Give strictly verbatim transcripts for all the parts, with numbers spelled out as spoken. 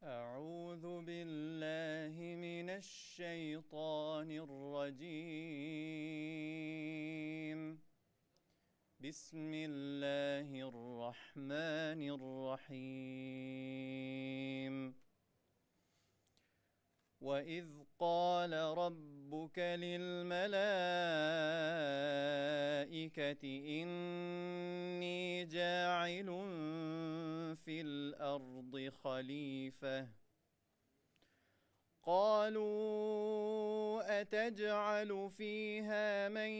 أعوذ بالله من الشيطان الرجيم. بسم الله الرحمن الرحيم. وإذ قال ربك للملائكة إني جاعل في الأرض خليفة. قالوا أتجعل فيها من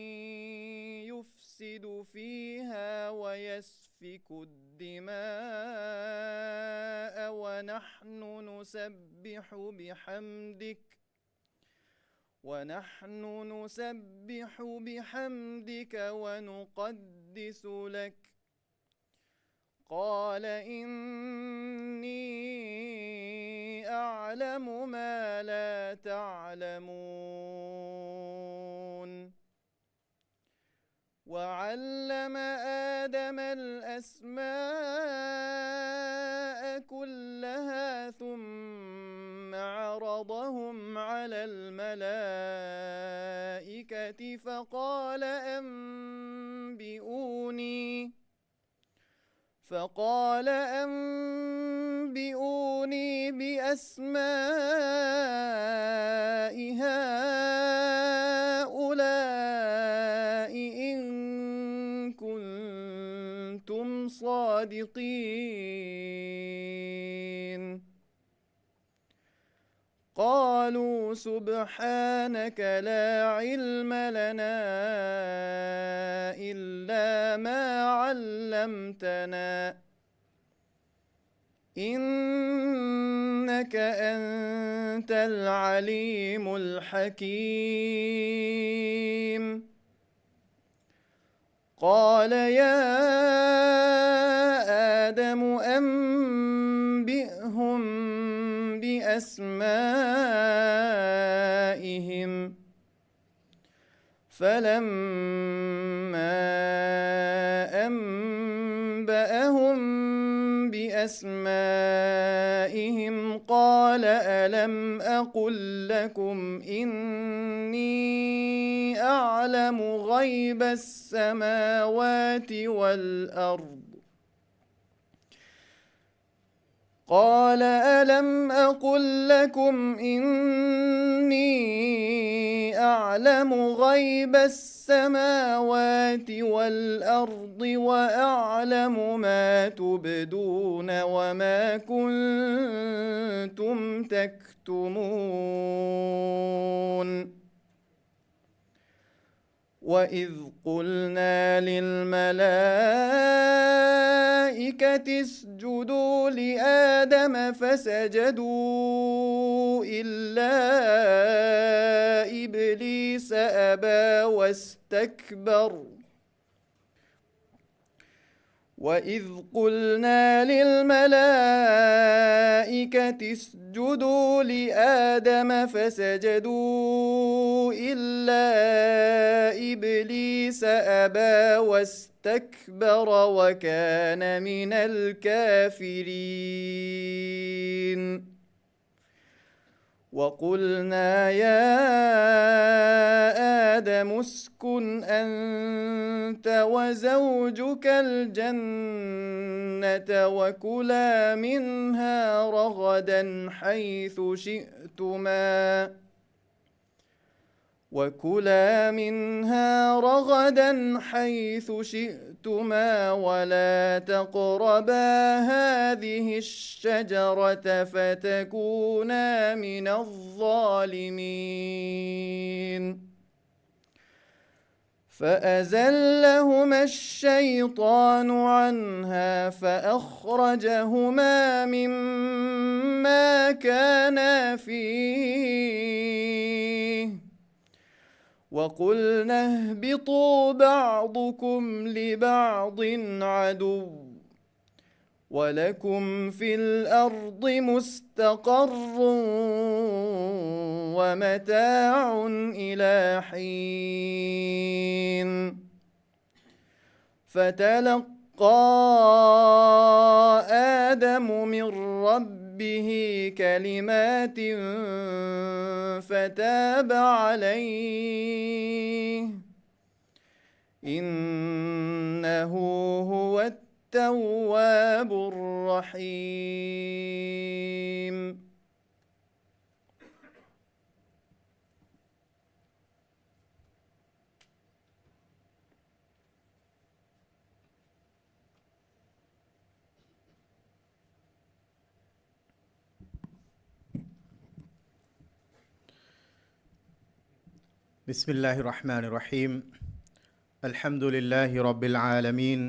يفسد فيها ويسفك الدماء ونحن نسبح بحمدك، ونحن نسبح بحمدك ونقدس لك. قال إني أعلم ما لا تعلمون. وعلم آدم الأسماء كلها ثم عرضهم على الملائكة فقال أنبئوني فقال أنبئوني بأسماء هؤلاء إن كنتم صادقين. قالوا سبحانك لا علم لنا إلا ما علمتنا إنك أنت العليم الحكيم. قال يا آدم أنبئهم بأسمائهم فلما أنبأهم بأسمائهم قال ألم أقل لكم إني أعلم غيب السماوات والأرض قال ألم أقل لكم إني أعلم غيب السماوات والأرض وأعلم ما تبدون وما كنتم تكتمون. وإذ قلنا للملائكة اسجدوا لآدم فسجدوا إلا إبليس أبى واستكبر. وإذ قلنا للملائكة اسجدوا لآدم فسجدوا إلا إبليس أبى واستكبر وكان من الكافرين. وقلنا يا آدم اسكن أنت وزوجك الجنة وكلا منها رغدا حيث شئتما وكلا منها رغدا حيث شئتما ولا تقربا هذه الشجرة فتكونا من الظالمين. فأزلهما الشيطان عنها فأخرجهما مما كانا فيه وقلنا اهبطوا بعضكم لبعض عدو ولكم في الأرض مستقر ومتاع إلى حين. فتلقى آدم من ربه به كلمات فتاب عليه، إنه هو التواب الرحيم. بسم الله الرحمن الرحيم. الحمد لله رب العالمين.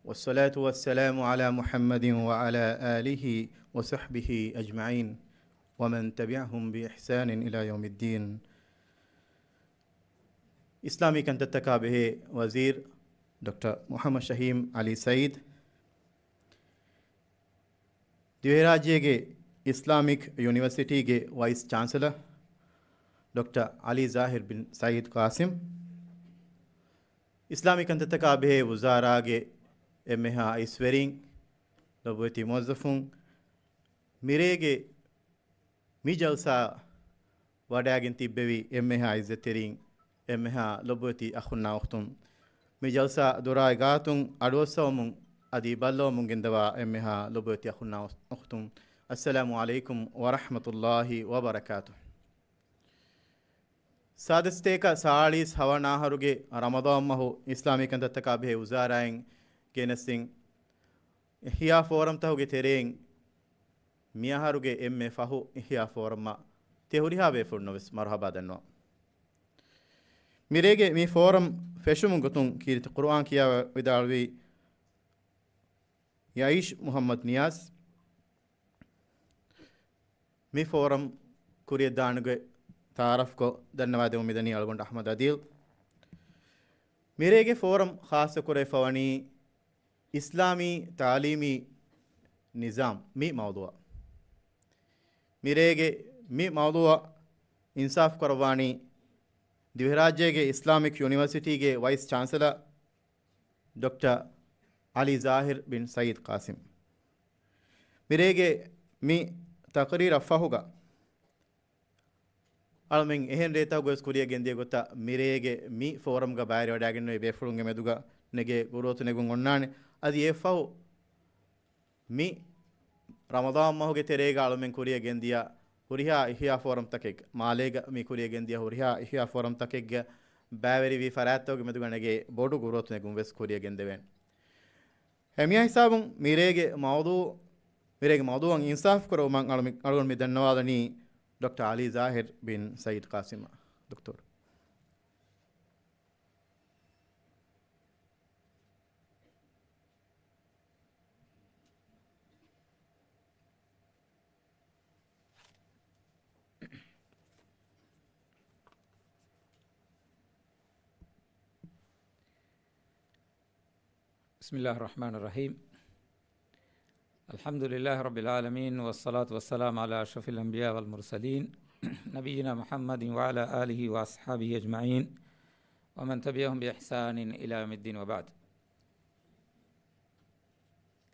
والصلاة والسلام على محمد وعلى آله وصحبه أجمعين. ومن تبعهم بإحسان إلى يوم الدين. އިސްލާމީ ކަންތައްތަކާ ބެހޭ ވަޒީރު ޑޮކްޓަރ މުޙައްމަދު ޝަހީމް ޢަލީ ސައީދު، ދިވެހިރާއްޖޭގެ އިސްލާމިކް ޔުނިވަރސިޓީގެ ވައިސް ޗާންސެލަރ ޑޮކްޓަރ ޢަލީ ޒާހިރު ބިން ސައީދު ޤާސިމް، އިސްލާމީ ކަންތައްތަކާ ބެހޭ ވުޒާރާގެ އެންމެހާ އައިސްވެރިން، ލޮބުވެތި މުވައްޒަފުން، މިރޭގެ މި ޖަލްސާ ވަޑައިގެން ތިއްބެވި އެންމެހާ ޢިއްޒަތްތެރިން، އެންމެހާ ލޮބުވެތި އަޚުންނާ އުޚްތުން، މި ޖަލްސާ ދޮރާއި ގާތުން އަޑުއައްސަވަމުން އަދި ބައްލަވަމުން ގެންދަވާ އެންމެހާ ލޮބުވެތި އަޚުންނާ އުޚްތުން، އައްސަލާމު ޢަލައިކުމް ވަރަޙްމަތުﷲި ވަބަރަކާތުހު. ސާދަ ސަތޭކަ ސާޅީސް ހަވަނަ އަހަރުގެ ރަމަޟާން މަހު އިސްލާމީ ކަންތައްތަކާ ބެހޭ ވުޒާރާއިން ގެނެސްދިން އިޙްޔާ ފޯރަމްތަކުގެ ތެރެއިން މިއަހަރުގެ އެންމެ ފަހު އިޙްޔާ ފޯރަމަށް ތި ހުރިހާ ބޭފުޅުންނަށް ވެސް މަރުޙަބާ ދަންނަވަން. މިރޭގެ މި ފޯރަމް ފެށުމުގެ ގޮތުން ކީރިތި ޤުރުއާން ކިޔާ ވިދާޅުވީ ޔައީޝް މުޙައްމަދު ނިޔާޒް. މި ފޯރަމް ކުރިއަށްދާނުގެ ތަޢާރަފްކޮށް ދަންނަވާދެމުން މިދަނީ އަޅުގަނޑު އަޙްމަދު އަދީލް. މިރޭގެ ފޯރަމް ޚާއްޞަކުރެވިފަވަނީ އިސްލާމީ ތަޢުލީމީ ނިޒާމް މި މައުޟޫޢަށް. މިރޭގެ މި މައުޟޫޢަށް އިންސާފު ކުރައްވާނީ ދިވެހިރާއްޖޭގެ އިސްލާމިކް ޔުނިވަރސިޓީގެ ވައިސް ޗާންސެލަރ ޑޮކްޓަރ ޢަލީ ޒާހިރު ބިން ސައީދު ޤާސިމް. މިރޭގެ މި ތަޤްރީރަށް ފަހުގަ އަޅުމެން އެހެން ރޭތަކުގަވެސް ކުރިއަށް ގެންދިޔަ ގޮތަށް މިރޭގެ މި ފޯރަމްގަ ބައިވެރިވަޑައިގެންނެވި ބޭފުޅުންގެ މެދުގަ ނެގޭ ގުރޫތު ނެގުން އޮންނާނެ. އަދި އެއަށްފަހު މި ރަމަޟާން މަހުގެ ތެރޭގަ އަޅުމެން ކުރިއަށް ގެންދިޔަ ހުރިހާ އިޙްޔާ ފޯރަމްތަކެއް، މާލޭގަ މި ކުރިއަށް ގެންދިޔަ ހުރިހާ އިޙްޔާ ފޯރަމްތަކެއްގަ ބައިވެރިވި ފަރާތްތަކުގެ މެދުގަ ނެގޭ ބޮޑު ގުރޫތު ނެގުން ވެސް ކުރިއަށް ގެންދެވޭނެ. އެ މިއާ ހިސާބުން މިރޭގެ މައުޟޫ، މިރޭގެ މައުޟޫއަށް އިންސާފު ކުރެވުމަށް އަޅު-، އަޅުގަނޑު މި ދަންނަވާލަނީ ޑޮކްޓަރ ޢަލީ ޒާހިރު ބިން ސައީދު ޤާސިމަށް. ދޮކްތޯރު. بسم الله الرحمن الرحيم. الحمد لله رب العالمين، والصلاة والسلام على أشرف الأنبياء والمرسلين، نبينا محمد وعلى آله وأصحابه أجمعين، ومن تبعهم بإحسان إلى يوم الدين، وبعد.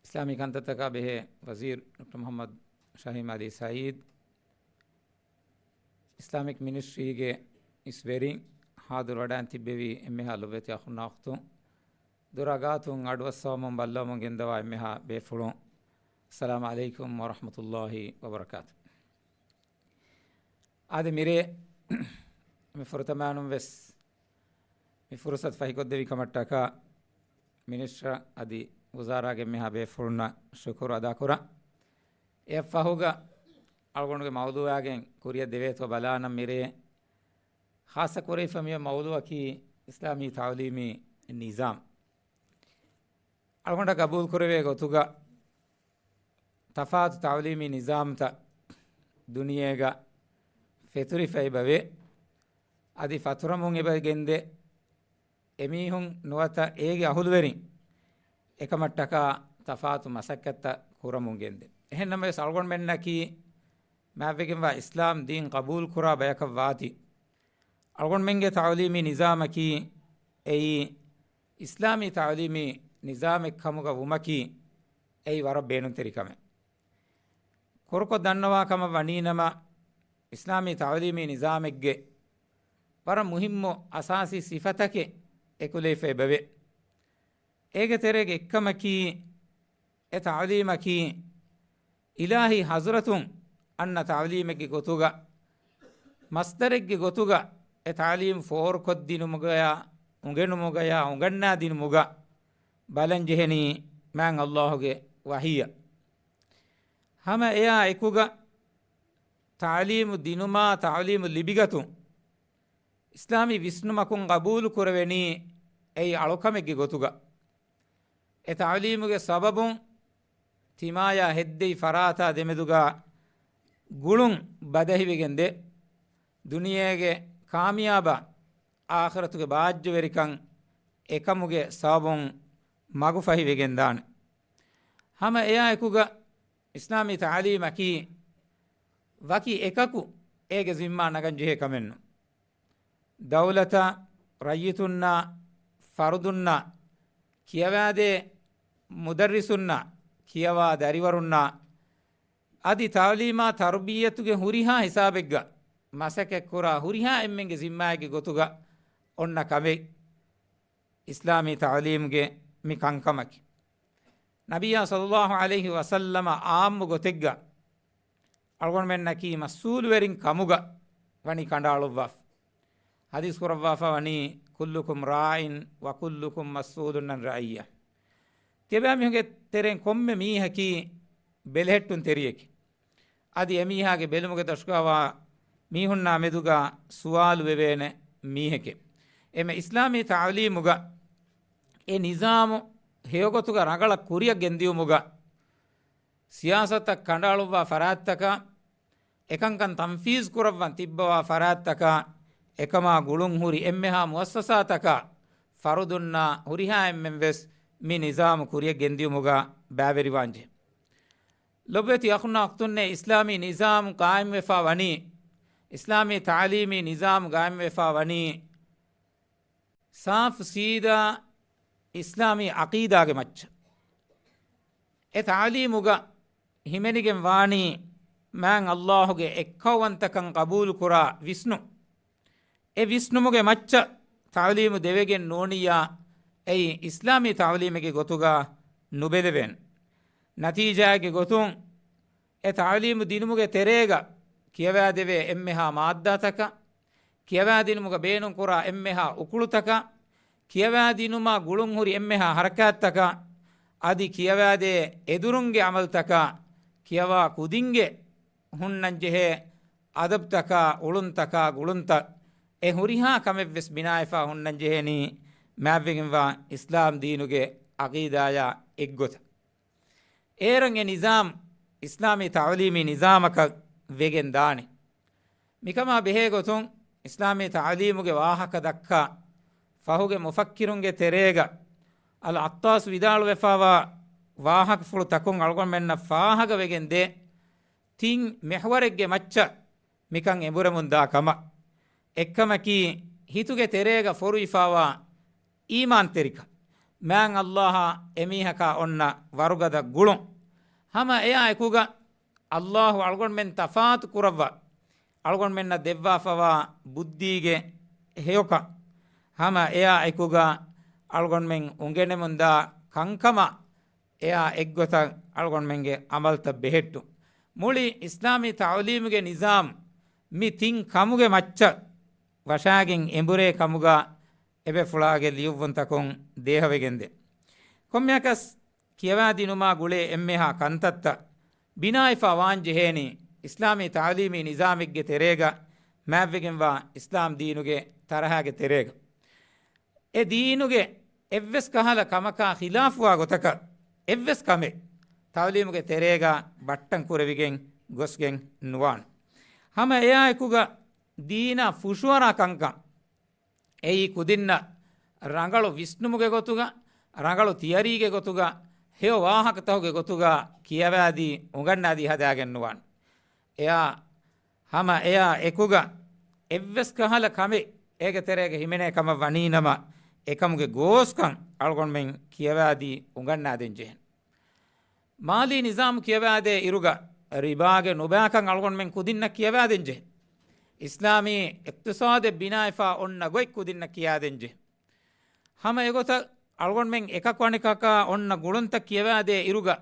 އިސްލާމީ ކަންތައްތަކާ ބެހޭ ވަޒީރު ޑޮކްޓަރ މުޙައްމަދު ޝަހީމް ޢަލީ ސައީދު، އިސްލާމިކް މިނިސްޓްރީގެ އިސްވެރިން، ޙާޟިރުވެވަޑައިގެން ތިއްބެވި އެންމެހާ ލޮބުވެތި އަޚުންނާ އުޚްތުން، ދޮރާ ގާތުން އަޑުއައްސަވަމުން ބައްލަވަމުން ގެންދަވާ އެންމެހާ ބޭފުޅުން، އައްސަލާމު ޢަލައިކުމް ވަރަޙްމަތުﷲި ވަބަރަކާތު. އާދެ، މިރޭ މި ފުރަތަމައިނުން ވެސް މި ފުރުޞަތު ފަހިކޮށްދެއްވި ކަމަށްޓަކާ މިނިސްޓަރ އަދި ވުޒާރާގެ އެންމެހާ ބޭފުޅުންނަށް ޝުކުރު އަދާކުރަން. އެއަށްފަހުގަ އަޅުގަނޑުގެ މައުޟޫޢާގެން ކުރިއަށް ދެވޭތޯ ބަލާނަން މިރޭ ޚާއްޞަ ކުރެވިފަ މި މައުޟޫޢަކީ އިސްލާމީ ތަޢުލީމީ ނިޒާމް. އަޅުގަނޑަށް ގަބޫލު ކުރެވޭ ގޮތުގަ ތަފާތު ތަޢުލީމީ ނިޒާމްތައް ދުނިޔޭގަ ފެތުރިފަ އެބަވޭ. އަދި ފަތުރަމުން އެބަ ގެންދޭ. އެމީހުން ނުވަތަ އޭގެ އަހުލުވެރިން އެކަމަށްޓަކާ ތަފާތު މަސައްކަތްތައް ކުރަމުން ގެންދޭ. އެހެން ނަމަވެސް، އަޅުގަނޑުމެންނަކީ މާތްވެގެންވާ އިސްލާމް ދީން ޤަބޫލު ކުރާ ބަޔަކަށް ވާތީ، އަޅުގަނޑުމެންގެ ތަޢުލީމީ ނިޒާމަކީ އެއީ އިސްލާމީ ތަޢުލީމީ ނިޒާމެއް ކަމުގަ ވުމަކީ އެއީ ވަރަށް ބޭނުންތެރި ކަމެއް. ކުރުކޮށް ދަންނަވާ ކަމަށް ވަނީނަމަ، އިސްލާމީ ތަޢުލީމީ ނިޒާމެއްގެ ވަރަށް މުހިއްމު އަސާސީ ސިފަތަކެއް އެކުލެވިފައި ބެވޭ. އޭގެ ތެރޭގެ އެއްކަމަކީ، އެ ތަޢުލީމަކީ އިލާހީ ޙަޟްރަތުން އަންނަ ތަޢުލީމެއްގެ ގޮތުގަ، މަޞްދަރެއްގެ ގޮތުގަ އެ ތަޢުލީމް ފޯރުކޮށްދިނުމުގަޔާ، އުނގެނުމުގަޔާ، އުނގަންނާދިނުމުގަ ބަލަންޖެހެނީ މާތް ﷲ ގެ ވަޙީއަށް. ހަމަ އެއާ އެކުގަ ތަޢުލީމު ދިނުމާ، ތަޢުލީމު ލިބިގަތުން އިސްލާމީ ވިސްނުމަކުން ގަބޫލު ކުރެވެނީ އެއީ އަޅުކަމެއްގެ ގޮތުގަ. އެ ތަޢުލީމުގެ ސަބަބުން ތިމާޔާ ހެއްދެވި ފަރާތާ ދެމެދުގަ ގުޅުން ބަދަހިވެގެންދޭ. ދުނިޔޭގެ ކާމިޔާބާ، އާޚިރަތުގެ ބާއްޖަވެރިކަން އެކަމުގެ ސަބަބުން މަގުފަހިވެގެންދާނެ. ހަމަ އެއާ އެކުގަ އިސްލާމީ ތަޢުލީމަކީ ވަކި އެކަކު އޭގެ ޒިންމާ ނަގަންޖެހޭ ކަމެއްނު. ދައުލަތަށް، ރައްޔިތުންނަށް، ފަރުދުންނަށް، ކިޔަވާދޭ މުދައްރިސުންނަށް، ކިޔަވާ ދަރިވަރުންނަށް، އަދި ތަޢުލީމާ ތަރުބިއްޔަތުގެ ހުރިހާ ހިސާބެއްގަ މަސައްކަތްކުރާ ހުރިހާ އެންމެންގެ ޒިންމާއެއްގެ ގޮތުގަ އޮންނަ ކަމެއް އިސްލާމީ ތަޢުލީމްގެ މި ކަންކަމަކީ. ނަބިއްޔާ ޞައްލައްލާހު ޢަލައިހި ވަސައްލަމަ ޢާއްމު ގޮތެއްގަ އަޅުގަނޑުމެންނަކީ މަސްއޫލުވެރިން ކަމުގަ ވަނީ ކަނޑައަޅުއްވާފަ. ޙަދީޘް ކުރައްވާފަ ވަނީ، "كلكم راع وكلكم مسؤول عن رعيته." ތިޔަބައިމީހުންގެ ތެރެއިން ކޮންމެ މީހަކީ ބެލެހެއްޓުންތެރިއެކޭ. އަދި އެމީހާގެ ބެލުމުގެ ދަށުގަވާ މީހުންނާ މެދުގަ ސުވާލު ވެވޭނެ މީހެކޭ. އެމެ އިސްލާމީ ތަޢުލީމުގަ އެ ނިޒާމު ހެޔޮގޮތުގަ ރަނގަޅަށް ކުރިއަށް ގެންދިޔުމުގަ، ސިޔާސަތަށް ކަނޑައަޅުއްވާ ފަރާތްތަކާ، އެކަންކަން ތަންފީޒް ކުރައްވަން ތިއްބަވާ ފަރާތްތަކާ، އެކަމާ ގުޅުން ހުރި އެންމެހާ މުއައްސަސާތަކާ، ފަރުދުންނާ ހުރިހާ އެންމެންވެސް މި ނިޒާމު ކުރިއަށް ގެންދިޔުމުގަ ބައިވެރިވާންޖެހޭ. ލޮބުވެތި އަޚުންނާ އުޚްތުންނޭ، އިސްލާމީ ނިޒާމު ގާއިމްވެފާ ވަނީ، އިސްލާމީ ތަޢުލީމީ ނިޒާމު ގާއިމްވެފާ ވަނީ، ސާފު ސީދާ އިސްލާމީ ޢަޤީދާގެ މައްޗަށް. އެ ތަޢުލީމުގަ ހިމެނިގެން ވާނީ މާތް ﷲ ގެ އެއްކައުވަންތަކަން ޤަބޫލުކުރާ ވިސްނުން. އެ ވިސްނުމުގެ މައްޗަށް ތަޢުލީމު ދެވެގެން ނޫނިއްޔާ، އެއީ އިސްލާމީ ތަޢުލީމެއްގެ ގޮތުގަ ނުބެލެވޭނެ. ނަތީޖާއެއްގެ ގޮތުން، އެ ތަޢުލީމު ދިނުމުގެ ތެރޭގަ ކިޔަވާދެވޭ އެންމެހާ މާއްދާތަކާ، ކިޔަވާދިނުމުގަ ބޭނުންކުރާ އެންމެހާ އުކުޅުތަކާ، ކިޔަވާދިނުމާ ގުޅުންހުރި އެންމެހާ ޙަރަކާތްތަކާ، އަދި ކިޔަވާދޭ އެދުރުންގެ ޢަމަލުތަކާ، ކިޔަވާ ކުދިންގެ ހުންނަންޖެހޭ އަދަބުތަކާ، އުޅުންތަކާ، ގުޅުންތައް، އެ ހުރިހާ ކަމެއްވެސް ބިނާވެފާ ހުންނަންޖެހޭނީ މާތްވެގެންވާ އިސްލާމް ދީނުގެ ޢަޤީދާޔާ އެއްގޮތަށް. އޭރުން އެ ނިޒާމް އިސްލާމީ ތަޢުލީމީ ނިޒާމަކަށް ވެގެން ދާނެ. މިކަމާ ބެހޭ ގޮތުން، އިސްލާމީ ތަޢުލީމުގެ ވާހަކަ ދައްކާ ފަހުގެ މުފައްކިރުންގެ ތެރޭގަ އަލް ޢައްޠާސް ވިދާޅުވެފާވާ ވާހަކަފުޅު ތަކުން އަޅުގަނޑުމެންނަށް ފާހަގަވެގެން ދޭ. ތިން މިޙްވަރެއްގެ މައްޗަށް މިކަން އެނބުރެމުން ދާ ކަމަށް. އެއްކަމަކީ، ހިތުގެ ތެރޭގަ ފޮރުވިފާވާ އީމާންތެރިކަން، މާތް ﷲ އާ އެމީހަކާ އޮންނަ ވަރުގަދަ ގުޅުން. ހަމަ އެއާ އެކުގަ، ﷲ އަޅުގަނޑުމެން ތަފާތު ކުރައްވާ، އަޅުގަނޑުމެންނަށް ދެއްވާފަވާ ބުއްދީގެ ހެޔޮކަން، ހަމަ އެއާ އެކުގަ އަޅުގަނޑުމެން އުނގެނެމުންދާ ކަންކަމަށް، އެއާ އެއްގޮތަށް އަޅުގަނޑުމެންގެ ޢަމަލުތައް ބެހެއްޓުން. މުޅި އިސްލާމީ ތަޢުލީމުގެ ނިޒާމް މި ތިން ކަމުގެ މައްޗަށް ވަށާގެން އެނބުރޭ ކަމުގަ އެބޭފުޅާގެ ލިޔުއްވުންތަކުން ދޭހަވެގެންދޭ. ކޮންމެއަކަސް ކިޔަވާދިނުމާ ގުޅޭ އެންމެހާ ކަންތައްތައް ބިނާވެފާ ވާންޖެހޭނީ އިސްލާމީ ތަޢުލީމީ ނިޒާމެއްގެ ތެރޭގަ މާތްވެގެންވާ އިސްލާމް ދީނުގެ ތަރަހާގެ ތެރޭގަ. އެ ދީނުގެ އެއްވެސް ކަހަލަ ކަމަކާ ޚިލާފުވާ ގޮތަކަށް އެއްވެސް ކަމެއް ތަޢުލީމުގެ ތެރޭގަ ބައްޓަން ކުރެވިގެން ގޮސްގެން ނުވާނެ. ހަމަ އެއާއެކުގަ ދީނާ ފުށުއަރާ ކަންކަން، އެއީ ކުދިންނަށް ރަނގަޅު ވިސްނުމުގެ ގޮތުގަ، ރަނގަޅު ތިޔަރީގެ ގޮތުގަ، ހެޔޮ ވާހަކަތަކުގެ ގޮތުގަ ކިޔަވާދީ އުނގަންނާދީ ހަދާގެން ނުވާނެ. އެއާ ހަމަ އެއާ އެކުގަ އެއްވެސް ކަހަލަ ކަމެއް އޭގެ ތެރޭގަ ހިމެނޭ ކަމަށް ވަނީނަމަ، އެކަމުގެ ގޯސްކަން އަޅުގަނޑުމެން ކިޔަވާދީ އުނގަންނާދޭން ޖެހޭނެ. މާލީ ނިޒާމް ކިޔަވާދޭ އިރުގަ، ރިބާގެ ނުބައިކަން އަޅުގަނޑުމެން ކުދިންނަށް ކިޔަވާދޭންޖެހޭ. އިސްލާމީ އިޤްތިޞާދެއް ބިނާވެފަ އޮންނަ ގޮތް ކުދިންނަށް ކިޔާދޭންޖެހޭ. ހަމަ އެގޮތަށް އަޅުގަނޑުމެން އެކަކު އަނެކަކާ އޮންނަ ގުޅުންތައް ކިޔަވާދޭ އިރުގަ،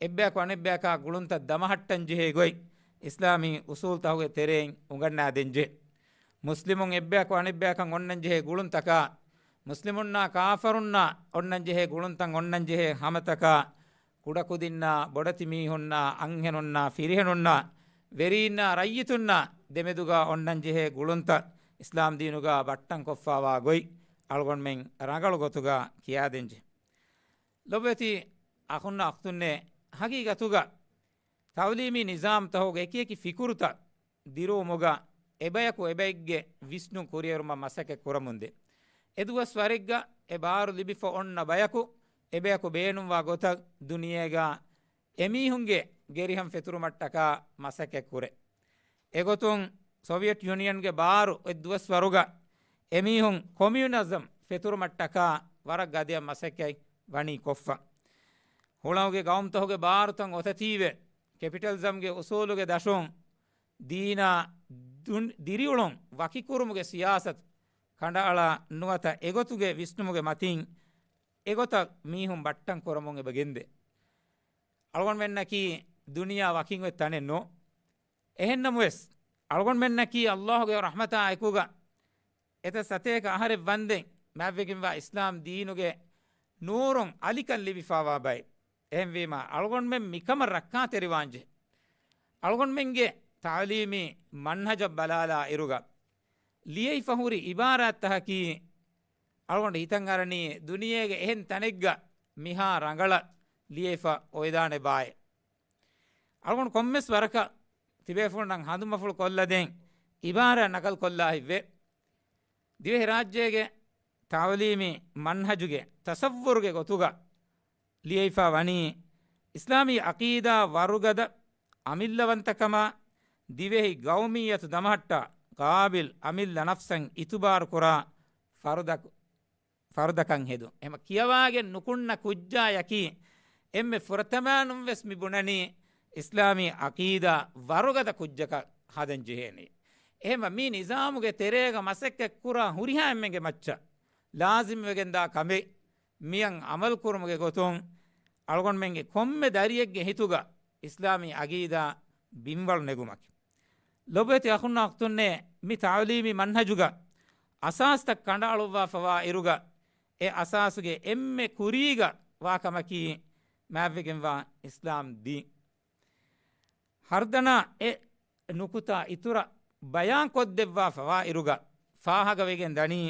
އެއްބަޔަކު އަނެއްބަޔަކާ ގުޅުންތައް ދަމަހައްޓަންޖެހޭ ގޮތް އިސްލާމީ އުޞޫލުތަކުގެ ތެރެއިން އުނގަންނާދޭންޖެހޭ. މުސްލިމުން އެއްބަޔަކު އަނެއްބަޔަކަށް އޮންނަންޖެހޭ ގުޅުންތަކާ، މުސްލިމުންނާ ކާފަރުންނާ އޮންނަންޖެހޭ ގުޅުންތައް އޮންނަންޖެހޭ ހަމަތަކާ، ކުޑަކުދިންނާ، ބޮޑެތި މީހުންނާ، އަންހެނުންނާ، ފިރިހެނުންނާ، ވެރީންނާ، ރައްޔިތުންނާ ދެމެދުގަ އޮންނަންޖެހޭ ގުޅުންތައް އިސްލާމް ދީނުގަ ބައްޓަން ކޮށްފާވާ ގޮތް އަޅުގަނޑުމެން ރަނގަޅު ގޮތުގަ ކިޔާދޭންޖެހޭ. ލޮބުވެތި އަޚުންނާ އުޚްތުންނޭ، ހަގީގަތުގަ ތަޢުލީމީ ނިޒާމްތަކުގެ އެކިއެކި ފިކުރުތައް ދިރުވުމުގަ އެބަޔަކު އެބައެއްގެ ވިސްނުން ކުރިއެރުމަށް މަސައްކަތް ކުރަމުންދޭ. އެދުވަސް ވަރެއްގަ އެ ބާރު ލިބިފަ އޮންނަ ބަޔަކު އެބަޔަކު ބޭނުންވާ ގޮތަށް ދުނިޔޭގަ އެމީހުންގެ ގެރިހަން ފެތުރުމަށްޓަކާ މަސައްކަތް ކުރޭ. އެގޮތުން ސޯވިއެޓް ޔޫނިއަންގެ ބާރު އޮތް ދުވަސްވަރުގަ އެމީހުން ކޮމިއުނިޒަމް ފެތުރުމަށްޓަކާ ވަރަށް ގަދަޔަށް މަސައްކަތް ވަނީ ކޮށްފަ. ހުޅަނގުގެ ގައުމުތަކުގެ ބާރުތައް އޮތަތީވެ، ކެޕިޓަލިޒަމްގެ އުސޫލުގެ ދަށުން ދީނާ ދުން-، ދިރިއުޅުން ވަކިކުރުމުގެ ސިޔާސަތު ކަނޑައަޅާ ނުވަތަ އެގޮތުގެ ވިސްނުމުގެ މަތިން އެގޮތަށް މީހުން ބައްޓަން ކުރަމުން އެބަ ގެންދޭ. އަޅުގަނޑުމެންނަކީ ދުނިޔެއާ ވަކިން އޮތް ތަނެއް ނޫން. އެހެންނަމަވެސް، އަޅުގަނޑުމެންނަކީ ﷲ ގެ ރަޙްމަތާ އެކުގަ އެތައް ސަތޭކަ އަހަރެއް ވަންދެން މާތްވެގެންވާ އިސްލާމް ދީނުގެ ނޫރުން އަލިކަން ލިބިފާވާ ބައެއް. އެހެންވީމާ، އަޅުގަނޑުމެން މިކަމަށް ރައްކާތެރިވާންޖެހޭ. އަޅުގަނޑުމެންގެ ތަޢުލީމީ މަންހަޖަށް ބަލާލާ އިރުގަ، ލިޔެފަ ހުރި އިބާރާތްތަކަކީ، އަޅުގަނޑު ހިތަށް އަރަނީ ދުނިޔޭގެ އެހެން ތަނެއްގަ މިހާ ރަނގަޅަށް ލިޔެފަ އޮވެދާނެ ބާއޭ. އަޅުގަނޑު ކޮންމެސް ވަރަކަށް ތިބޭފުޅުންނަށް ހަނދުމަފުޅު ކޮށްލަދޭން އިބާރާ ނަގަލް ކޮށްލާ ހިތްވޭ. ދިވެހިރާއްޖޭގެ ތަޢުލީމީ މަންހަޖުގެ ތަޞައްވުރުގެ ގޮތުގަ ލިޔެފަ ވަނީ، އިސްލާމީ ޢަޤީދާ ވަރުގަދަ އަމިއްލަވަންތަކަމާ، ދިވެހި ޤައުމިއްޔަތު ދަމަހައްޓާ ޤާބިލް އަމިއްލަ ނަފްސަށް އިތުބާރުކުރާ ފަރުދަކު-، ފަރުދަކަށް ހެދުން. އެހެމަ ކިޔަވާގެން ނުކުންނަ ކުއްޖާޔަކީ، އެންމެ ފުރަތަމައިނުން ވެސް މި ބުނަނީ އިސްލާމީ ޢަޤީދާ ވަރުގަދަ ކުއްޖަކަށް ހަދަން ޖެހޭނީ. އެހެމަ މި ނިޒާމުގެ ތެރޭގަ މަސައްކަތް ކުރާ ހުރިހާ އެންމެންގެ މައްޗަށް ލާޒިމް ވެގެންދާ ކަމެއް، މިއަށް ޢަމަލު ކުރުމުގެ ގޮތުން އަޅުގަނޑުމެންގެ ކޮންމެ ދަރިއެއްގެ ހިތުގަ އިސްލާމީ ޢަޤީދާ ބިންވަޅު ނެގުމަކީ. ލޮބުވެތި އަޚުންނާ އުޚްތުންނޭ، މި ތަޢުލީމީ މަންހަޖުގަ އަސާސްތައް ކަނޑައަޅުއްވާފަވާ އިރުގަ، އެ އަސާސުގެ އެންމެ ކުރީގަ ވާ ކަމަކީ މާތްވެގެންވާ އިސްލާމް ދީން. ހަރުދަނާ އެ ނުކުތާ އިތުރަށް ބަޔާން ކޮށްދެއްވާފަވާ އިރުގަ، ފާހަގަވެގެން ދަނީ،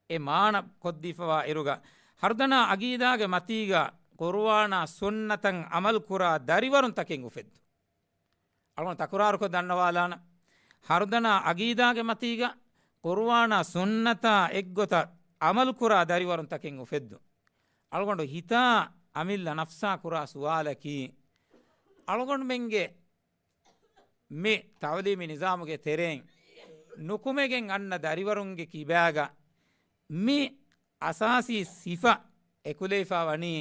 އެ މާނަ ކޮށްދީފަވާ އިރުގަ، ހަރުދަނާ ޢަޤީދާގެ މަތީގަ ޤުރުއާނާ ސުންނަތަށް ޢަމަލުކުރާ ދަރިވަރުން ތަކެއް އުފެއްދުން. އަޅުގަނޑު ތަކުރާރުކޮށް ދަންނަވާލާނަ، ހަރުދަނާ ޢަޤީދާގެ މަތީގަ ޤުރުއާނާ ސުންނަތާ އެއްގޮތަށް ޢަމަލުކުރާ ދަރިވަރުން ތަކެއް އުފެއްދުން. އަޅުގަނޑު ހިތާ އަމިއްލަ ނަފްސާ ކުރާ ސުވާލަކީ، އަޅުގަނޑުމެންގެ މި ތަޢުލީމީ ނިޒާމުގެ ތެރެއިން ނުކުމެގެން އަންނަ ދަރިވަރުންގެ ކިބާގަ މި އަސާސީ ސިފަ އެކުލެވިފަ ވަނީ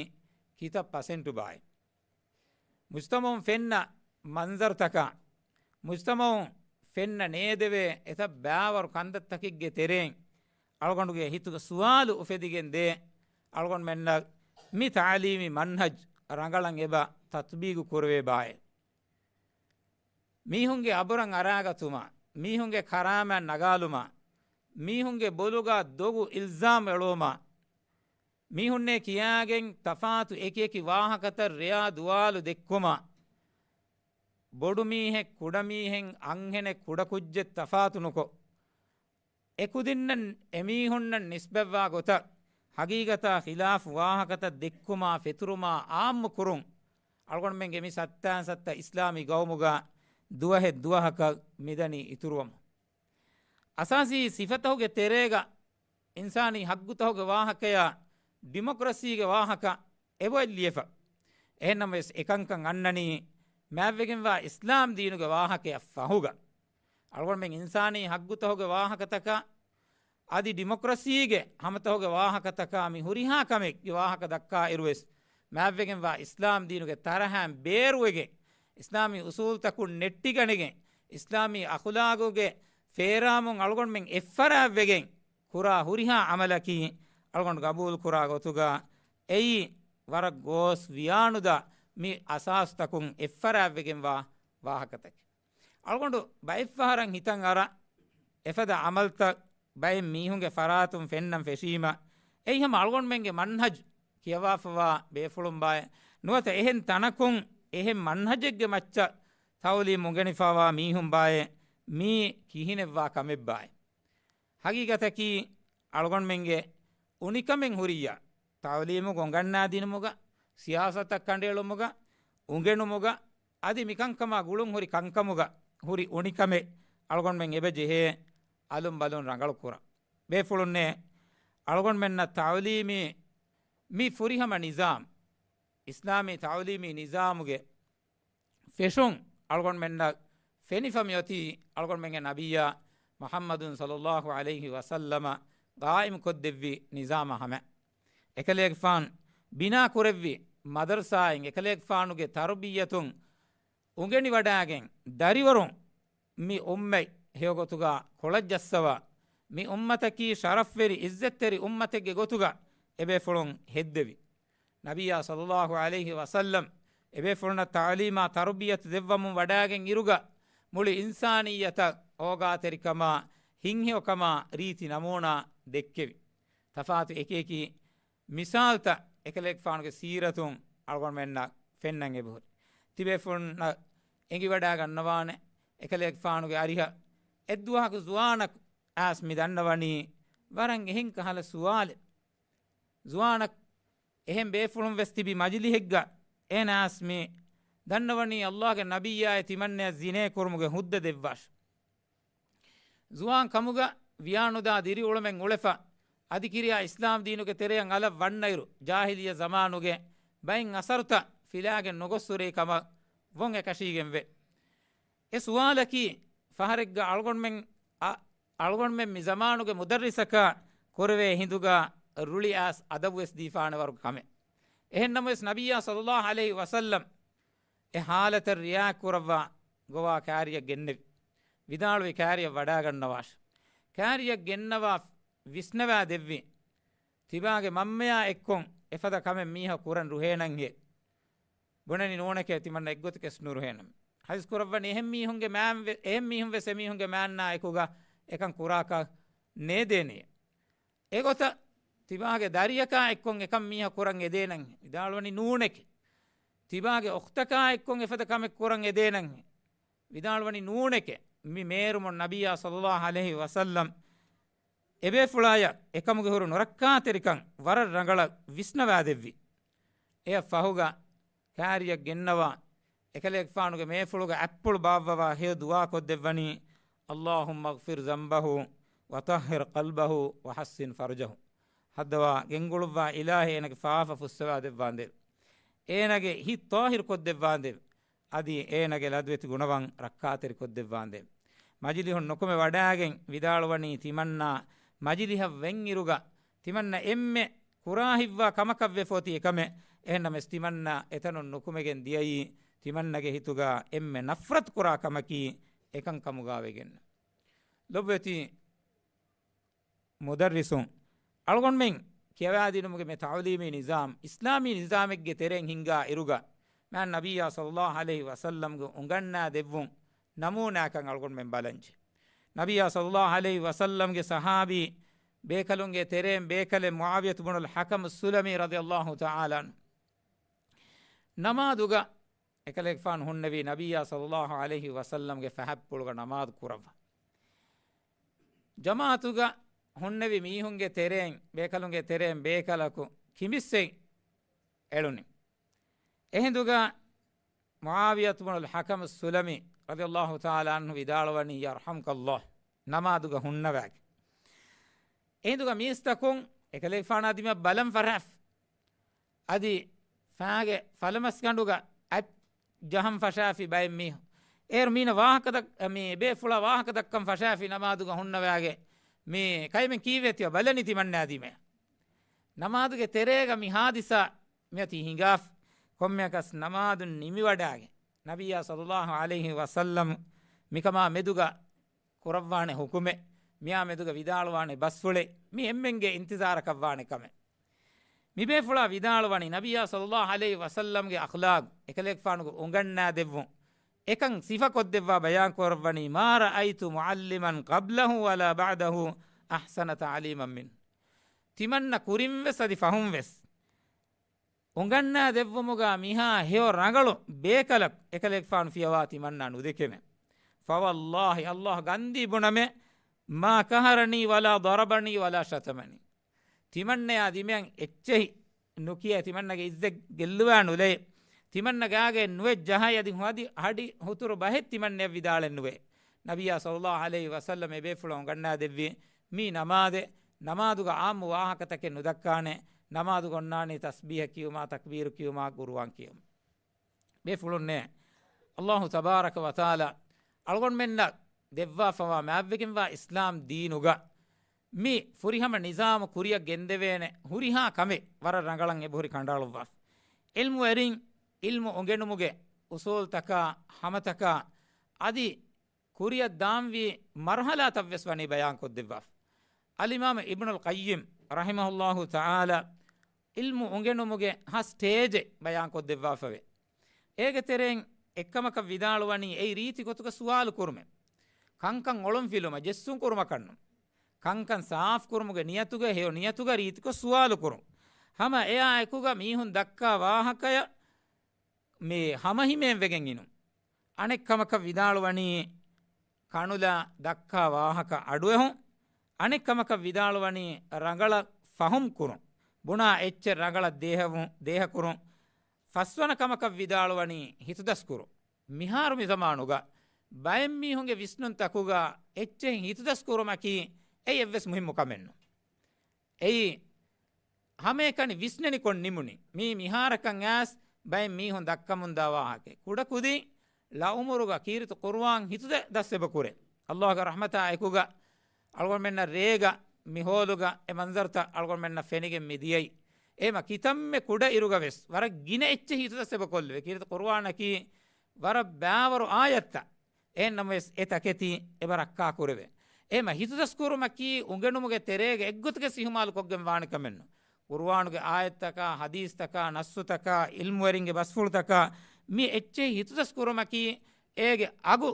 ކިތައް ޕަސެންޓު ބާއެއް؟ މުޖްތަމަޢުން ފެންނަ މަންޒަރުތަކާ، މުޖްތަމަޢުން ފެންނަ ނޭދެވޭ އެތައް ބައިވަރު ކަންތައްތަކެއްގެ ތެރެއިން އަޅުގަނޑުގެ ހިތުގަ ސުވާލު އުފެދިގެން ދޭ، އަޅުގަނޑުމެންނަށް މި ތަޢުލީމީ މަންހަޖް ރަނގަޅަށް އެބަ ތަޠްބީގު ކުރެވޭ ބާއޭ؟ މީހުންގެ އަބުރަށް އަރާގަތުމަށް، މީހުންގެ ކަރާމަތް ނަގާލުމަށް، މީހުންގެ ބޮލުގަ ދޮގު އިލްޒާމް އެޅުވުމަށް، މީހުންނޭ ކިޔާގެން ތަފާތު އެކިއެކި ވާހަކަތައް ރެޔާ ދުވާލު ދެއްކުމަށް، ބޮޑުމީހެއް، ކުޑަމީހެއް، އަންހެނެއް، ކުޑަކުއްޖެއް ތަފާތު ނުކޮށް، އެކުދިންނަށް އެމީހުންނަށް ނިސްބަތްވާ ގޮތަށް ހަގީގަތާ ޚިލާފު ވާހަކަތައް ދެއްކުމާ، ފެތުރުމާ، އާއްމު ކުރުން، އަޅުގަނޑުމެންގެ މި ސައްތާން ސައްތަ އިސްލާމީ ގައުމުގަ ދުވަހެއް ދުވަހަކަށް މިދަނީ އިތުރުވަމުން. އަސާސީ ސިފަތަކުގެ ތެރޭގަ އިންސާނީ ހައްގުތަކުގެ ވާހަކަޔާ، ޑިމޮކްރަސީގެ ވާހަކަ އެބައޮތް ލިޔެފަ. އެހެންނަމަވެސް، އެކަންކަން އަންނަނީ މާތްވެގެންވާ އިސްލާމް ދީނުގެ ވާހަކަޔަށް ފަހުގަ. އަޅުގަނޑުމެން އިންސާނީ ހައްގުތަކުގެ ވާހަކަތަކާ، އަދި ޑިމޮކްރަސީގެ ހަމަތަކުގެ ވާހަކަތަކާ މި ހުރިހާ ކަމެއްގެ ވާހަކަ ދައްކާ އިރުވެސް، މާތްވެގެންވާ އިސްލާމް ދީނުގެ ތަރަހައިން ބޭރުވެގެން، އިސްލާމީ އުސޫލުތަކުން ނެއްޓިގަނެގެން، އިސްލާމީ އަޚުލާގުގެ ފޭރާމުން އަޅުގަނޑުމެން އެއްފަރާތްވެގެން ކުރާ ހުރިހާ އަމަލަކީ އަޅުގަނޑު ގަބޫލު ކުރާ ގޮތުގަ އެއީ ވަރަށް ގޯސް ވިޔާނުދާ މި އަސާސްތަކުން އެއްފަރާތްވެގެންވާ ވާހަކަތަކެއް. އަޅުގަނޑު ބައެއްފަހަރަށް ހިތަށް އަރާ އެފަދަ އަމަލްތައް ބައެއް މީހުންގެ ފަރާތުން ފެންނަން ފެށީމަ، އެއީ ހަމަ އަޅުގަނޑުމެންގެ މަންހަޖް ކިޔަވާފަވާ ބޭފުޅުން ބާއޭ. ނުވަތަ އެހެން ތަނަކުން އެހެން މަންހަޖެއްގެ މައްޗަށް ތައުލީމު އުނގެނިފަވާ މީހުން ބާއޭ، މީ ކިހިނެއްވާ ކަމެއްބާއޭ. ހަގީގަތަކީ އަޅުގަނޑުމެންގެ އުނިކަމެއް ހުރިއްޔާ، ތައުލީމު އޮނގަންނާދިނުމުގަ، ސިޔާސަތަށް ކަނޑައެޅުމުގަ، އުނގެނުމުގަ، އަދި މިކަންކަމާ ގުޅުން ހުރި ކަންކަމުގަ ހުރި އުނިކަމެއް އަޅުގަނޑުމެން އެބަ ޖެހޭ އަލުން ބަލުން ރަނގަޅު ކުރަން. ބޭފުޅުންނޭ، އަޅުގަނޑުމެންނަށް ތައުލީމީ މި ފުރިހަމަ ނިޒާމް، އިސްލާމީ ތައުލީމީ ނިޒާމުގެ ފެށުން އަޅުގަނޑުމެންނަށް ފެނިފަ މިއޮތީ އަޅުގަނޑުމެންގެ ނަބިއްޔާ މުޙައްމަދު ޞައްލައްލާހު ޢަލައިހި ވަސައްލަމަ ގާއިމް ކޮށްދެއްވި ނިޒާމަށް ހަމަ. އެކަލޭގެފާނު ބިނާ ކުރެއްވި މަދަރުސާއިން އެކަލޭގެފާނުގެ ތަރުބިއްޔަތުން އުނގެނިވަޑާގެން ދަރިވަރުން މި އުއްމަތް ހެޔޮގޮތުގަ ކޮޅަށް ޖައްސަވާ، މި އުއްމަތަކީ ޝަރަފްވެރި އިއްޒަތްތެރި އުއްމަތެއްގެ ގޮތުގަ އެބޭފުޅުން ހެއްދެވި. ނަބިއްޔާ ޞައްލައްލާހު ޢަލައިހި ވަސައްލަމް އެބޭފުޅުންނަށް ތަޢުލީމާ ތަރުބިޔަތު ދެއްވަމުން ވަޑާގެން އިރުގަ މުޅި އިންސާނިއްޔަތަށް އޯގާތެރިކަމާ ހިތްހެޔޮކަމާ ރީތި ނަމޫނާ ދެއްކެވި. ތަފާތު އެކިއެކި މިސާލްތައް އެކަލޭގެފާނުގެ ސީރަތުން އަޅުގަނޑުމެންނަށް ފެންނަން އެބަހުރި. ތިބޭފުޅުންނަށް އެނގިވަޑާގަންނަވާނެ، އެކަލޭގެފާނުގެ އަރިހަށް އެއްދުވަހަކު ޒުވާނަކު އައިސް މި ދަންނަވަނީ ވަރަށް އެހެން ކަހަލަ ސުވާލެއް. ޒުވާނަކު އެހެން ބޭފުޅުން ވެސް ތިބި މަޖިލިހެއްގަ އޭނަ އައިސް މި ދަންނަވަނީ ﷲ ގެ ނަބިއްޔާއޭ ތިމަންނަޔަށް ޒިނޭ ކުރުމުގެ ހުއްދަ ދެއްވާށި. ޒުވާން ކަމުގަ ވިޔާނުދާ ދިރިއުޅުމެއް އުޅެފަ، އަދި ކިރިޔާ އިސްލާމް ދީނުގެ ތެރެއަށް އަލަށް ވަންނައިރު، ޖާހިލިއްޔަ ޒަމާނުގެ ބައެއް އަސަރުތައް ފިލާގެން ނުގޮސްހުރޭ ކަމަށް ވުން އެކަށީގެންވޭ. އެ ސުވާލަކީ، ފަހަރެއްގަ އަޅުގަނޑުމެން އަ-، އަޅުގަނޑުމެން މި ޒަމާނުގެ މުދައްރިސަކާ ކުރެވޭ ހިނދުގަ ރުޅި އައިސް އަދަބުވެސް ދީފާނެ ވަރުގެ ކަމެއް. އެހެންނަމަވެސް، ނަބިއްޔާ ޞައްލައްލާހު ޢަލައިހި ވަސައްލަމް އެ ހާލަތަށް ރިއާކް ކުރައްވާ ގޮވާ ކާރިއަށް ގެންނެވި. ވިދާޅުވި ކާރިއަށް ވަޑާގަންނަވާށި. ކާރިއަށް ގެންނަވާ ވިސްނަވާ ދެއްވި. ތިބާގެ މަންމަޔާ އެއްކޮށް އެފަދަ ކަމެއް މީހަކު ކުރަން ރުހޭނަންހޭ. ބުނަނީ ނޫނެކޭ، ތިމަންނަ އެއްގޮތަކަސް ނުރުހޭނަމޭ. ޙަދީޘް ކުރައްވަނީ އެހެން މީހުންގެ މާން ވެ-، އެހެން މީހުން ވެސް އެމީހުންގެ މާންނާ އެކުގަ އެކަން ކުރާކަށް ނޭދޭނެޔޭ. އެގޮތަށް ތިބާގެ ދަރިޔަކާ އެއްކޮށް އެކަން މީހަކު ކުރަން އެދޭނަން ވިދާޅުވަނީ ނޫނެކޭ. ތިބާގެ އުޚްތަކާ އެއްކޮށް އެފަދަ ކަމެއް ކުރަން އެދޭނަން ވިދާޅުވަނީ ނޫނެކޭ. މި މޭރުމުން ނަބިއްޔާ ޞައްލައްލާހު ޢަލައިހި ވަސައްލަމް އެބޭފުޅާޔަށް އެކަމުގެ ހުރު ނުރައްކާތެރިކަން ވަރަށް ރަނގަޅަށް ވިސްނަވާދެއްވި. އެއަށް ފަހުގަ ކާރިއަށް ގެންނަވާ، އެކަލޭގެފާނުގެ މޭފުޅުގެ އަތްޕުޅު ބާއްވަވާ ހެޔޮ ދުޢާ ކޮށްދެއްވަނީ، اللهم اغفر ذنبه وطهر قلبه وحصن فرجه. ހައްދަވާ ގެންގުޅުއްވާ އިލާހޭ، އޭނަގެ ފާފަ ފުއްސަވާ ދެއްވާނދެވެ. އޭނަގެ ހިތް ޠާހިރު ކޮށްދެއްވާނދެވެ. އަދި އޭނަގެ ލަދުވެތި ގުނަވަން ރައްކާތެރި ކޮށްދެއްވާނދެވެ. މަޖިލިހުން ނުކުމެ ވަޑާގެން ވިދާޅުވަނީ ތިމަންނާ މަޖިލިހަށް ވެންއިރުގަ ތިމަންނަ އެންމެ ކުރާހިތްވާ ކަމަކަށްވެފަ އޮތީ އެކަމެއް. އެހެންނަމަވެސް ތިމަންނަ އެތަނުން ނުކުމެގެން ދިޔައީ ތިމަންނަގެ ހިތުގަ އެންމެ ނަފްރަތު ކުރާ ކަމަކީ އެކަން ކަމުގަ ވެގެން. ލޮބުވެތި މުދައްރިސުން، އަޅުގަނޑުމެން ކިޔަވާދިނުމުގެ މި ތަޢުލީމީ ނިޒާމް، އިސްލާމީ ނިޒާމެއްގެ ތެރެއިން ހިންގާ އިރުގަ، މާތް ނަބިއްޔާ ޞައްލައްލާހު ޢަލައިހި ވަސައްލަމްގެ އުނގަންނާ ދެއްވުން ނަމޫނާކަން އަޅުގަނޑުމެން ބަލަންޖެ. ނަބިއްޔާ ޞައްލައްލާހު ޢަލައިހި ވަސައްލަމްގެ ޞަޙާބީ ބޭކަލުންގެ ތެރެއިން ބޭކަލެއް މުޢާވިޔަތު ބުނުލް ޙަކަމް ސުލަމީ ރަޟިޔައްލާހު ތަޢާލާ ޢަންހު ނަމާދުގަ އެކަލޭގެފާނު ހުންނެވީ ނަބިއްޔާ ޞައްލައްލާހު ޢަލައިހި ވަސައްލަމްގެ ފަހަތްޕުޅުގަ ނަމާދު ކުރައްވަ. ޖަމާޢަތުގަ ހުންނެވި މީހުންގެ ތެރެއިން، ބޭކަލުންގެ ތެރެއިން ބޭކަލަކު ކިނބިއްސެއް އެޅުނި. އެހިނދުގަ މުޢާވިޔަތު ބުނުލް ޙަކަމް ސުލަމީ ރަޟިޔައްލާހު ތަޢާލާ ޢަންހު ވިދާޅުވަނީ، ޔަރްޙަމްކައްލާހް، ނަމާދުގަ ހުންނަވާގެ. އެހިނދުގަ މީސްތަކުން އެކަލޭގެފާނާ ދިމާ ބަލަން ފަށާފި. އަދި ފާގެ ފަލަމަސްގަނޑުގަ އަތް ޖަހަން ފަށާފި ބައެއް މީހުން. އޭރު މީނަ ވާހަކަ ދައް-، މި ބޭފުޅާ ވާހަކަ ދައްކަން ފަށާފި ނަމާދުގަ ހުންނަވާގެ. މި ކައިމެން ކީއްވެތި ބަލަނީ ތިމަންނާ ދިމަޔަށް. ނަމާދުގެ ތެރޭގަ މި ހާދިސާ މިއޮތީ ހިނގާފި. ކޮންމެއަކަސް ނަމާދުން ނިމިވަޑާގެ ނަބިއްޔާ ޞައްލައްލާހު ޢަލައިހި ވަސައްލަމް މިކަމާ މެދުގަ ކުރައްވާނެ ޙުކުމެއް، މިއާ މެދުގަ ވިދާޅުވާނެ ބަސްފުޅެއް، މި އެންމެންގެ އިންތިޒާރަކަށްވާނެ ކަމެއް. މިބޭފުޅާ ވިދާޅުވަނީ ނަބިއްޔާ ޞައްލައްލާހު ޢަލައިހި ވަސައްލަމްގެ އަޚްލާޤް، އެކަލޭގެފާނުގެ އުނގަންނާދެއްވުން، އެކަން ސިފަކޮށްދެއްވާ ބަޔާންކުރައްވަނީ، "ما رأيت معلما قبله ولا بعده أحسن تعليما منه." ތިމަންނަ ކުރިންވެސް އަދި ފަހުންވެސް އުނގަންނާ ދެއްވުމުގަ މިހާ ހެޔޮ ރަނގަޅު ބޭކަލަކު އެކަލޭގެފާނު ފިޔަވާ ތިމަންނާ ނުދެކެމެ. فوالله، ﷲ ގަންދީ ބުނަމެ، ما قهرني ولا ضربني ولا شتمني. ތިމަންނަޔާ ދިމަޔަށް އެއްޗެހި ނުކިޔޭ، ތިމަންނަގެ އިއްޒަތް ގެއްލުވާ ނުލެއޭ، ތިމަންނަގެ އާގެއް ނުވެ ޖަހައި އަދި ހަދި ހަޑި ހުތުރު ބަހެއް ތިމަންނަޔަށް ވިދާޅެއް ނުވޭ. ނަބިއްޔާ ޞައްލައްލާހު ޢަލައިހި ވަސައްލަމް އެބޭފުޅަށް އުނގަންނާދެއްވި މީ ނަމާދެއް، ނަމާދުގަ އާއްމު ވާހަކަތަކެއް ނުދައްކާނެ، ނަމާދުގަ އޮންނާނީ ތަސްބީހަ ކިޔުމާ، ތަކްބީރު ކިޔުމާ، ޤުރުއާން ކިޔުމަށް. ބޭފުޅުންނޭ، ﷲ ތަބާރަކަ ވަތަޢާލާ އަޅުގަނޑުމެންނަށް ދެއްވާފަވާ މާތްވެގެންވާ އިސްލާމް ދީނުގަ މި ފުރިހަމަ ނިޒާމު ކުރިއަށް ގެންދެވޭނެ ހުރިހާ ކަމެއް ވަރަށް ރަނގަޅަށް އެބަހުރި ކަނޑައަޅުއްވާފަ. ޢިލްމުވެރިން ޢިލްމު އުނގެނުމުގެ އުޞޫލުތަކާ، ހަމަތަކާ އަދި ކުރިއަށް ދާންވީ މަރުޙަލާތައްވެސް ވަނީ ބަޔާންކޮށްދެއްވާފަ. އަލްއިމާމު އިބްނުލް ޤައްޔިމް ރަޙިމަހުﷲ ތަޢާލާ ޢިލްމު އުނގެނުމުގެ ހަ ސްޓޭޖެއް ބަޔާންކޮށްދެއްވާފަވޭ. އޭގެ ތެރެއިން އެއްކަމަކަށް ވިދާޅުވަނީ އެއީ ރީތި ގޮތުގަ ސުވާލު ކުރުމެއް. ކަންކަން އޮޅުންފިލުމަށް ޖެއްސުން ކުރުމަކަށްނު. ކަންކަން ސާފު ކުރުމުގެ ނިޔަތުގަ ހެޔޮ ނިޔަތުގަ ރީތިކޮށް ސުވާލު ކުރުން. ހަމަ އެއާ އެކުގަ މީހުން ދައްކާ ވާހަކަޔަށް މި ހަމަހިމޭން ވެގެން އިނުން. އަނެއް ކަމަކަށް ވިދާޅުވަނީ ކަނުލާ ދައްކާ ވާހަކަ އަޑުއެހުން. އަނެއް ކަމަކަށް ވިދާޅުވަނީ ރަނގަޅަށް ފަހުމް ކުރުން. ބުނާ އެއްޗެއް ރަނގަޅަށް ދޭހަވުން، ދޭހަކުރުން. ފަސްވަނަ ކަމަކަށް ވިދާޅުވަނީ ހިތުދަސްކުރުން. މިހާރު މި ޒަމާނުގަ ބައެއް މީހުންގެ ވިސްނުންތަކުގަ އެއްޗެހި ހިތުދަސްކުރުމަކީ އެއީ އެއްވެސް މުހިއްމު ކަމެއްނު. އެއީ ހަމައެކަނި ވިސްނެނިކޮށް ނިމުނީ. މީ މިހާރަކަށް އައިސް ބައެއް މީހުން ދައްކަމުންދާ ވާހަކައެއް. ކުޑަކުދިން ޅައުމުރުގަ ކީރިތި ޤުރުއާން ހިތުދަސް އެބަކުރޭ. ﷲގެ ރަޙްމަތާ އެކުގަ އަޅުގަނޑުމެންނަށް ރޭގަ މި ހޯލުގަ އެ މަންޒަރުތައް އަޅުގަނޑުމެންނަށް ފެނިގެން މި ދިޔައީ. އެހެމަ ކިތަންމެ ކުޑަ އިރުގަ ވެސް ވަރަށް ގިނަ އެއްޗެއް ހިތުދަސް އެބަކޮށްލެވޭ. ކީރިތި ޤުރުއާނަކީ ވަރަށް ބާވަރު އާޔަތްތައް. އެހެންނަމަވެސް އެ ތަކެތި އެބަ ރައްކާކުރެވޭ. އެހެމަ ހިތުދަސްކުރުމަކީ އުނގެނުމުގެ ތެރޭގަ އެއްގޮތަކަށް އިހުމާލުކޮށްގެން ވާނެ ކަމެއްނު. ޤުރުއާނުގެ އާޔަތްތަކާ، ޙަދީޘްތަކާ، ނައްޞުތަކާ، ޢިލްމުވެރިންގެ ބަސްފުޅުތަކާ މި އެއްޗެހި ހިތުދަސްކުރުމަކީ އޭގެ އަގު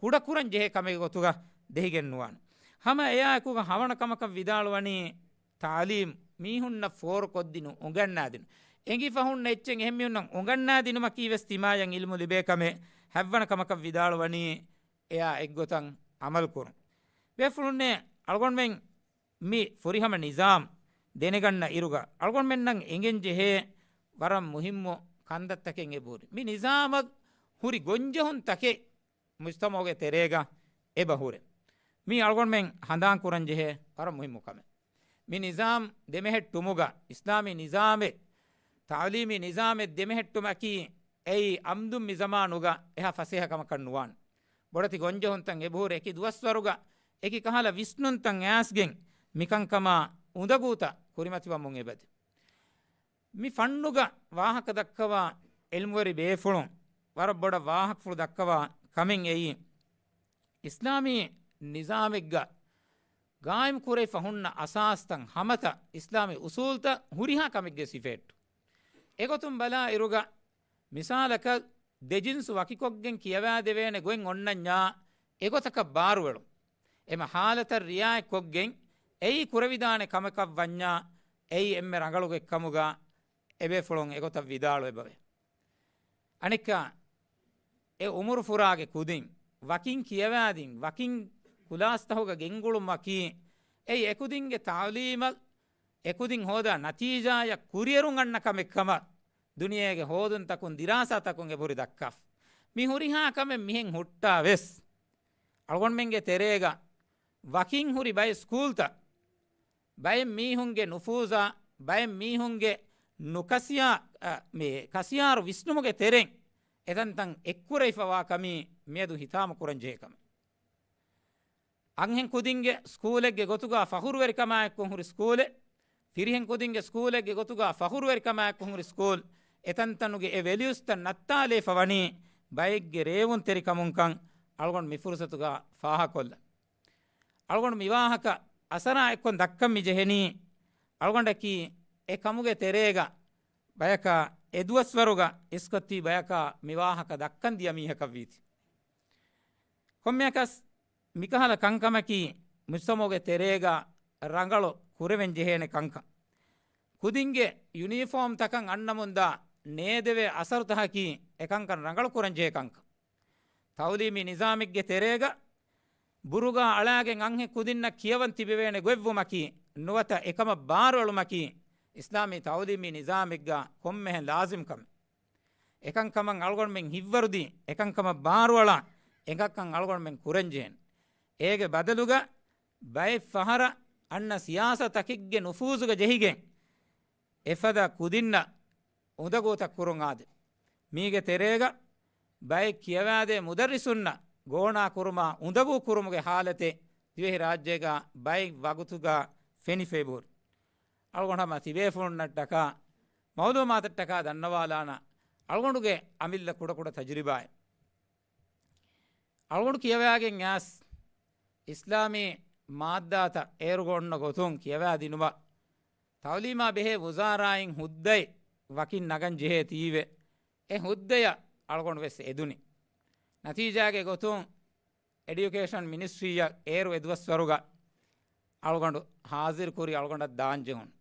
ކުޑަކުރަން ޖެހޭ ކަމެއްގެ ގޮތުގަ ދެހިގެން ނުވާނެ. ހަމަ އެއާއެކުގަ ހަވަނަ ކަމަކަށް ވިދާޅުވަނީ ތާލީމް، މީހުންނަށް ފޯރުކޮށްދިނުން، އުނގަންނާދިނުން. އެނގިފަހުން އެއްޗެއް އެހެން މީހުންނަށް އުނގަންނާދިނުމަކީ ވެސް ތިމާޔަށް ޢިލްމު ލިބޭ ކަމެއް. ހަތްވަނަ ކަމަކަށް ވިދާޅުވަނީ އެއާ އެއްގޮތަށް ޢަމަލު ކުރުން. ބޭފުޅުންނޭ، އަޅުގަނޑުމެން މި ފުރިހަމަ ނިޒާމް ދެނެގަންނަ އިރުގަ އަޅުގަނޑުމެންނަށް އެނގެން ޖެހޭ ވަރަށް މުހިއްމު ކަންތައްތަކެއް އެބަހުރި. މި ނިޒާމަށް ހުރި ގޮންޖެހުންތަކެއް މުޖްތަމަޢުގެ ތެރޭގަ އެބަ ހުރޭ. މީ އަޅުގަނޑުމެން ހަނދާން ކުރަން ޖެހޭ ވަރަށް މުހިއްމު ކަމެއް. މި ނިޒާމް ދެމެހެއްޓުމުގަ، އިސްލާމީ ނިޒާމެއް، ތަޢުލީމީ ނިޒާމެއް ދެމެހެއްޓުމަކީ، އެއީ އަމްދުން މި ޒަމާނުގަ އެހާ ފަސޭހަ ކަމަކަށް ނުވާނެ. ބޮޑެތި ގޮންޖެހުންތައް އެބަހުރި އެކި ދުވަސްވަރުގަ، އެކި ކަހަލަ ވިސްނުންތައް އައިސްގެން މިކަންކަމާ އުނދަގޫތައް ކުރިމަތިވަމުން އެބަދޭ. މި ފަންނުގަ ވާހަކަ ދައްކަވާ ޢިލްމުވެރި ބޭފުޅުން ވަރަށް ބޮޑަށް ވާހަކަފުޅު ދައްކަވާ ކަމެއް އެއީ، އިސްލާމީ ނިޒާމެއްގަ ގާއިމް ކުރެވިފަ ހުންނަ އަސާސްތައް، ހަމަތައް، އިސްލާމީ އުސޫލްތައް ހުރިހާ ކަމެއްގެ ސިފައެއްޓު. އެގޮތުން ބަލާ އިރުގަ، މިސާލަކަށް، ދެ ޖިންސު ވަކިކޮށްގެން ކިޔަވާދެވޭނެ ގޮތް އޮންނަންޏާ އެގޮތަކަށް ބާރުއެޅުން. އެމަ ހާލަތަށް ރިއާޔަތްކޮށްގެން އެއީ ކުރެވިދާނެ ކަމަކަށް ވަންޏާ، އެއީ އެންމެ ރަނގަޅުގޮތްކަމުގަ އެބޭފުޅުން އެގޮތަށް ވިދާޅުވެބަވޭ. އަނެއްކާ، އެ އުމުރުފުރާގެ ކުދިން ވަކިން ކިޔަވާދިން، ވަކިން ކުލާސްތަހުގަ ގެންގުޅުމަކީ، އެއީ އެކުދިންގެ ތަޢުލީމަށް އެކުދިން ހޯދާ ނަތީޖާޔަށް ކުރިއެރުން އަންނަ ކަމެއް ކަމަށް ދުނިޔޭގެ ހޯދުންތަކުން ދިރާސާތަކުން އެބަހުރި ދައްކާފަ. މި ހުރިހާ ކަމެއް މިހެން ހުއްޓާ ވެސް، އަޅުގަނޑުމެންގެ ތެރޭގަ ވަކިން ހުރި ބައެއް ސްކޫލްތައް، ބައެއް މީހުންގެ ނުފޫޒާ، ބައެއް މީހުންގެ ނުކަސިޔާ، އަ، މި ކަސިޔާރު ވިސްނުމުގެ ތެރެއިން އެތަންތަން އެއްކުރެވިފަވާ ކަމީ މިއަދު ހިތާމަ ކުރަން ޖެހޭ ކަމެއް. އަންހެން ކުދިންގެ ސްކޫލެއްގެ ގޮތުގަ ފަޚުރުވެރިކަމާއެކު ހުރި ސްކޫލެއް، ފިރިހެން ކުދިންގެ ސްކޫލެއްގެ ގޮތުގަ ފަޚުރުވެރިކަމާއެކު ހުރި ސްކޫލް، އެތަންތަނުގެ އެ ވެލިއުސްތައް ނައްތާލައިފަ ވަނީ ބައެއްގެ ރޭވުންތެރިކަމުންކަން އަޅުގަނޑު މި ފުރުސަތުގަ ފާހަކޮށްލަން. އަޅުގަނޑު މިވާހަކަ އަސަރާ އެއްކޮން ދައްކަން މި ޖެހެނީ، އަޅުގަނޑަކީ އެ ކަމުގެ ތެރޭގަ ބަޔަކާ އެދުވަސްވަރުގަ އިސްކޮށްތީ ބަޔަކާ މިވާހަކަ ދައްކަން ދިޔަ މީހަކަށްވީތީ. ކޮންމެއަކަސް މިކަހަލަ ކަންކަމަކީ މުޖްތަމަޢުގެ ތެރޭގަ ރަނގަޅު ކުރެވެން ޖެހޭނެ ކަންކަން. ކުދިންގެ ޔުނީފޯމްތަކަށް އަންނަމުންދާ ނޭދެވޭ އަސަރުތަކަކީ އެކަންކަން ރަނގަޅު ކުރަން ޖެހޭ ކަންކަން. ތަޢުލީމީ ނިޒާމެއްގެ ތެރޭގަ ބުރުގާ އަޅާގެން އަންހެން ކުދިންނަށް ކިޔަވަން ތިބެވޭނެ ގޮތްވުމަކީ، ނުވަތަ އެކަމަށް ބާރުއެޅުމަކީ، އިސްލާމީ ތަޢުލީމީ ނިޒާމެއްގަ ކޮންމެހެން ލާޒިމް ކަމެއް. އެކަންކަމަށް އަޅުގަނޑުމެން ހިތްވަރުދީ، އެކަންކަމަށް ބާރުއަޅާ، އެކަންކަން އަޅުގަނޑުމެން ކުރަންޖެހޭނެ. އޭގެ ބަދަލުގަ ބައެއް ފަހަރަށް އަންނަ ސިޔާސަތުތަކެއްގެ ނުފޫޒުގަ ޖެހިގެން، އެފަދަ ކުދިންނަށް އުނދަގޫތައް ކުރުން އާދެ. މީގެ ތެރޭގަ ބައެއް ކިޔަވާދޭ މުދައްރިސުންނަށް ގޯނާ ކުރުމާ އުނދަގޫ ކުރުމުގެ ހާލަތެއް ދިވެހިރާއްޖޭގަ ބައެއް ވަގުތުގަ ފެނިފައިބޯރި. އަޅުގަނޑު ހަމަ ތިބޭފުޅުންނަށްޓަކާ މައުލޫމާތަށްޓަކާ ދަންނަވާލާނަ އަޅުގަނޑުގެ އަމިއްލަ ކުޑަކުޑަ ތަޖުރިބާއެއް. އަޅުގަނޑު ކިޔަވާގެން އައިސް އިސްލާމީ މާއްދާތައް އޭރުގަ އޮންނަ ގޮތުން ކިޔަވާދިނުމަށް ތަޢުލީމާ ބެހޭ ވުޒާރާއިން ހުއްދައެއް ވަކިން ނަގަން ޖެހޭ ތީވެ، އެ ހުއްދަޔަށް އަޅުގަނޑު ވެސް އެދުނި. ނަތީޖާގެ ގޮތުން އެޑިއުކޭޝަން މިނިސްޓްރީއަށް އޭރު އެދުވަސްވަރުގަ އަޅުގަނޑު ހާޒިރުކުރި އަޅުގަނޑަށް ދާންޖެހުނު.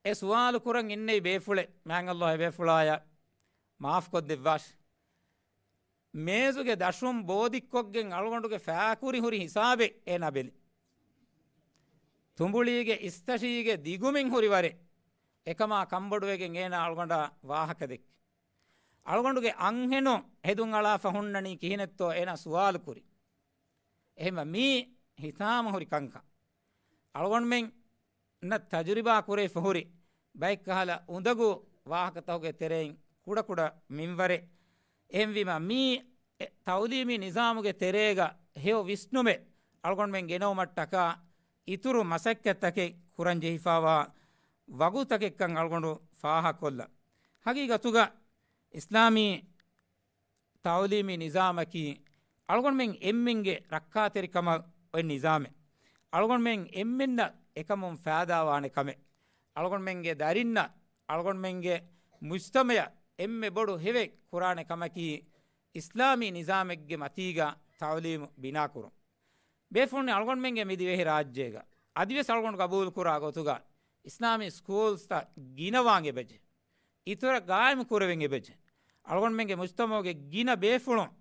އެ ސުވާލު ކުރަން އިންނެވި ބޭފުޅެއް، މާތް ﷲ އެ ބޭފުޅާޔަށް މާފްކޮށްދެއްވާށި. މޭޒުގެ ދަށުން ބޯދިއްކޮށްގެން އަޅުގަނޑުގެ ފާކުރި ހުރި ހިސާބެއް އޭނާ ބެލި. ތުނބުޅީގެ އިސްތަށީގެ ދިގުމިން ހުރި ވަރެއް އެކަމާ ކަންބޮޑުވެގެން އޭނާ އަޅުގަނޑާ ވާހަކަ ދެއްކި. އަޅުގަނޑުގެ އަންހެނުން ހެދުން އަޅާފަ ހުންނަނީ ކިހިނެއްތޯ އޭނާ ސުވާލު ކުރި. އެހެންވެ މީ ހިތާމަ ހުރި ކަންކަން. އަޅުގަނޑުމެންނަށް ތަޖުރިބާ ކުރެވިފަ ހުރި ބައެއްކަހަލަ އުނދަގޫ ވާހަކަތަކުގެ ތެރެއިން ކުޑަކުޑަ މިންވަރެއް. އެހެންވީމަ މީ އެ ތަޢުލީމީ ނިޒާމުގެ ތެރޭގަ ހެޔޮ ވިސްނުމެއް އަޅުގަނޑުމެން ގެނައުމަށްޓަކާ އިތުރު މަސައްކަތްތަކެއް ކުރަން ޖެހިފަވާ ވަގުތަކެއްކަން އަޅުގަނޑު ފާހަކޮށްލަން. ހަގީގަތުގަ އިސްލާމީ ތަޢުލީމީ ނިޒާމަކީ އަޅުގަނޑުމެން އެންމެންގެ ރައްކާތެރިކަމަށް އޮތް ނިޒާމެއް. އަޅުގަނޑުމެން އެންމެންނަށް އެކަމުން ފައިދާވާނެ ކަމެއް. އަޅުގަނޑުމެންގެ ދަރިންނަށް، އަޅުގަނޑުމެންގެ މުޖްތަމަޢަށް އެންމެ ބޮޑު ހެވެއް ކުރާނެ ކަމަކީ އިސްލާމީ ނިޒާމެއްގެ މަތީގަ ތަޢުލީމު ބިނާކުރުން. ބޭފުޅުން އަޅުގަނޑުމެންގެ މި ދިވެހި ރާއްޖޭގަ އަދިވެސް އަޅުގަނޑު ގަބޫލު ކުރާ ގޮތުގަ އިސްލާމީ ސްކޫލްސްތައް ގިނަވާން އެބަޖެ. އިތުރަށް ގާއިމު ކުރެވެން އެބަޖެ. އަޅުގަނޑުމެންގެ މުޖްތަމަޢުގެ ގިނަ ބޭފުޅުން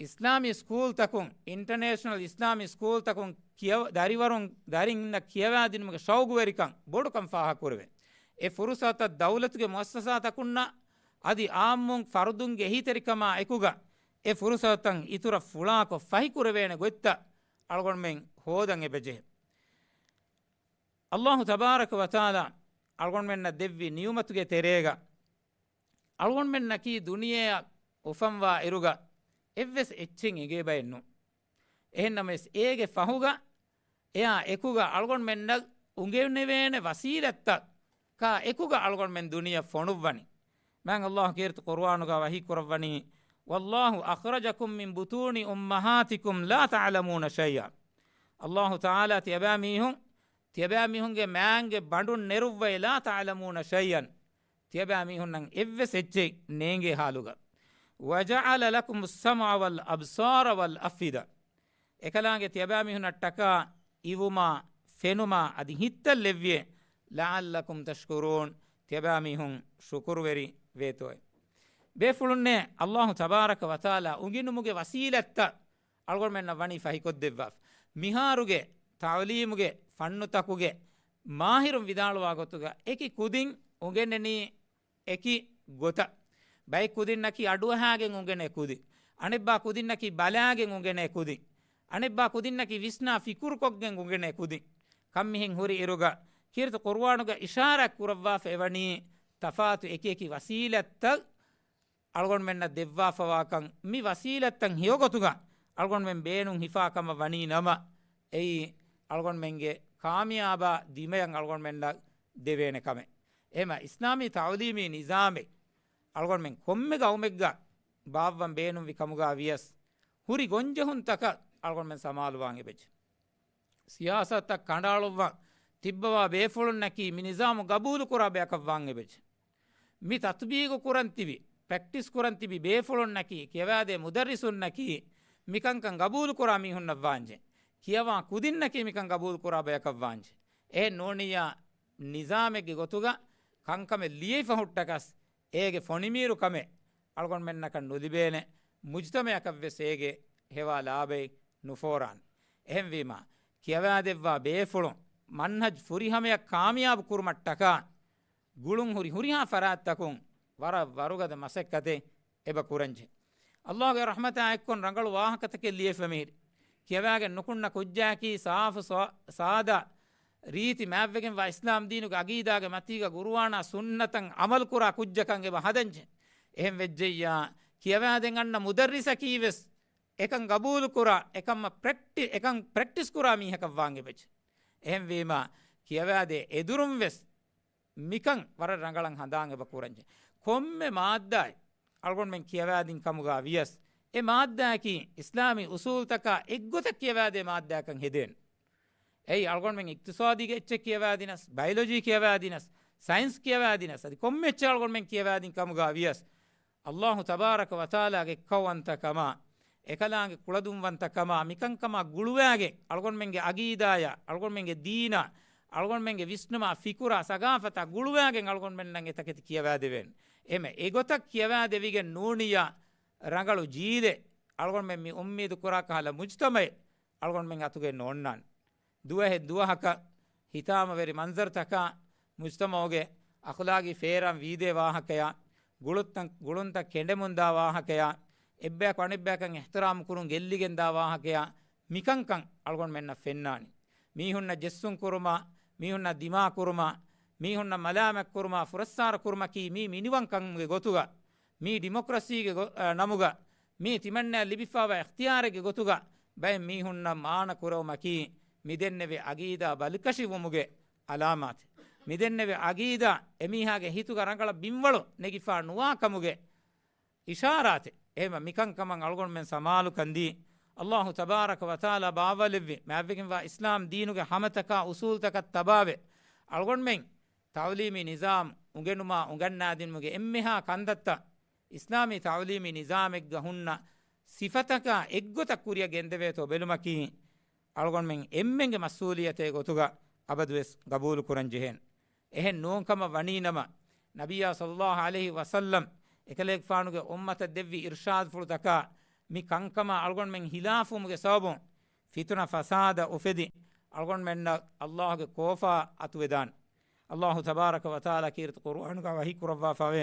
އިސްލާމީ ސްކޫލްތަކުން، އިންޓަނޭޝަނަލް އިސްލާމީ ސްކޫލްތަކުން ކިޔަވ-، ދަރިވަރުން، ދަރިންނަށް ކިޔަވާދިނުމުގެ ޝައުގުވެރިކަން ބޮޑުކަން ފާހަގަކުރެވޭ. އެ ފުރުސަތަށް ދައުލަތުގެ މުއައްސަސާތަކުންނަށް އަދި އާއްމުން ފަރުދުންގެ އެހީތެރިކަމާ އެކުގަ އެ ފުރުސަތުތައް އިތުރަށް ފުޅާކޮށް ފަހިކުރެވޭނެ ގޮތްތައް އަޅުގަނޑުމެން ހޯދަން އެބަޖެހޭ. ﷲ ތަބާރަކަ ވަތަޢާލާ އަޅުގަނޑުމެންނަށް ދެއްވި ނިޢުމަތުގެ ތެރޭގަ އަޅުގަނޑުމެންނަކީ ދުނިޔެއަށް އުފަންވާ އިރުގަ އެއްވެސް އެއްޗެއް އެނގޭ ބައެއް ނޫން. އެހެންނަމަވެސް އޭގެ ފަހުގަ އެއާ އެކުގަ އަޅުގަނޑުމެންނަށް އުނގެނެވޭނެ ވަސީލަތްތަކާ އެކުގަ އަޅުގަނޑުމެން ދުނިޔެއަށް ފޮނުއްވަނީ. މާތް ﷲ ކީރިތި ޤުރުއާނުގަ ވަޙީ ކުރައްވަނީ، "والله أخرجكم من بطون أمهاتكم لا تعلمون شيئا." ﷲ ތަޢާލާ ތިޔަބައިމީހުން، ތިޔަބައިމީހުންގެ މާންގެ ބަނޑުން ނެރުއްވައި، "لا تعلمون شيئا." ތިޔަބައިމީހުންނަށް އެއްވެސް އެއްޗެއް ނޭނގޭ ހާލުގަ. "وجعل لكم السمع والأبصار والأفئدة." އެކަލާނގެ ތިޔަބައިމީހުންނަށްޓަކާ އިވުމާ، ފެނުމާ އަދި ހިތްތައް ލެއްވިއޭ. "لعلكم تشكرون." ތިޔަބައިމީހުން ޝުކުރުވެރި ވޭތޯއޭ. ބޭފުޅުންނޭ، ﷲ ތަބާރަކަ ވަތަޢާލާ އުނގެނުމުގެ ވަސީލަތްތައް އަޅުގަނޑުމެންނަށް ވަނީ ފަހިކޮށްދެއްވާފަ. މިހާރުގެ ތަޢުލީމުގެ ފަންނުތަކުގެ މާހިރުން ވިދާޅުވާ ގޮތުގަ އެކި ކުދިން އުނގެންނަނީ އެކި ގޮތަށް. ބައެއް ކުދިންނަކީ އަޑުއަހާގެން އުނގެނޭ ކުދިން. އަނެއްބާ ކުދިންނަކީ ބަލާގެން އުނގެނޭ ކުދިން. އަނެއްބާ ކުދިންނަކީ ވިސްނާ ފިކުރުކޮށްގެން އުނގެނޭ ކުދިން. ކަންމިހެން ހުރި އިރުގަ ކީރިތި ޤުރުއާނުގަ އިޝާރާތް ކުރައްވާފަ އެވަނީ ތަފާތު އެކި އެކި ވަސީލަތްތައް އަޅުގަނޑުމެންނަށް ދެއްވާފަވާކަން. މި ވަސީލަތްތައް ހެޔޮގޮތުގަ އަޅުގަނޑުމެން ބޭނުން ހިފާ ކަމަށް ވަނީ ނަމަ، އެއީ އަޅުގަނޑުމެންގެ ކާމިޔާބާ ދިމަޔަށް އަޅުގަނޑުމެންނަށް ދެވޭނެ ކަމެއް. އެހެމަ އިސްލާމީ ތަޢުލީމީ ނިޒާމެއް އަޅުގަނޑުމެން ކޮންމެ ގައުމެއްގަ ބާއްވަން ބޭނުންވި ކަމުގަ ވިޔަސް، ހުރި ގޮންޖެހުންތަކަށް އަޅުގަނޑުމެން ސަމާލުވާން އެބަޖެ. ސިޔާސަތަށް ކަނޑައަޅުއްވަން ތިއްބަވާ ބޭފުޅުންނަކީ މި ނިޒާމު ގަބޫލުކުރާ ބަޔަކަށް ވާން އެބަޖެ. މި ތަތުބީގު ކުރަން ތިބި، ޕްރެކްޓިސް ކުރަން ތިބި ބޭފުޅުންނަކީ، ކިޔަވާދޭ މުދައްރިސުންނަކީ، މި ކަންކަން ގަބޫލުކުރާ މީހުންނަށް ވާންޖެ. ކިޔަވާ ކުދިންނަކީ މިކަން ގަބޫލުކުރާ ބަޔަކަށް ވާންޖެ. އެހެން ނޫނިއްޔާ، ނިޒާމެއްގެ ގޮތުގަ ކަންކަމެއް ލިޔެފަ ހުއްޓަކަސް، އޭގެ ފޮނިމީރު ކަމެއް އަޅުގަނޑުމެންނަކަށް ނުލިބޭނެ، މުޖުތަމައަކަށް ވެސް އޭގެ ހެވާ ލާބައެއް ނުފޯރާނެ. އެހެންވީމާ، ކިޔަވާދެއްވާ ބޭފުޅުން މަންހަޖް ފުރިހަމަޔަށް ކާމިޔާބު ކުރުމަށްޓަކާ، ގުޅުން ހުރި ހުރިހާ ފަރާތްތަކުން ވަރަށް ވަރުގަދަ މަސައްކަތެއް އެބަ ކުރަންޖެ. އައްލާހުގެ ރަޙްމަތާ އެއްކޮށް ރަނގަޅު ވާހަކަތަކެއް ލިޔެފަ މީރި. ކިޔަވާގެން ނުކުންނަ ކުއްޖާއަކީ ސާފު ސާ-، ސާދާ ރީތި މާތްވެގެންވާ އިސްލާމް ދީނުގެ އަގީދާގެ މަތީގަ ގުރުއާނާ ސުންނަތަށް އަމަލުކުރާ ކުއްޖަކަށް އެބަ ހަދަންޖެ. އެހެން ވެއްޖެއްޔާ، ކިޔަވާދެން އަންނަ މުދައްރިސަކީ ވެސް އެކަން ގަބޫލުކުރާ، އެކަން ޕްރެކްޓި-، އެކަން ޕްރެކްޓިސް ކުރާ މީހަކަށް ވާން އެބަޖެ. އެހެންވީމާ، ކިޔަވާދޭ އެދުރުން ވެސް މިކަން ވަރަށް ރަނގަޅަށް ހަނދާން އެބަ ކުރަންޖެ. ކޮންމެ މާއްދާއެއް އަޅުގަނޑުމެން ކިޔަވާދިން ކަމުގަ ވިޔަސް، އެ މާއްދާއަކީ އިސްލާމީ އުސޫލުތަކާ އެއްގޮތަށް ކިޔަވާދޭ މާއްދާއަކަށް ހެދޭނެ. އެއީ އަޅުގަނޑުމެން އިޤްތިޞާދީގެ އެއްޗެއް ކިޔަވާދިނަސް، ބަޔޮލޮޖީ ކިޔަވާދިނަސް، ސައިންސް ކިޔަވާދިނަސް، އަދި ކޮންމެ އެއްޗެއް އަޅުގަނޑުމެން ކިޔަވާދިން ކަމުގަ ވިޔަސް، އައްލާހު ތަބާރަކަ ވަތަޢާލާގެ އެއްކައުވަންތަކަމާ، އެކަލާނގެ ކުޅަދުންވަންތަކަމާ، މިކަންކަމާ ގުޅުވާގެން އަޅުގަނޑުމެންގެ އަގީދާޔާ، އަޅުގަނޑުމެންގެ ދީނާ، އަޅުގަނޑުމެންގެ ވިސްނުމާ، ފިކުރާ، ސަގާފަތާ ގުޅުވާގެން އަޅުގަނޑުމެންނަށް އެތަކެތި ކިޔަވާދެވޭނެ. އެހެމެ އެގޮތަށް ކިޔަވާދެވިގެން ނޫނިއްޔާ، ރަނގަޅު ޖީލެއް އަޅުގަނޑުމެން މި އުއްމީދު ކުރާ ކަހަލަ މުޖުތަމައެއް އަޅުގަނޑުމެން އަތުގައި ނޯންނާނެ. ދުވަހެއް ދުވަހަކަށް ހިތާމަވެރި މަންޒަރުތަކާ، މުޖުތަމަޢުގެ އަޚުލާގީ ފޭރާން ވީދޭ ވާހަކަޔާ، ގުޅުންތައް، ގުޅުންތައް ކެނޑެމުންދާ ވާހަކަޔާ، އެއްބަޔަކު އަނެއްބަޔަކަށް އިޙްތިރާމް ކުރުން ގެއްލިގެންދާ ވާހަކަޔާ، މިކަންކަން އަޅުގަނޑުމެންނަށް ފެންނާނީ. މީހުންނަށް ޖެއްސުން ކުރުމާ، މީހުންނަށް ދިމާ ކުރުމާ، މީހުންނަށް މަލާމަތް ކުރުމާ، ފުރައްސާރަ ކުރުމަކީ މީ މިނިވަންކަމުގެ ގޮތުގަ، މީ ޑިމޮކްރަސީގެ ގޮ-، އަ، ނަމުގަ، މީ ތިމަންނައަށް ލިބިފައިވާ އިޚްތިޔާރެއްގެ ގޮތުގަ ބައެއް މީހުންނަށް މާނަ ކުރެވުމަކީ، މިދެންނެވި އަގީދާ ބަލިކަށިވުމުގެ އަލާމާތެއް. މިދެންނެވި އަގީދާ އެމީހާގެ ހިތުގަ ރަނގަޅަށް ބިންވަޅު ނެގިފާ ނުވާ ކަމުގެ އިޝާރާތެއް. އެހެމަ މިކަންކަމަށް އަޅުގަނޑުމެން ސަމާލުކަން ދީ، އައްލާހު ތަބާރަކަ ވަތަޢާލާ ބާވާލެއްވި މާތްވެގެންވާ އިސްލާމް ދީނުގެ ހަމަތަކާ އުސޫލުތަކަށް ތަބާވެ، އަޅުގަނޑުމެން ތަޢުލީމީ ނިޒާމް އުނގެނުމާ އުނގަންނާދިނުމުގެ އެންމެހާ ކަންތައްތައް އިސްލާމީ ތަޢުލީމީ ނިޒާމެއްގަ ހުންނަ ސިފަތަކާ އެއްގޮތަށް ކުރިއަށް ގެންދެވޭތޯ ބެލުމަކީ، އަޅުގަނޑުމެން އެންމެންގެ މަސްއޫލިއްޔަތެއް ގޮތުގަ އަބަދުވެސް ގަބޫލު ކުރަން ޖެހޭނެ. އެހެން ނޫން ކަމަށް ވަނީ ނަމަ، ނަބިއްޔާ ޞައްލައްލާހު ޢަލައިހި ވަސައްލަމް އެކަލޭގެފާނުގެ އުއްމަތަށް ދެއްވި އިރްޝާދުފުޅުތަކާ މި ކަންކަމާ އަޅުގަނޑުމެން ހިލާފުވުމުގެ ސަބަބުން ފިތުނަ ފަސާދަ އުފެދި، އަޅުގަނޑުމެންނަށް އައްލާހުގެ ކޯފާ އަތުވެދާނެ. އައްލާހު ތަބާރަކަ ވަތަޢާލާ ކީރިތި ޤުރުއާނުގަ ވަޙީ ކުރައްވާފަވޭ،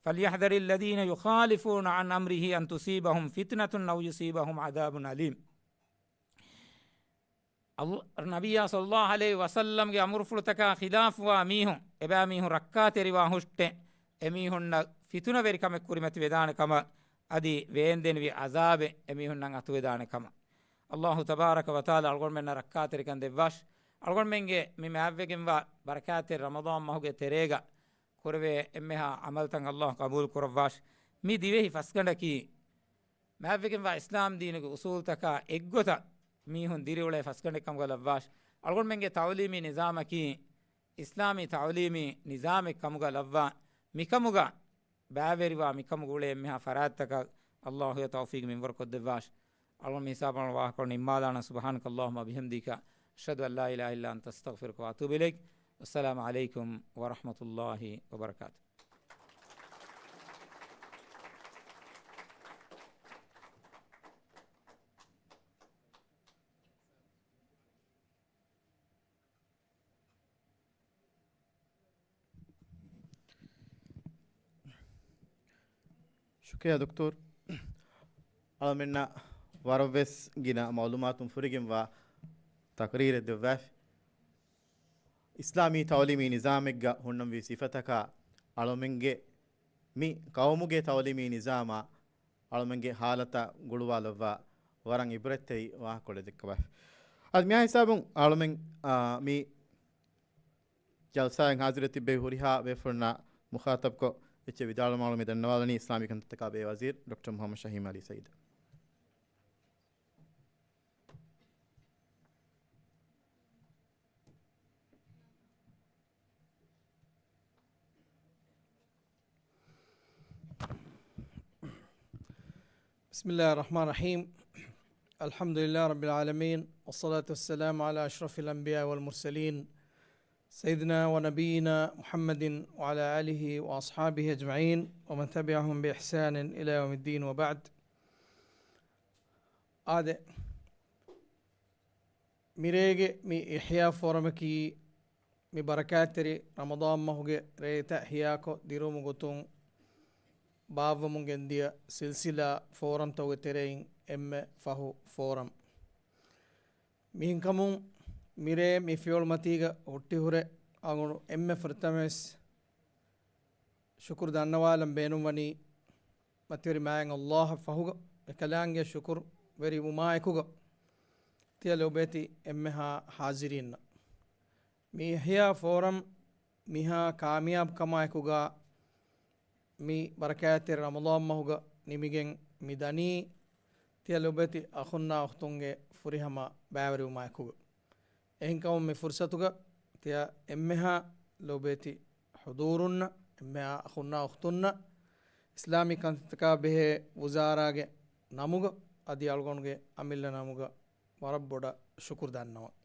فَلْيَحْذَرِ الَّذِينَ يُخَالِفُونَ عَنْ أَمْرِهِ أَنْ تُصِيبَهُمْ فِتْنَةٌ أَوْ يُصِيبَهُمْ عَذَابٌ أَلِيمٌ. އަލް-، ނަބިއްޔާ ޞައްލައްލާހު ޢަލައިހި ވަސައްލަމްގެ އަމުރުފުޅުތަކާ ޚިލާފުވާ މީހުން، އެބައިމީހުން ރައްކާތެރިވާ ހުށްޓެ، އެމީހުންނަށް ފިތުނަވެރިކަމެއް ކުރިމަތިވެދާނެ ކަމަށް، އަދި ވޭންދެނިވި ޢަޒާބެއް އެމީހުންނަށް އަތުވެދާނެ ކަމަށް. އައްލާހު ތަބާރަކަ ވަތަޢާލާ އަޅުގަނޑުމެންނަށް ރައްކާތެރިކަން ދެއްވާށި. އަޅުގަނޑުމެންގެ މި މާތްވެގެންވާ ބަރަކާތްތެރި ރަމަޟާން މަހުގެ ތެރޭގަ ކުރެވޭ އެންމެހާ ޢަމަލުތައް އައްލާހު ޤަބޫލު ކުރައްވާށި. މި ދިވެހި ފަސްގަނޑަކީ، މާތްވެގެންވާ އިސްލާމް ދީނުގެ އުޞޫލުތަކާ އެއްގޮތަށް މީހުން ދިރިއުޅޭ ފަސްގަނޑެއް ކަމުގަ ލައްވާށި. އަޅުގަނޑުމެންގެ ތަޢުލީމީ ނިޒާމަކީ އިސްލާމީ ތަޢުލީމީ ނިޒާމެއް ކަމުގަ ލައްވާ، މިކަމުގަ ބައިވެރިވާ، މިކަމުގަ އުޅޭ އެންމެހާ ފަރާތްތަކަށް އައްލާހު ތައުފީޤު މިންވަރު ކޮށްދެއްވާށި. އަޅުގަނޑު މި ހިސާބުން ވާހަކަ ނިންމާލާނަން. سبحانك اللهم وبحمدك، أشهد أن لا إله إلا أنت، أستغفرك وأتوب إليك. والسلام عليكم ورحمة الله وبركاته. ޝުކުރިއްޔާ ދޮކްޓަރު. އަޅަމެންނަށް ވަރަށްވެސް ގިނަ މަޢުލޫމާތުން ފުރިގެންވާ ތަޤްރީރެއް ދެއްވާފި. އިސްލާމީ ތަޢުލީމީ ނިޒާމެއްގަ ހުންނަންވީ ސިފަތަކާ އަޅަމެންގެ މި ޤައުމުގެ ތަޢުލީމީ ނިޒާމާ އަޅަމެންގެ ޙާލަތަށް ގުޅުވާލައްވާ ވަރަށް ޢިބްރަތްތެރި ވާހަކަކޮޅެއް ދެއްކަވާފި. އަދި މިހާ ހިސާބުން އަޅަމެން، އާ، މި ޖަލްސާއިން ޙާޟިރުވެ ތިއްބެވި ހުރިހާ ބޭފުޅުންނާ މުޚާޠަބްކޮށް، އެއްޗެއް ވިދާޅުމާ މި ދަންނަވާލަނީ އިސްލާމީ ކަންތައްތަކާ ބެހޭ ވަޒީރު ޑޮކްޓަރ މުހައްމަދު ޝަހީމް އަލީ ސައީދު. بسم الله الرحمن الرحيم. الحمد لله رب العالمين، والصلاة والسلام على أشرف الأنبياء والمرسلين، سيدنا ونبينا محمد وعلى آله وأصحابه أجمعين، ومن تبعهم بإحسان إلى يوم الدين، وبعد. އާދެ، މިރޭގެ މި އިޙްޔާ ފޯރަމަކީ މި ބަރަކާތްތެރި ރަމަޟާން މަހުގެ ރޭތައް އިޙްޔާކޮށް ދިރުވުމުގެ ގޮތުން ބާއްވަމުން ގެންދިޔަ ސިލްސިލާ ފޯރަމްތަކުގެ ތެރެއިން އެންމެ ފަހު ފޯރަމް. މިހެންކަމުން މިރޭ މި ފިޔަވަޅުމަތީގަ ހުއްޓިހުރެ އަޅުގަނޑު އެންމެ ފުރަތަމަވެސް ޝުކުރު ދަންނަވާލަން ބޭނުންވަނީ މަތިވެރި މާތް ﷲ އަށް ފަހުގަ، އެކަލާނގެ ޝުކުރު ވެރިވުމާއެކުގަ، ތިޔަ ލޮބުވެތި އެންމެހާ ޙާޟިރީންނަށް. މި އިޙްޔާ ފޯރަމް މިހާ ކާމިޔާބު ކަމާއެކުގަ، މި ބަރަކާތްތެރި ރަމަޟާން މަހުގަ ނިމިގެން މި ދަނީ، ތިޔަ ލޮބުވެތި އަޚުންނާ އުޚްތުންގެ ފުރިހަމަ ބައިވެރިވުމާއެކުގަ. އެހެންކަމުން މި ފުރުޞަތުގަ ތިޔަ އެންމެހާ ލޮބުވެތި ޙުޟޫރުންނަށް، އެންމެހާ އަޚުންނާ އުޚްތުންނަށް އިސްލާމީ ކަންތައްތަކާ ބެހޭ ވުޒާރާގެ ނަމުގަ، އަދި އަޅުގަނޑުގެ އަމިއްލަ ނަމުގަ ވަރަށް ބޮޑަށް ޝުކުރު ދަންނަވަން.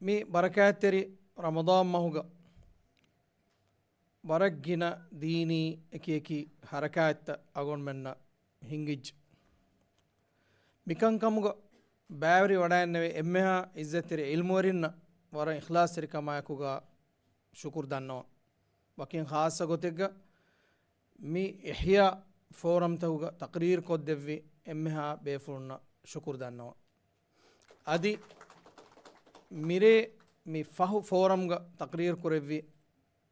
މި ބަރަކާތްތެރި ރަމަޟާން މަހުގަ ވަރަށް ގިނަ ދީނީ އެކި އެކި ޙަރަކާތްތައް އަޅުގަނޑުމެންނަށް ހިނގިއްޖެ. މިކަންކަމުގަ ބައިވެރިވަޑައިންނެވި އެންމެހާ ޢިއްޒަތްތެރި ޢިލްމުވެރިންނަށް ވަރަށް އިޚްލާޞްތެރިކަމާއެކުގަ ޝުކުރު ދަންނަވަން. ވަކިން ޚާއްޞަ ގޮތެއްގަ މި އިޙްޔާ ފޯރަމްތަކުގަ ތަޤްރީރު ކޮށްދެއްވި އެންމެހާ ބޭފުޅުންނަށް ޝުކުރު ދަންނަވަން. އަދި މިރޭ މި ފަހު ފޯރަމްގަ ތަޤްރީރު ކުރެއްވި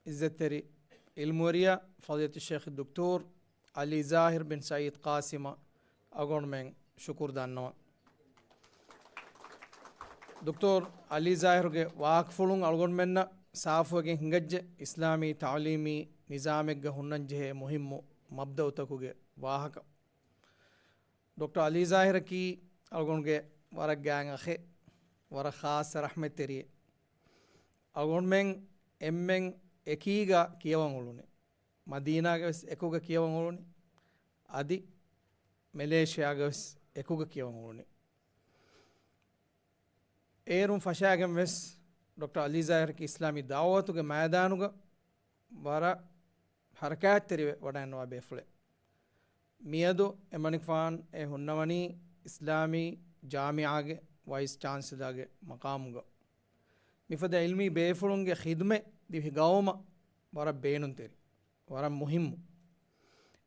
ޢިއްޒަތްތެރި ޢިލްމުވެރިޔާ ފަޟީލަތު ޝޭޚް ދޮކްޓޯރު ޢަލީ ޒާހިރު ބިން ސަޢީދު ޤާސިމަށް އަޅުގަނޑުމެން ޝުކުރު ދަންނަވަން. ދޮކްޓޯރު ޢަލީ ޒާހިރުގެ ވާހަކަފުޅުން އަޅުގަނޑުމެންނަށް ސާފުވެގެން ހިނގައްޖެ އިސްލާމީ ތަޢުލީމީ ނިޒާމެއްގަ ހުންނަންޖެހޭ މުހިއްމު މަބްދައުތަކުގެ ވާހަކަ. ޑޮކްޓަރ ޢަލީ ޒާހިރަކީ އަޅުގަނޑުގެ ވަރަށް ގާތް އަޚެއް، ވަރަށް ޚާއްޞަ ރަޙްމަތްތެރިއެއް. އަޅުގަނޑުމެން އެންމެން އެކީގަ ކިޔަވަން އުޅުނީ. މަދީނާގަވެސް އެކުގަ ކިޔަވަން އުޅުނީ. އަދި މެލޭޝިޔާގަވެސް އެކުގަ ކިޔަވަން އުޅުނީ. އޭރުން ފަށާގެން ވެސް ޑޮކްޓަރ ޢަލީ ޒާހިރަކީ އިސްލާމީ ދަޢުވަތުގެ މައިދާނުގަ ވަރަށް ޙަރަކާތްތެރިވެ ވަޑައިންނަވާ ބޭފުޅެއް. މިއަދު އެމަނިކުފާނު އެ ހުންނަވަނީ އިސްލާމީ ޖާމިޢާގެ ވައިސް ޗާންސެލާގެ މަޤާމުގަ. މިފަދަ ޢިލްމީ ބޭފުޅުންގެ ޚިދުމަތް ދިވެހި ގައުމަށް ވަރަށް ބޭނުންތެރި، ވަރަށް މުހިއްމު.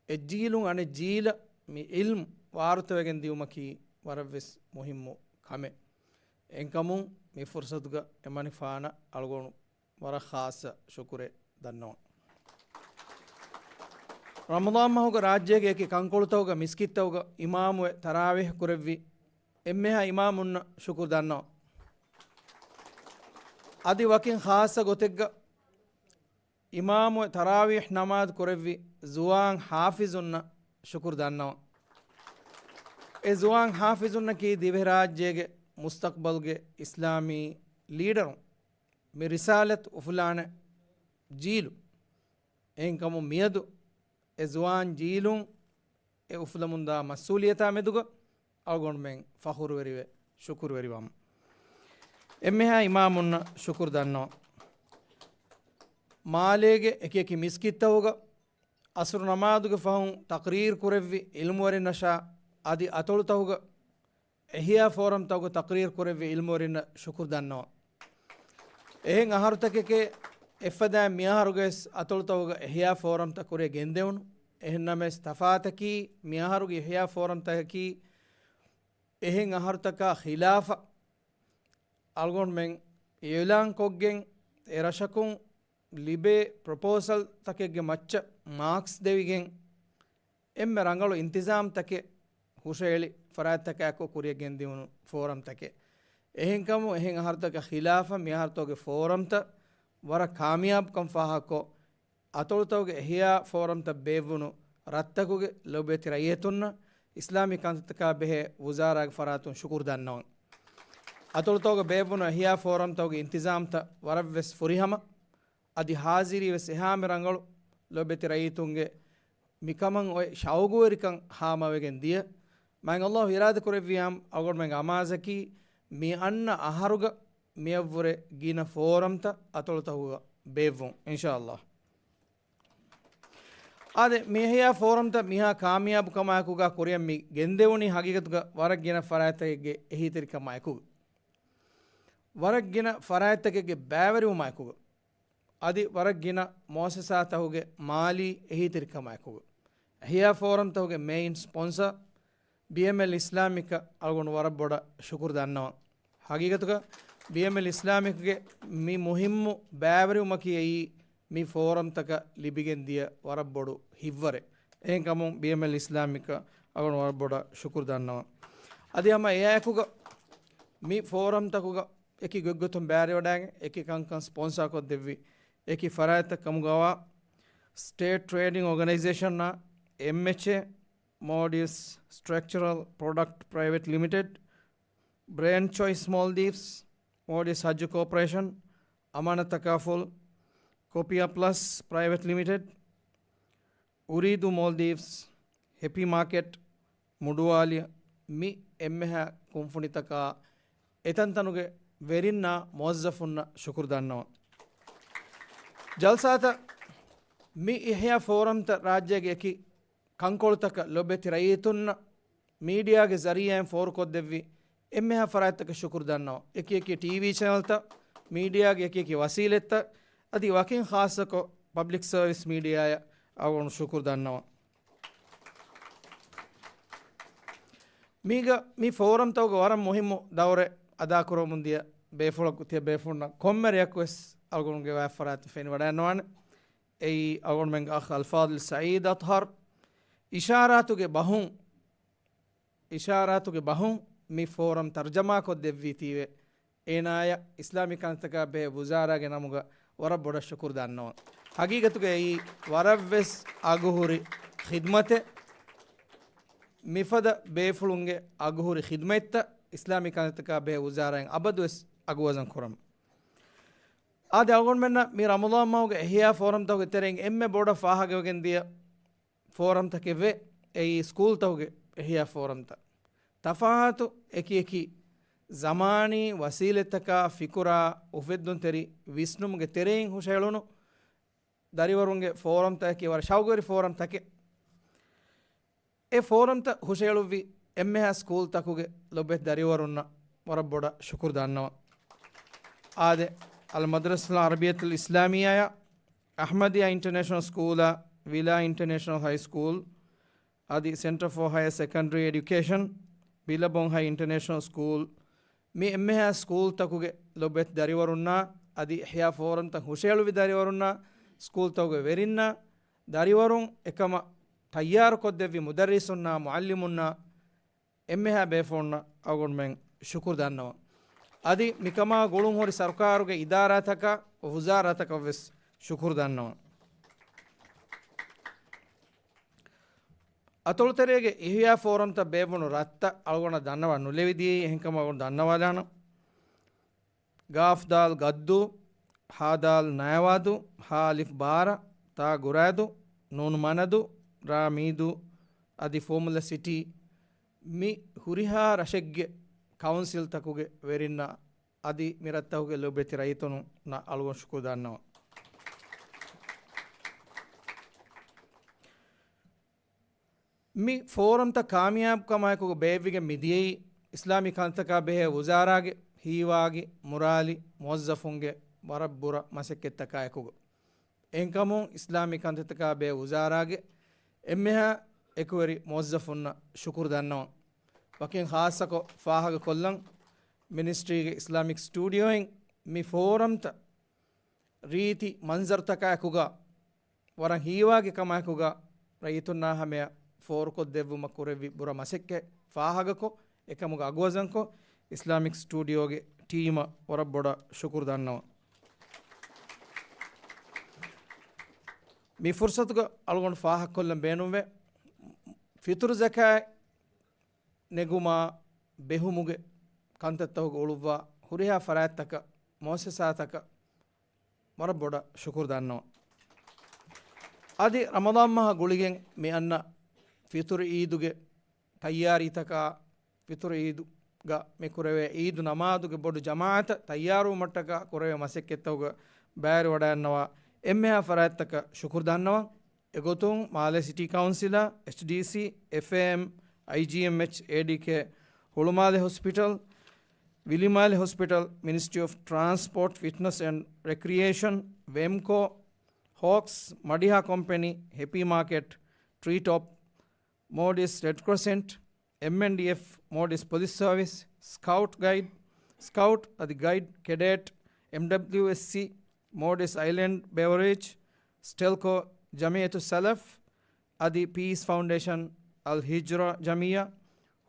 އެއްޖީލުން އަނެއް ޖީލަށް މި ޢިލްމު ވާރުތަވެގެން ދިއުމަކީ ވަރަށްވެސް މުހިއްމު ކަމެއް. އެހެންކަމުން މި ފުރުޞަތުގަ އެމަނިކުފާނަށް އަޅުގަނޑު ވަރަށް ޚާއްޞަ ޝުކުރެއް ދަންނަވަން. ރަމަޟާން މަހުގަ ރާއްޖޭގެ އެކި ކަންކޮޅުތަކުގަ މިސްކިތްތަކުގަ އިމާމުވެ ތަރާވީޙް ކުރެއްވި އެންމެހާ އިމާމުންނަށް ޝުކުރު ދަންނަވަން. އަދި ވަކިން ޚާއްޞަ ގޮތެއްގަ އިމާމުވެ ތަރާވީޙް ނަމާދު ކުރެއްވި ޒުވާން ޙާފިޒުންނަށް ޝުކުރު ދަންނަވަން. އެ ޒުވާން ޙާފިޒުންނަކީ ދިވެހިރާއްޖޭގެ މުސްތަޤްބަލްގެ އިސްލާމީ ލީޑަރުން. މި ރިސާލަތު އުފުލާނެ ޖީލު. އެހެންކަމުން މިއަދު އެ ޒުވާން ޖީލުން އެ އުފުލަމުންދާ މަސްއޫލިއްޔަތާ މެދުގަ އަޅުގަނޑުމެން ފަޚުރުވެރިވެ ޝުކުރުވެރިވަމު. އެންމެހާ އިމާމުންނަށް ޝުކުރު ދަންނަވަން. މާލޭގެ އެކި އެކި މިސްކިތްތަކުގަ އަސުރު ނަމާދުގެ ފަހުން ތަޤްރީރު ކުރެއްވި ޢިލްމުވެރިންނަށާ އަދި އަތޮޅުތަކުގަ އިޙްޔާ ފޯރަމްތަކުގަ ތަޤްރީރު ކުރެއްވި ޢިލްމުވެރިންނަށް ޝުކުރު ދަންނަވަން. އެހެން އަހަރުތަކެކޭ އެއްފަދައިން މިއަހަރުގަވެސް އަތޮޅުތަކުގަ އިޙްޔާ ފޯރަމްތައް ކުރިއަށް ގެންދެވުނު. އެހެންނަމަވެސް ތަފާތަކީ މިއަހަރުގެ އިޙްޔާ ފޯރަމްތަކަކީ އެހެން އަހަރުތަކާ ޚިލާފަށް އަޅުގަނޑުމެން އިޢުލާންކޮށްގެން އެ ރަށަކުން ލިބޭ ޕްރޮޕޯސަލްތަކެއްގެ މައްޗަށް މާކްސް ދެވިގެން އެންމެ ރަނގަޅު އިންތިޒާމްތަކެއް ހުށައެޅި ފަރާތްތަކާއެކު ކުރިއަށް ގެންދިއުނު ފޯރަމްތަކެއް. އެހެންކަމުން އެހެން އަހަރުތަކަށް ޚިލާފަށް މި އަހަރުތަކުގެ ފޯރަމްތައް ވަރަށް ކާމިޔާބުކަން ފާހަގަކޮށް، އަތޮޅުތަކުގެ އިޙްޔާ ފޯރަމްތައް ބޭއްވުނު ރަށްތަކުގެ ލޮބުވެތި ރައްޔިތުންނަށް އިސްލާމީ ކަންތައްތަކާ ބެހޭ ވުޒާރާގެ ފަރާތުން ޝުކުރު ދަންނަވަން. އަތޮޅުތަކުގެ ބޭއްވުނު އިޙްޔާ ފޯރަމްތަކުގެ އިންތިޒާމްތައް ވަރަށްވެސް ފުރިހަމަ، އަދި ހާޒިރީ ވެސް އެހާމެ ރަނގަޅު. ލޮބުވެތި ރައްޔިތުންގެ މިކަމަށް އޮތް ޝައުގުވެރިކަން ހާމަވެގެން ދިޔަ. މާތް ﷲ އިރާދަކުރެއްވިއްޔާ، އަޅުގަނޑުމެންގެ އަމާޒަކީ މި އަންނަ އަހަރުގަ މިއަށްވުރެ ގިނަ ފޯރަމްތައް އަތޮޅުތަކުގަ ބޭއްވުން، އިންޝާﷲ. އާދެ، މި އިޙްޔާ ފޯރަމްތައް މިހާ ކާމިޔާބުކަމާއެކުގަ ކުރިއަށް މި ގެންދެވުނީ ހަގީގަތުގަ ވަރަށް ގިނަ ފަރާތްތަކެއްގެ އެހީތެރިކަމާއެކުގަ، ވަރަށް ގިނަ ފަރާތްތަކެއްގެ ބައިވެރިވުމާއެކުގަ، އަދި ވަރަށް ގިނަ މުއައްސަސާތަކުގެ މާލީ އެހީތެރިކަމާއެކުގަ. އިޙްޔާ ފޯރަމްތަކުގެ މެއިން ސްޕޮންސަ ބީއެމްއެލް އިސްލާމިކަށް އަޅުގަނޑު ވަރަށް ބޮޑަށް ޝުކުރު ދަންނަވަން. ހަގީގަތުގަ ބީއެމްއެލް އިސްލާމިކްގެ މި މުހިއްމު ބައިވެރިވުމަކީ އެއީ މި ފޯރަމްތަކަށް ލިބިގެން ދިޔަ ވަރަށް ބޮޑު ހިތްވަރެއް. އެހެންކަމުން ބީއެމްއެލް އިސްލާމިކަށް އަޅުގަނޑު ވަރަށް ބޮޑަށް ޝުކުރު ދަންނަވަން. އަދި ހަމަ އެއާއެކުގަ މި ފޯރަމްތަކުގަ އެކި ގޮތްގޮތުން ބައިވެރިވަޑައިގެން އެކި ކަންކަން ސްޕޮންސާ ކޮށްދެއްވި އެކި ފަރާތްތައް ކަމުގަވާ ސްޓޭޓް ޓްރޭޑިން އޯގަނައިޒޭޝަންއާ، އެމްއެޗްއޭ، މޯޑިސް ސްޓްރަކްޗަރަލް ޕްރޮޑަކްޓް ޕްރައިވެޓް ލިމިޓެޑް، ބްރޭންޑް ޗޮއިސް މޯލްޑިވްސް، މޯޑިސް ހައްޖު ކޯޕަރޭޝަން، އަމާނަތް ތަކާފުލް، ކޮޕިއާ ޕްލަސް ޕްރައިވެޓް ލިމިޓެޑް، އުރީދު މޯލްޑިވްސް، ހެޕީ މާކެޓް، މުޑުވާލި، މި އެންމެހާ ކުންފުނިތަކާ އެތަންތަނުގެ ވެރިންނާ މުވައްޒަފުންނަށް ޝުކުރު ދަންނަވަން. ޖަލްސާތައް މި އިޙްޔާ ފޯރަމްތައް ރާއްޖޭގެ އެކި ކަންކޮޅުތަކަށް ލޮބުވެތި ރައްޔިތުންނަށް މީޑިއާގެ ޒަރީއާއިން ފޯރުކޮށްދެއްވި އެންމެހާ ފަރާތްތަކަށް ޝުކުރު ދަންނަވަން. އެކި އެކި ޓީވީ ޗެނަލްތައް، މީޑިއާގެ އެކި އެކި ވަސީލަތްތައް، އަދި ވަކިން ޚާއްޞަކޮށް ޕަބްލިކް ސަރވިސް މީޑިއާއަށް އަޅުގަނޑު ޝުކުރު ދަންނަވަން. މީގަ މި ފޯރަމްތަކުގަ ވަރަށް މުހިއްމު ދައުރެއް އަދާކުރަމުން ދިޔަ ބޭފުޅަކު ތިޔަ ބޭފުޅުންނަށް ކޮންމެ ރެއަކުވެސް އަޅުގަނޑުގެ ވާތްފަރާތުން ފެނިވަޑައިންނަވާނެ. އެއީ އަޅުގަނޑުމެންގެ އަޚް އަލްފާޟިލް ސައީދް އަޠްހަރު. އިޝާރާތުގެ ބަހުން، އިޝާރާތުގެ ބަހުން މި ފޯރަމް ތަރްޖަމާކޮށްދެއްވީތީވެ، އޭނާޔަށް އިސްލާމީ ކަންތަކާ ބެހޭ ވުޒާރާގެ ނަމުގަ ވަރަށް ބޮޑަށް ޝުކުރު ދަންނަވަން. ހަގީގަތުގައި ވަރަށްވެސް އަގުހުރި ޚިދްމަތެއް. މިފަދަ ބޭފުޅުންގެ އަގުހުރި ޚިދްމަތްތައް އިސްލާމީ ކަންތަކާ ބެހޭ ވުޒާރާއިން އަބަދުވެސް އަގުވަޒަން ކުރަމު. އާދެ، އަޅުގަނޑުމެންނަށް މި ރަމަޟާން މަހުގެ އިޙްޔާ ފޯރަމްތަކުގެ ތެރެއިން އެންމެ ބޮޑަށް ފާހަގަވެގެން ދިޔަ ފޯރަމްތަކެއް ވޭ. އެއީ ސްކޫލްތަކުގެ އިޙްޔާ ފޯރަމްތައް. ތަފާތު އެކި އެކި ޒަމާނީ ވަސީލަތްތަކާ ފިކުރާ އުފެއްދުންތެރި ވިސްނުމުގެ ތެރެއިން ހުށަހެޅުނު ދަރިވަރުންގެ ފޯރަމްތަކަކީ ވަރަށް ޝައުގުވެރި ފޯރަމްތަކެއް. އެ ފޯރަމްތައް ހުށަހެޅުއްވި އެންމެހާ ސްކޫލްތަކުގެ ލޮބުވެތި ދަރިވަރުންނަށް ވަރަށް ބޮޑަށް ޝުކުރު ދަންނަވަން. އާދެ، އަލް މަދްރަސަތުލް ޢަރަބިއްޔަތުލް އިސްލާމިއްޔާއާ، އަޙްމަދިއްޔާ އިންޓަރނޭޝަނަލް ސްކޫލާ، ވިލާ އިންޓަރނޭޝަނަލް ހައި ސްކޫލް، އަދި ސެންޓަރ ފޯ ހަޔަ ސެކަންޑަރީ އެޑިއުކޭޝަން، ބިލަބޮން ހައި އިންޓަރނޭޝަނަލް ސްކޫލް، މި އެންމެހާ ސްކޫލްތަކުގެ ލޮބުވެތި ދަރިވަރުންނާ، އަދި އިޙްޔާ ފޯރަމްތައް ހުށަހެޅުއްވި ދަރިވަރުންނާ، ސްކޫލްތަކުގެ ވެރިންނާ، ދަރިވަރުން އެކަމަށް ތައްޔާރުކޮށްދެއްވި މުދައްރިސުންނާ، މުޢައްލިމުންނާ، އެންމެހާ ބޭފުޅުންނަށް އަޅުގަނޑުމެން ޝުކުރު ދަންނަވަން. އަދި މިކަމާ ގުޅުންހުރި ސަރުކާރުގެ އިދާރާތަކާ ވުޒާރާތަކަށްވެސް ޝުކުރު ދަންނަވަން. އަތޮޅުތެރޭގެ އިޙްޔާ ފޯރަމްތައް ބޭއްވުނު ރަށްތައް އަޅުގަނޑަށް ދަންނަވާ ނުލެވިދިޔައީ، އެހެންކަމުން އަޅުގަނޑު ދަންނަވާލާނަން. ގާފް ދާލް ގައްދޫ، ހާ ދާލް ނަޔާވާދޫ، ހާ އަލިފް ބާރަ، ތާ ގުރާދޫ، ނޫން މަނަދޫ، ރާ މީދޫ، އަދި ފޯމުލަ ސިޓީ، މި ހުރިހާ ރަށެއްގެ ކައުންސިލްތަކުގެ ވެރިންނަށް އަދި މި ރަށްތަކުގެ ލޮބުވެތި ރައްޔިތުންނަށް އަޅުގަނޑު ޝުކުރު ދަންނަވަން. މި ފޯރަމްތައް ކާމިޔާބުކަމާއެކު ބޭއްވިގެން މިދިޔައީ، އިސްލާމީ ކަންތަކާ ބެހޭ ވުޒާރާގެ ހީވާގި މުރާލި މުވައްޒަފުންގެ ވަރަށް ބުރަ މަސައްކަތްތަކާއެކުގަ. އެހެންކަމުން، އިސްލާމީ ކަންތައްތަކާ ބެހޭ ވުޒާރާގެ އެންމެހާ އެކުވެރި މުވައްޒަފުންނަށް ޝުކުރު ދަންނަވަން. ވަކިން ޚާއްޞަކޮށް ފާހަގަކޮށްލަން، މިނިސްޓްރީގެ އިސްލާމިކް ސްޓޫޑިއޯއިން މި ފޯރަމްތައް ރީތި މަންޒަރުތަކާއެކުގަ ވަރަށް ހީވާގި ކަމާއެކުގަ ރައްޔިތުންނާ ހަމަޔަށް ފޯރުކޮށްދެއްވުމަށް ކުރެއްވި ބުރަ މަސައްކަތް ފާހަގަކޮށް، އެކަމުގަ އަގުވަޒަންކޮށް، އިސްލާމިކް ސްޓޫޑިއޯގެ ޓީމަށް ވަރަށް ބޮޑަށް ޝުކުރު ދަންނަވަން. މި ފުރުސަތުގަ އަޅުގަނޑު ފާހަގަކޮށްލަން ބޭނުންވޭ، ފިތުރު ޒަކާތް ނެގުމާ ބެހުމުގެ ކަންތައްތަކުގަ އުޅުއްވާ ހުރިހާ ފަރާތްތަކަށް، މުއައްސަސާތަކަށް ވަރަށް ބޮޑަށް ޝުކުރު ދަންނަވަން. އަދި ރަމަޟާން މަހަށް ގުޅިގެން މި އަންނަ ފިތުރު އީދުގެ ތައްޔާރީތަކާ، ފިތުރު އީދުގަ މި ކުރެވޭ އީދު ނަމާދުގެ ބޮޑު ޖަމާޢަތަށް ތައްޔާރުވުމަށްޓަކާ ކުރެވޭ މަސައްކަތްތަކުގަ ބައިވެރިވަޑައިންނަވާ އެންމެހާ ފަރާތްތަކަށް ޝުކުރު ދަންނަވަން. އެގޮތުން މާލޭ ސިޓީ ކައުންސިލަށް، އެޗްޑީސީ، އެފްއޭއެމް، އައިޖީއެމްއެޗް، އޭޑީކޭ، ހުޅުމާލެ ހޮސްޕިޓަލް، ވިލިމާލެ ހޮސްޕިޓަލް، މިނިސްޓްރީ އޮފް ޓްރާންސްޕޯޓް، ފިޓްނަސް އެންޑް ރެކްރިއޭޝަން، ވެމްކޯ، ހޯކްސް، މަޑިހާ ކޮމްޕެނީ، ހެޕީ މާކެޓް، ޓްރީޓޮޕް، މޯލްޑިވްސް ރެޑް ކްރޮސެންޓް، އެމްއެންޑީއެފް، މޯލްޑިވްސް ޕޮލިސް ސަރވިސް، ސްކައުޓް ގައިޑް، ސްކައުޓް އަދި ގައިޑް ކެޑެޓް، އެމްޑަބްލިއުއެސްސީ، މޯލްޑިވްސް އައިލެންޑް ބެވަރޭޖް، ސްޓެލްކޯ، ޖަމިއްޔަތު ސަލަފް އަދި ޕީސް ފައުންޑޭޝަން، އަލް ހިޖްރާ ޖަމިއްޔާ،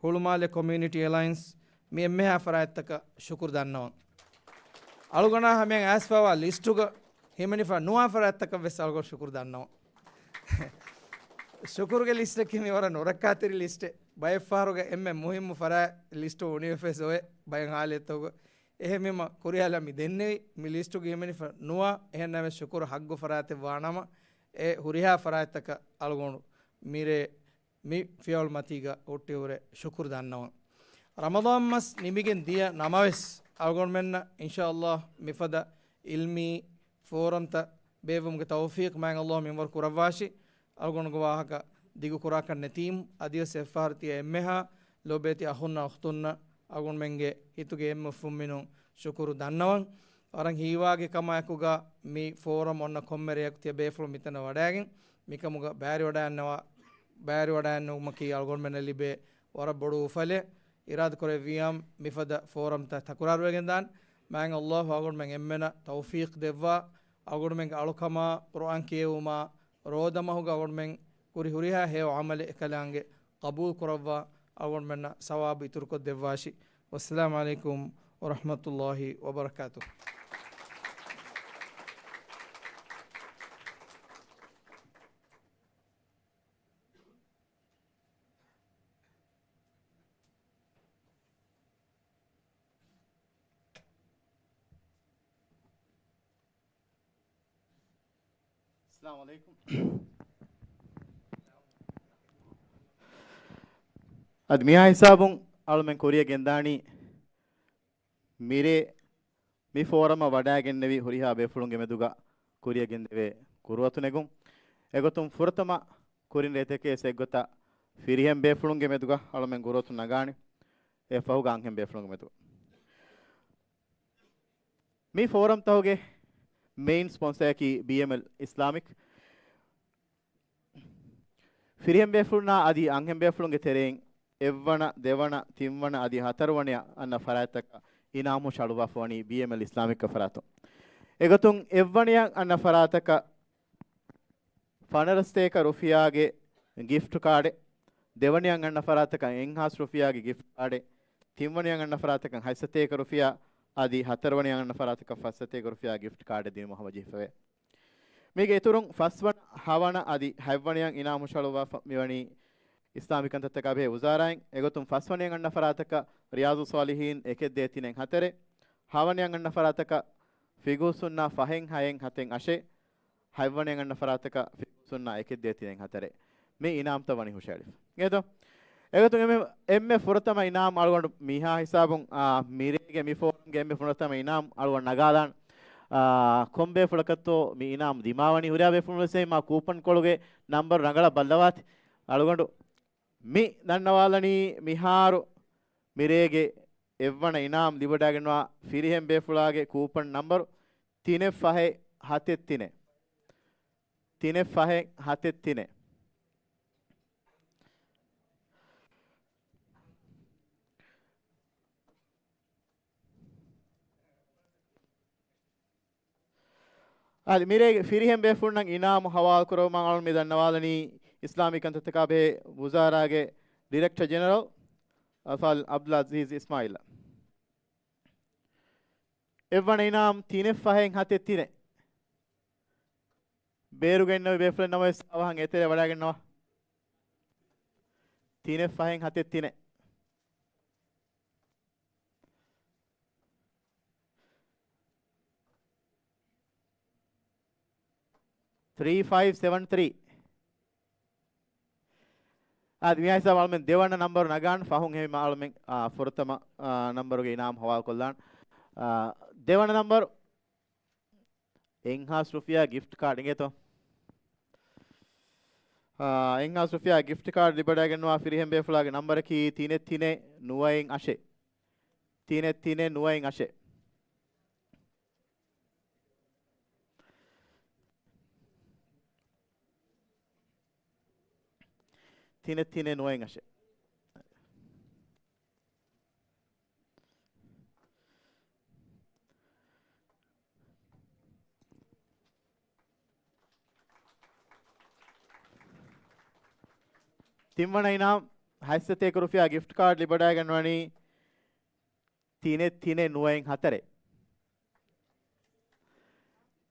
ހުޅުމާލެ ކޮމިއުނިޓީ އެލައިންސް، މި އެންމެހާ ފަރާތްތަކަށް ޝުކުރު ދަންނަވަން. އަޅުގަނޑާ ހަމަޔަށް އައިސްފަވާ ލިސްޓުގަ ހިމެނިފަ ނުވާ ފަރާތްތަކަށް ވެސް އަޅުގަނޑު ޝުކުރު ދަންނަވަން. ޝުކުރުގެ ލިސްޓަކީ މި ވަރަށް ނުރައްކާތެރި ލިސްޓެއް. ބައެއްފަހަރުގަ އެންމެ މުހިއްމު ފަރާތް ލިސްޓު އުނިވެފަ ވެސް އޮވޭ ބައެއް ހާލަތްތަކުގަ. އެހެންވީމަ ކުރިއަހަލަށް މި ދެންނެވި މި ލިސްޓުގަ ހިމެނިފަ ނުވާ، އެހެންނަމަވެސް ޝުކުރު ހައްގު ފަރާތެއް ވާނަމަ، އެ ހުރިހާ ފަރާތްތަކަށް އަޅުގަނޑު މިރޭ މި ފިޔަވަޅު މަތީގަ ހުއްޓިހުރެ ޝުކުރު ދަންނަވަން. ރަމަޟާން މަސް ނިމިގެން ދިޔަ ނަމަވެސް، އަޅުގަނޑުމެންނަށް އިންޝާﷲ މިފަދަ އިލްމީ ފޯރަމްތައް ބޭއްވުމުގެ ތައުފީޤު މާތް ﷲ މިންވަރު ކުރައްވާށި. އަޅުގަނޑުގެ ވާހަކަ ދިގު ކުރާކަށް ނެތީމު، އަދިވެސް އެއްފަހަރު ތިޔަ އެންމެހާ ލޯބިވެތި އަޚުންނާ އުޚްތުންނަށް އަޅުގަނޑުމެންގެ ހިތުގެ އެންމެ އުފުންމިނުން ޝުކުރު ދަންނަވަން. ވަރަށް ހީވާގި ކަމާއެކުގަ މި ފޯރަމް އޮންނަ ކޮންމެ ރެޔަކު ތިޔަ ބޭފުޅުން މިތަނަށް ވަޑައިގެން މިކަމުގަ ބައިވެރިވަޑައިންނަވާ، ބައިވެރިވަޑައިންނެވުމަކީ އަޅުގަނޑުމެންނަށް ލިބޭ ވަރަށް ބޮޑު އުފަލެއް. އިރާދަކުރެއްވިޔާމު މިފަދަ ފޯރަމްތައް ތަކުރާރުވެގެންދާނެ. މާތް ﷲ އަޅުގަނޑުމެން އެންމެނަށް ތައުފީޤު ދެއްވާ، އަޅުގަނޑުމެންގެ އަޅުކަމާ، ޤުރުއާން ކިޔެވުމާ، ރޯދަމަހުގަ އަޅުގަނޑުމެން ކުރި ހުރިހާ ހެޔޮ ޢަމަލެއް އެކަލާނގެ ޤަބޫލު ކުރައްވާ، އަޅުގަނޑުމެންނަށް ސަވާބު އިތުރުކޮށްދެއްވާށި. ވައްސަލާމު ޢަލައިކުމް ވަރަޙްމަތުﷲ ވަބަރަކާތުހު. އައްސަލާމު ޢަލައިކުމް. އަދި މިހާ ހިސާބުން އަޅުމެން ކުރިއަށް ގެންދާނީ މިރޭ މި ފޯރަމަށް ވަޑައިގެންނެވި ހުރިހާ ބޭފުޅުންގެ މެދުގަ ކުރިއަށް ގެންދެވޭ ކުރުވަތު ނެގުން. އެގޮތުން ފުރަތަމަ ކުރިން ރޭތަކެއް އެއްގޮތަށް ފިރިހެން ބޭފުޅުންގެ މެދުގަ އަޅުމެން ކުރުވަތު ނަގާނެ. އެ ފަހުގަ އަންހެން ބޭފުޅުންގެ މެދުގަ. މި ފޯރަމްތަހުގެ މެއިން ސްޕޮންސައަކީ ބީއެމްއެލް އިސްލާމިކް. ފިރިހެން ބޭފުޅުންނާ އަދި އަންހެން ބޭފުޅުންގެ ތެރެއިން އެއްވަނަ، ދެވަނަ، ތިންވަނަ އަދި ހަތަރުވަނަޔަށް އަންނަ ފަރާތްތަކަށް އިނާމު ހުށަހަޅުއްވާފަ ވަނީ ބީއެމްއެލް އިސްލާމިކްގެ ފަރާތުން. އެގޮތުން އެއްވަނަޔަށް އަންނަ ފަރާތަކަށް ފަނަރަސް ތޭކަ ރުފިޔާގެ ގިފްޓް ކާޑެއް، ދެވަނަޔަށް އަންނަ ފަރާތަކަށް އެއްހާސް ރުފިޔާގެ ގިފްޓް ކާޑެއް، ތިންވަނަޔަށް އަންނަ ފަރާތަކަށް ހަތްސަތޭކަ ރުފިޔާ އަދި ހަތަރުވަނަޔަށް އަންނަ ފަރާތަކަށް ފަސްސަތޭކަ ރުފިޔާ ގިފްޓް ކާޑެއް ދިނުމަށް ހަމަޖެހިފަވޭ. މީގެ އިތުރުން ފަސްވަނަ، ހަވަނަ އަދި ހަތްވަނަޔަށް އިނާމު ހުށަހަޅުއްވާފަ މިވަނީ އިސްލާމީ ކަންތައްތަކާ ބެހޭ ވުޒާރާއިން. އެގޮތުން ފަސްވަނަޔަށް އަންނަ ފަރާތަކަށް ރިޔާޟު ޞާލިޙީން އެކެއް ދޭއް ތިނެއް ހަތަރެއް، ހަވަނަޔަށް އަންނަ ފަރާތަކަށް ފިޤުހުއްސުންނާ ފަހެއް ހައެއް ހަތެއް އަށެއް، ހަތްވަނަޔަށް އަންނަ ފަރާތަކަށް ފިޤުހުއްސުންނާ އެކެއް ދޭއް ތިނެއް ހަތަރެއް. މި އިނާމްތައް ވަނީ ހުށައެޅިފަ. އެދޯ؟ އެގޮތުން އެންމެ، އެންމެ ފުރަތަމަ އިނާމް އަޅުގަނޑު މިހާ ހިސާބުން، އާ، މިރޭގެ މި ފޯރަމްގެ އެންމެ ފުރަތަމަ އިނާމް އަޅުގަނޑު ނަގާލާން. އާ، ކޮންބޭފުޅަކަށްތޯ މި އިނާމް ދިމާވަނީ؟ ހުރިހާ ބޭފުޅުން ވެސް މާ ކޫޕަން ކޮޅުގެ ނަންބަރު ރަނގަޅަށް ބައްލަވާތި. އަޅުގަނޑު މި ދަންނަވާލަނީ މިހާރު މިރޭގެ އެއްވަނަ އިނާމް ލިބިވަޑައިގަންނަވާ ފިރިހެން ބޭފުޅާގެ ކޫޕަން ނަންބަރު ތިނެއް ފަހެއް ހަތެއް ތިނެއް. ތިނެއް ފަހެއް ހަތެއް ތިނެއް. އަދި މިރޭގެ ފިރިހެން ބޭފުޅުންނަށް އިނާމު ހަވާލު ކުރެވުމަށް އަޅުން މި ދަންނަވާލަނީ އިސްލާމީ ކަންތައްތަކާ ބެހޭ ވުޒާރާގެ ޑިރެކްޓަރ ޖެނެރަލް އަލްފާޟިލް ޢަބްދުލް ޢަޒީޒް އިސްމާޢީލް. އެއްވަނަ އިނާމް ތިނެއް ފަހެއް ހަތެއް ތިނެއް. ބޭރުގަ އިންނަވި ބޭފުޅެއް ނަމަވެސް އަވަހަށް އެތެރެ ވަޑައިގަންނަވާ. ތިނެއް ފަހެއް ހަތެއް ތިނެއް. ތްރީ ފައިވް ސެވަން ތްރީ. އާދެ، މިހާ ހިސާބަށް އަޅުމެން ދެވަނަ ނަންބަރު ނަގާން، ފަހުން ހެވީމަ އަޅުމެން، އާ، ފުރަތަމަ، އާ، ނަންބަރުގެ އިނާމް ހަވާލުކޮށްލާން. އާ، ދެވަނަ ނަންބަރު އެއްހާސް ރުފިޔާ ގިފްޓް ކާޑް އިނގޭތޯ؟ އާ، އެއްހާސް ރުފިޔާ ގިފްޓް ކާޑް ލިބިވަޑައިގަންނަވާ ފިރިހެން ބޭފުޅާގެ ނަންބަރަކީ ތިނެއް ތިނެއް ނުވައެއް އަށެއް. ތިނެއް ތިނެއް ނުވައެއް އަށެއް. ތިނެއް ތިނެއް ނުވައެއް އަށެއް. ތިންވަނަ އިނާމް ހަތްސަތޭކަ ރުފިޔާ ގިފްޓް ކާޑް ލިބިވަޑައިގަންނަވަނީ ތިނެއް ތިނެއް ނުވައެއް ހަތަރެއް.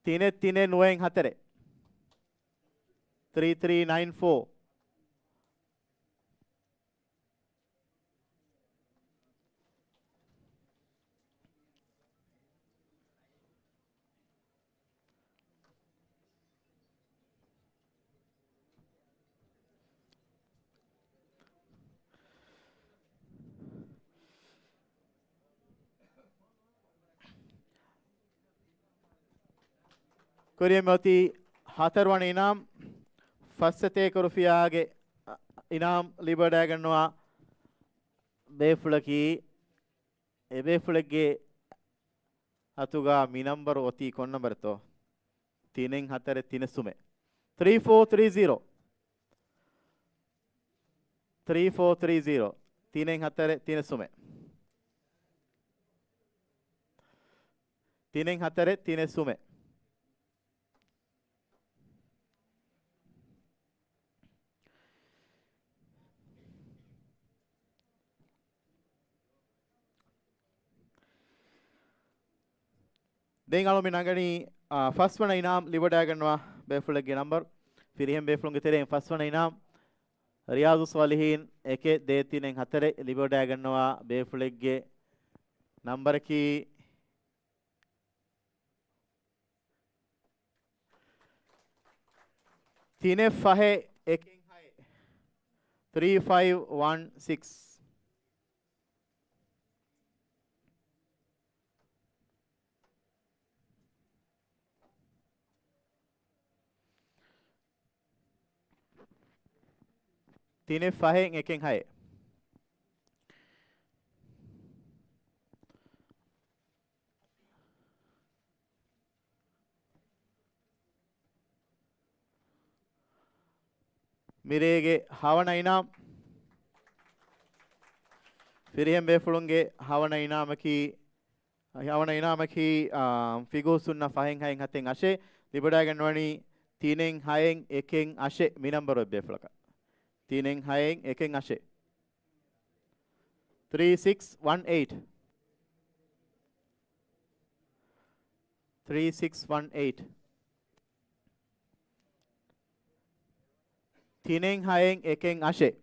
ތިނެއް ތިނެއް ނުވައެއް ހަތަރެއް. ތްރީ ތްރީ ނައިން ފޯ. ކުރިއަށް މިއޮތީ ހަތަރުވަނަ އިނާމް، ފަސްސަތޭކަ ރުފިޔާގެ އިނާމް ލިބިވަޑައިގަންނަވާ ބޭފުޅަކީ، އެ ބޭފުޅެއްގެ އަތުގަ މި ނަންބަރު އޮތީ ކޮން ނަންބަރެއްތޯ؟ ތިނެއް ހަތަރެއް ތިނެއް ސުމެއް. ތްރީ ފޯ ތްރީ ޒީރޯ. ތްރީ ފޯ ތްރީ ޒީރޯ. ތިނެއް ހަތަރެއް ތިނެއް ސުމެއް. ތިނެއް ހަތަރެއް ތިނެއް ސުމެއް. ދެން އަޅު މި ނަގަނީ، އާ، ފަސްވަނަ އިނާމް ލިބިވަޑައިގަންނަވާ ބޭފުޅެއްގެ ނަންބަރު. ފިރިހެން ބޭފުޅުންގެ ތެރެއިން ފަސްވަނަ އިނާމް، ރިޔާޒު ސާލިހީން އެކެއް ދޭއް ތިނެއް ހަތަރެއް ލިބިވަޑައިގަންނަވާ ބޭފުޅެއްގެ ނަންބަރަކީ، ތިނެއް ފަހެއް އެކެއް ހައެއް. ތްރީ ފައިވް ވަން ސިކްސް. ތިނެއް ފަހެއް އެކެއް ހައެއް. މިރޭގެ ހަވަނަ އިނާމް. ފިރިހެން ބޭފުޅުންގެ ހަވަނަ އިނާމަކީ، ހަވަނަ އިނާމަކީ، އާ، ފިގޫ ސުންނަ ފަހެއް ހައެއް ހަތެއް އަށެއް. ލިބިވަޑައިގަންނަވަނީ ތިނެއް ހައެއް އެކެއް އަށެއް މި ނަންބަރު އެއް ބޭފުޅަކަށް. ތިނެއް ހައެއް އެކެއް އަށެއް. ތްރީ ސިކްސް ވަން އެއިޓް. ތްރީ ސިކްސް ވަން އެއިޓް. ތިނެއް ހައެއް އެކެއް އަށެއް.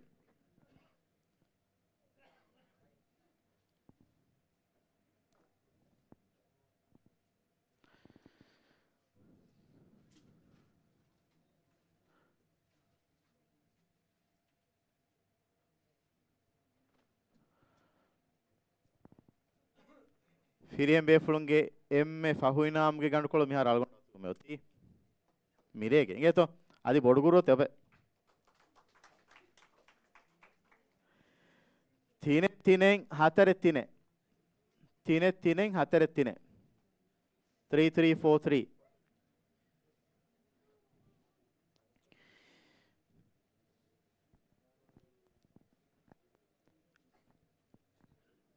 ފިރިހެން ބޭފުޅުންގެ އެންމެ ފަހު އިނާމްގެ ގަނޑުކޮޅު މިހާރު އަޅުގަނޑު އޮތީ މިރޭގެ. އިނގޭތޯ؟ އަދި ބޮޑު ގުރުއަތެއް އޮބެ. ތިނެއް ތިނެއް ހަތަރެއް ތިނެއް. ތިނެއް ތިނެއް ހަތަރެއް ތިނެއް. ތްރީ ތްރީ ފޯ ތްރީ.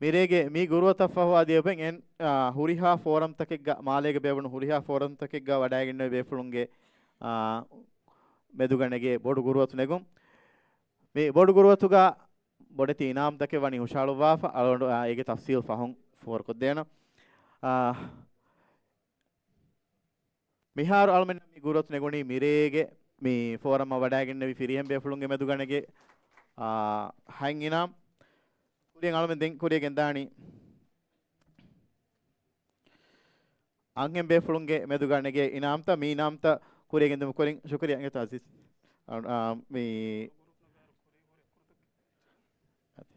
މިރޭގެ މި ގުރުއަތަށް ފަހު އަދި އެބަ އެން، އާ، ހުރިހާ ފޯރަމްތަކެއްގަ، މާލޭގަ ބޭއްވުނު ހުރިހާ ފޯރަމްތަކެއްގަ ވަޑައިގެންނެވި ބޭފުޅުންގެ، އާ، މެދުގަ ނެގޭ ބޮޑު ގުރުއަތު ނެގުން. މި ބޮޑު ގުރުއަތުގަ ބޮޑެތި އިނާމްތަކެއް ވަނީ ހުށަހަޅުއްވާފަ، އަޅުގަނޑު، އާ، އޭގެ ތަފްސީލް ފަހުން ފޯރުކޮށްދޭނަން. އާ، މިހާރު އަޅުމެން މި ގުރުއަތު ނެގުނީ މިރޭގެ މި ފޯރަމަށް ވަޑައިގެންނެވި ފިރިހެން ބޭފުޅުންގެ މެދުގަނެގެ، އާ، ހަތް އިނާމް. ކުރިއަށް އަޅުމެން ދެން ކުރިއަށް ގެންދާނީ. އަންހެން ބޭފުޅުންގެ މެދުގަނެގެ އިނާމްތައް، މި އިނާމްތައް ކުރިއަށް ގެންދުމުގެ ކުރިން ޝުކުރިއްޔާ އިނގޭތޯ އަޒީޒް. އަ، އަ، މި، އަދި.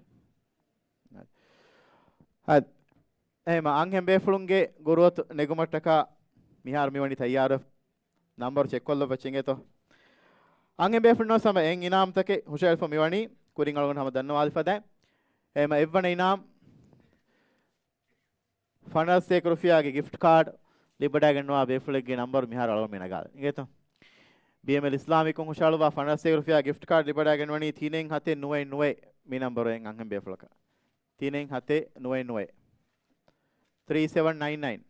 އަދި. އެހެމަ އަންހެން ބޭފުޅުންގެ ގުރުއަތު ނެގުމަށްޓަކާ މިހާރު މިވަނީ ތައްޔާރު. ނަމްބަރު ޗެކްކޮށްލައްވައްޗޭ އިނގޭތޯ. އަންހެން ބޭފުޅުންނަށް ހަމަ އެއް އިނާމްތަކެއް ހުށައެޅިފަ މިވަނީ. ކުރިން އަޅުގަނޑު ހަމަ ދަންނަވާލިފަދައިން. އެހެމަ އެއްވަނަ އިނާމް ފަނަރަސް ސަތޭކަ ރުފިޔާގެ ގިފްޓް ކާޑް ލިބިވަޑައިގަންނަވާ ބޭފުޅެއްގެ ނަމްބަރު މިހާރު އަޅުގަނޑު މި ނަގާލަން. އިނގޭތޯ؟ ބީއެމްއެލް އިސްލާމިކުން ހުށަހަޅުވާ ފަނަރަސް ސަތޭކަ ރުފިޔާ ގިފްޓް ކާޑް ލިބިވަޑައިގަންނަވަނީ ތިނެއް ހަތެއް ނުވައެއް ނުވައެއް މި ނަމްބަރު އެއް އަންހެން ބޭފުޅަކަށް. ތިނެއް ހަތެއް ނުވައެއް ނުވައެއް. ތްރީ ސެވަން ނައިން ނައިން.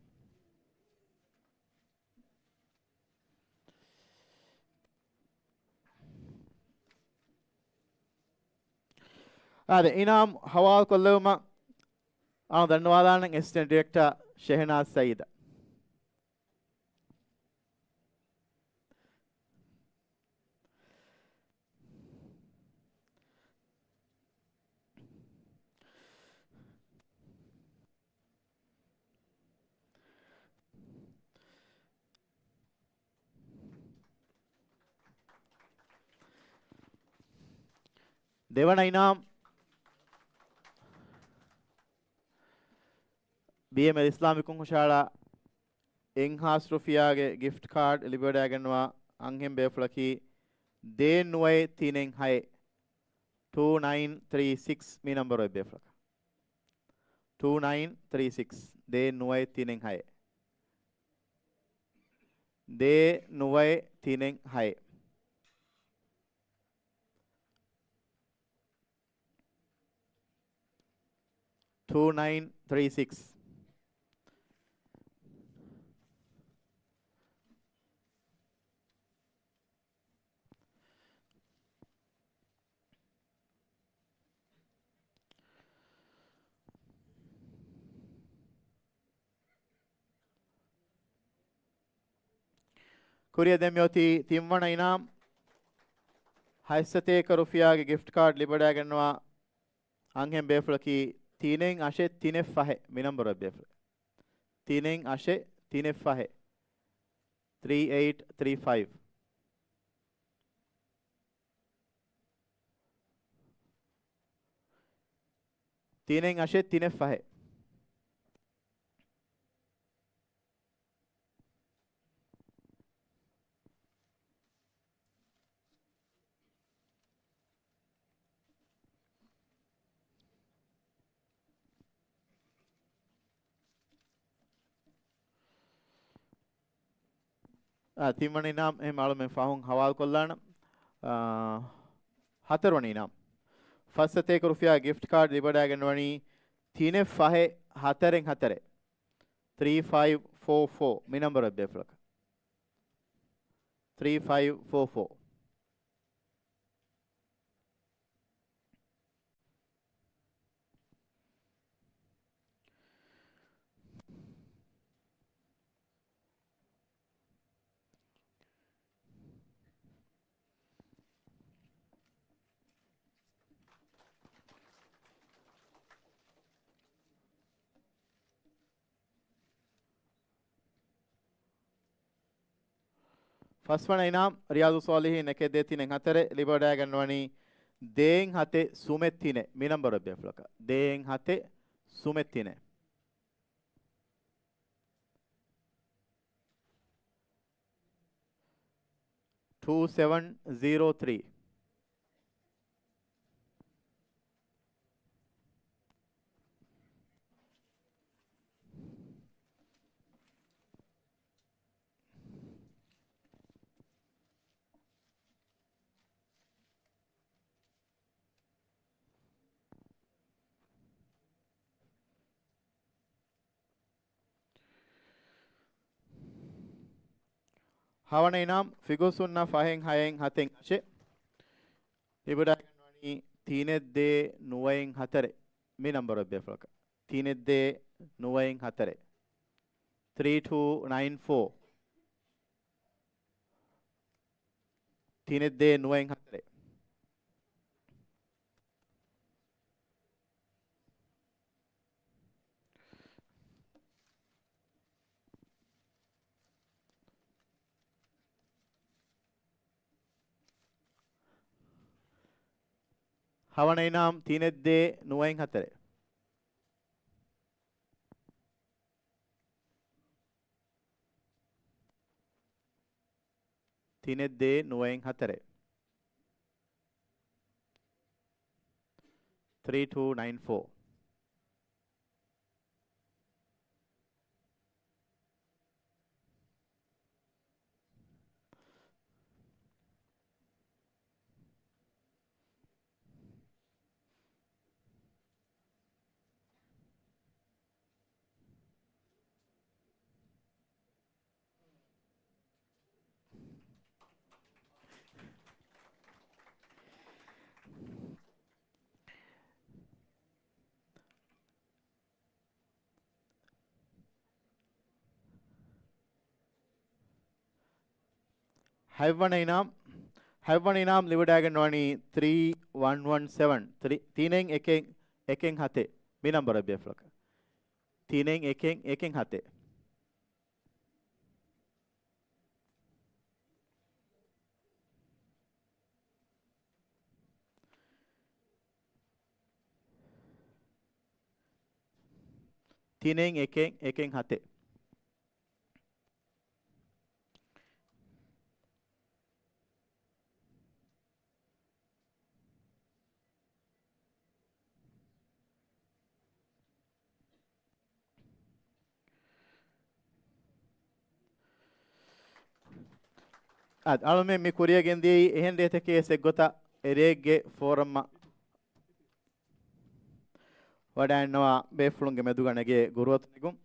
އާދެ، އިނާމް ހަވާލުކޮށްލެވުމަށް އާ ދަންނަވާލާނަން އެސިސްޓެންޓް ޑިރެކްޓަރ ޝެހެނާޒް ސައީދަށް. ދެވަނަ އިނާމް ބީއެމްއެލް އިސްލާމިކުން ހުށަހަޅާ އެއްހާސް ރުފިޔާގެ ގިފްޓް ކާޑް ލިބިވަޑައިގަންނަވާ އަންހެން ބޭފުޅަކީ ދޭއް ނުވައެއް ތިނެއް ހައެއް، ޓޫ ނައިން ތްރީ ސިކްސް މި ނަމްބަރު އެއް ބޭފުޅަކަށް. ޓޫ ނައިން ތްރީ ސިކްސް، ދޭއް ނުވައެއް ތިނެއް ހައެއް. ދޭއް ނުވައެއް ތިނެއް ހައެއް. ޓޫ ނައިން ތްރީ ސިކްސް. ކުރިއަށް ދެން މިއޮތީ ތިންވަނަ އިނާމް ހަތްސަތޭކަ ރުފިޔާގެ ގިފްޓް ކާޑް ލިބިވަޑައިގަންނަވާ އަންހެން ބޭފުޅަކީ ތިނެއް އަށެއް ތިނެއް ފަހެއް މި ނަމްބަރު އެއް ބޭފުޅެއް. ތިނެއް އަށެއް ތިނެއް ފަހެއް. ތްރީ އެއިޓް ތްރީ ފައިވް. ތިނެއް އަށެއް ތިނެއް ފަހެއް. އާ، ތިންވަނަ އިނާމް އެހެން އަޅުމެން ފަހުން ހަވާލުކޮށްލާނަން. އާ، ހަތަރުވަނަ އިނާމް. ފަސްސަތޭކަ ރުފިޔާ ގިފްޓް ކާޑް ލިބިވަޑައިގަންނަވަނީ ތިނެއް ފަހެއް ހަތަރެއް ހަތަރެއް. ތްރީ ފައިވް ފޯ ފޯ މި ނަމްބަރު އެއް ބޭފުޅަކަށް. ތްރީ ފައިވް ފޯ ފޯ. ފަސްވަނަ އިނާމް، ރިޔާޟުއްޞާލިޙީން އެކެއް ދޭއް ތިނެއް ހަތަރެއް ލިބިވަޑައިގަންނަވަނީ ދޭއް ހަތެއް ސުމެއް ތިނެއް މި ނަމްބަރު އެއް ބޭފުޅަކަށް. ދޭއް ހަތެއް ސުމެއް ތިނެއް. ޓޫ ސެވަން ޒީރޯ ތްރީ. ހަވަނަ އިނާމް ފިގުސުންނަ ފަހެއް ހައެއް ހަތެއް އަށެއް. ލިބިވަޑައިގަންނަވަނީ ތިނެއް ދޭއް ނުވައެއް ހަތަރެއް މި ނަމްބަރު އެއް ބޭފުޅަކަށް. ތިނެއް ދޭއް ނުވައެއް ހަތަރެއް. ތްރީ ޓޫ ނައިން ފޯ. ތިނެއްދޭ ނުވައެއް ހަތަރެއް. ހަވަނަ އިނާމް ތިނެއްދޭ ނުވައެއް ހަތަރެއް. ތިނެއްދޭ ނުވައެއް ހަތަރެއް. ތްރީ ޓޫ ނައިން ފޯ. ހަތްވަނަ އިނާމް، ހަތްވަނަ އިނާމް ލިބިވަޑައިގަންނަވަނީ ތްރީ ވަން ވަން ސެވަން، ތިނެއް އެކެއް އެކެއް ހަތެއް، މި ނަންބަރު ބޭފުޅަކަށް. ތިނެއް އެކެއް އެކެއް ހަތެއް. ތިނެއް އެކެއް އެކެއް ހަތެއް. އަދި އަޅުމެން މި ކުރިޔަށް ގެންދިޔައީ އެހެން ރޭތަކެއް އެއްގޮތަށް އެ ރޭގެ ފޯރަމަށް ވަޑައިންނަވާ ބޭފުޅުންގެ މެދުގަ ނެގޭ ގުރުއަތު ނެގުން.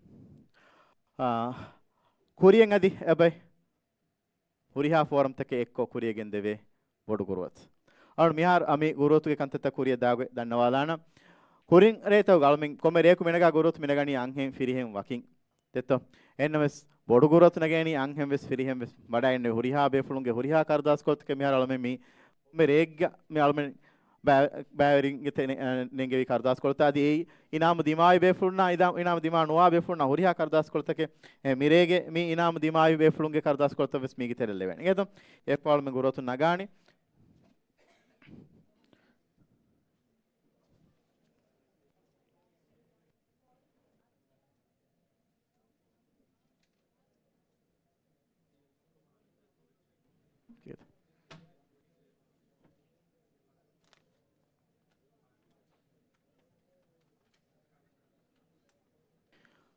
އާ، ކުރިޔަށް އަދި އެބައި ހުރިހާ ފޯރަމްތަކެއް އެއްކޮށް ކުރިޔަށް ގެންދެވޭ ބޮޑު ގުރުއަތު. އަޅު މިހާރު އަ، މި ގުރުއަތުގެ ކަންތައްތައް ކުރިޔަށް ދާގޮތް ދަންނަވާލާނަން. ކުރިން ރޭތަކުގަ އަޅުމެން ކޮންމެ ރެއަކު މިނަގާ ގުރުއަތު މިނަގަނީ އަންހެން ފިރިހެން ވަކިން. ދެއްތޯ؟ އެހެންނަމަވެސް ބޮޑު ގުރުއަތު ނަގަނީ އަންހެން ވެސް ފިރިހެން ވެސް ވަޑައިގެންނެވި ހުރިހާ ބޭފުޅުންގެ ހުރިހާ ކަރުދާސްކޮޅުތަކެއް މިހާރު އަޅުމެން މި ކޮންމެ ރެއެއްގަ މި އަޅުމެން ބައި-، ބައިވެރިންގެ ތެ-، ނެ-، އަ، ނެންގެވި ކަރުދާސްކޮޅުތައް އަދި އެއީ އިނާމު ދިމާވި ބޭފުޅުންނާ އިދާ-، އިނާމު ދިމާ ނުވާ ބޭފުޅުންނާ ހުރިހާ ކަރުދާސްކޮޅުތަކެއް، އެ، މިރޭގެ މި އިނާމު ދިމާވި ބޭފުޅުންގެ ކަރުދާސްކޮޅުތައް ވެސް މީގެ ތެރެއަށް ލެވޭނެ. އިނގޭތޯ؟ އެއްފަހަރު މި ގުރުއަތު ނަގާނީ.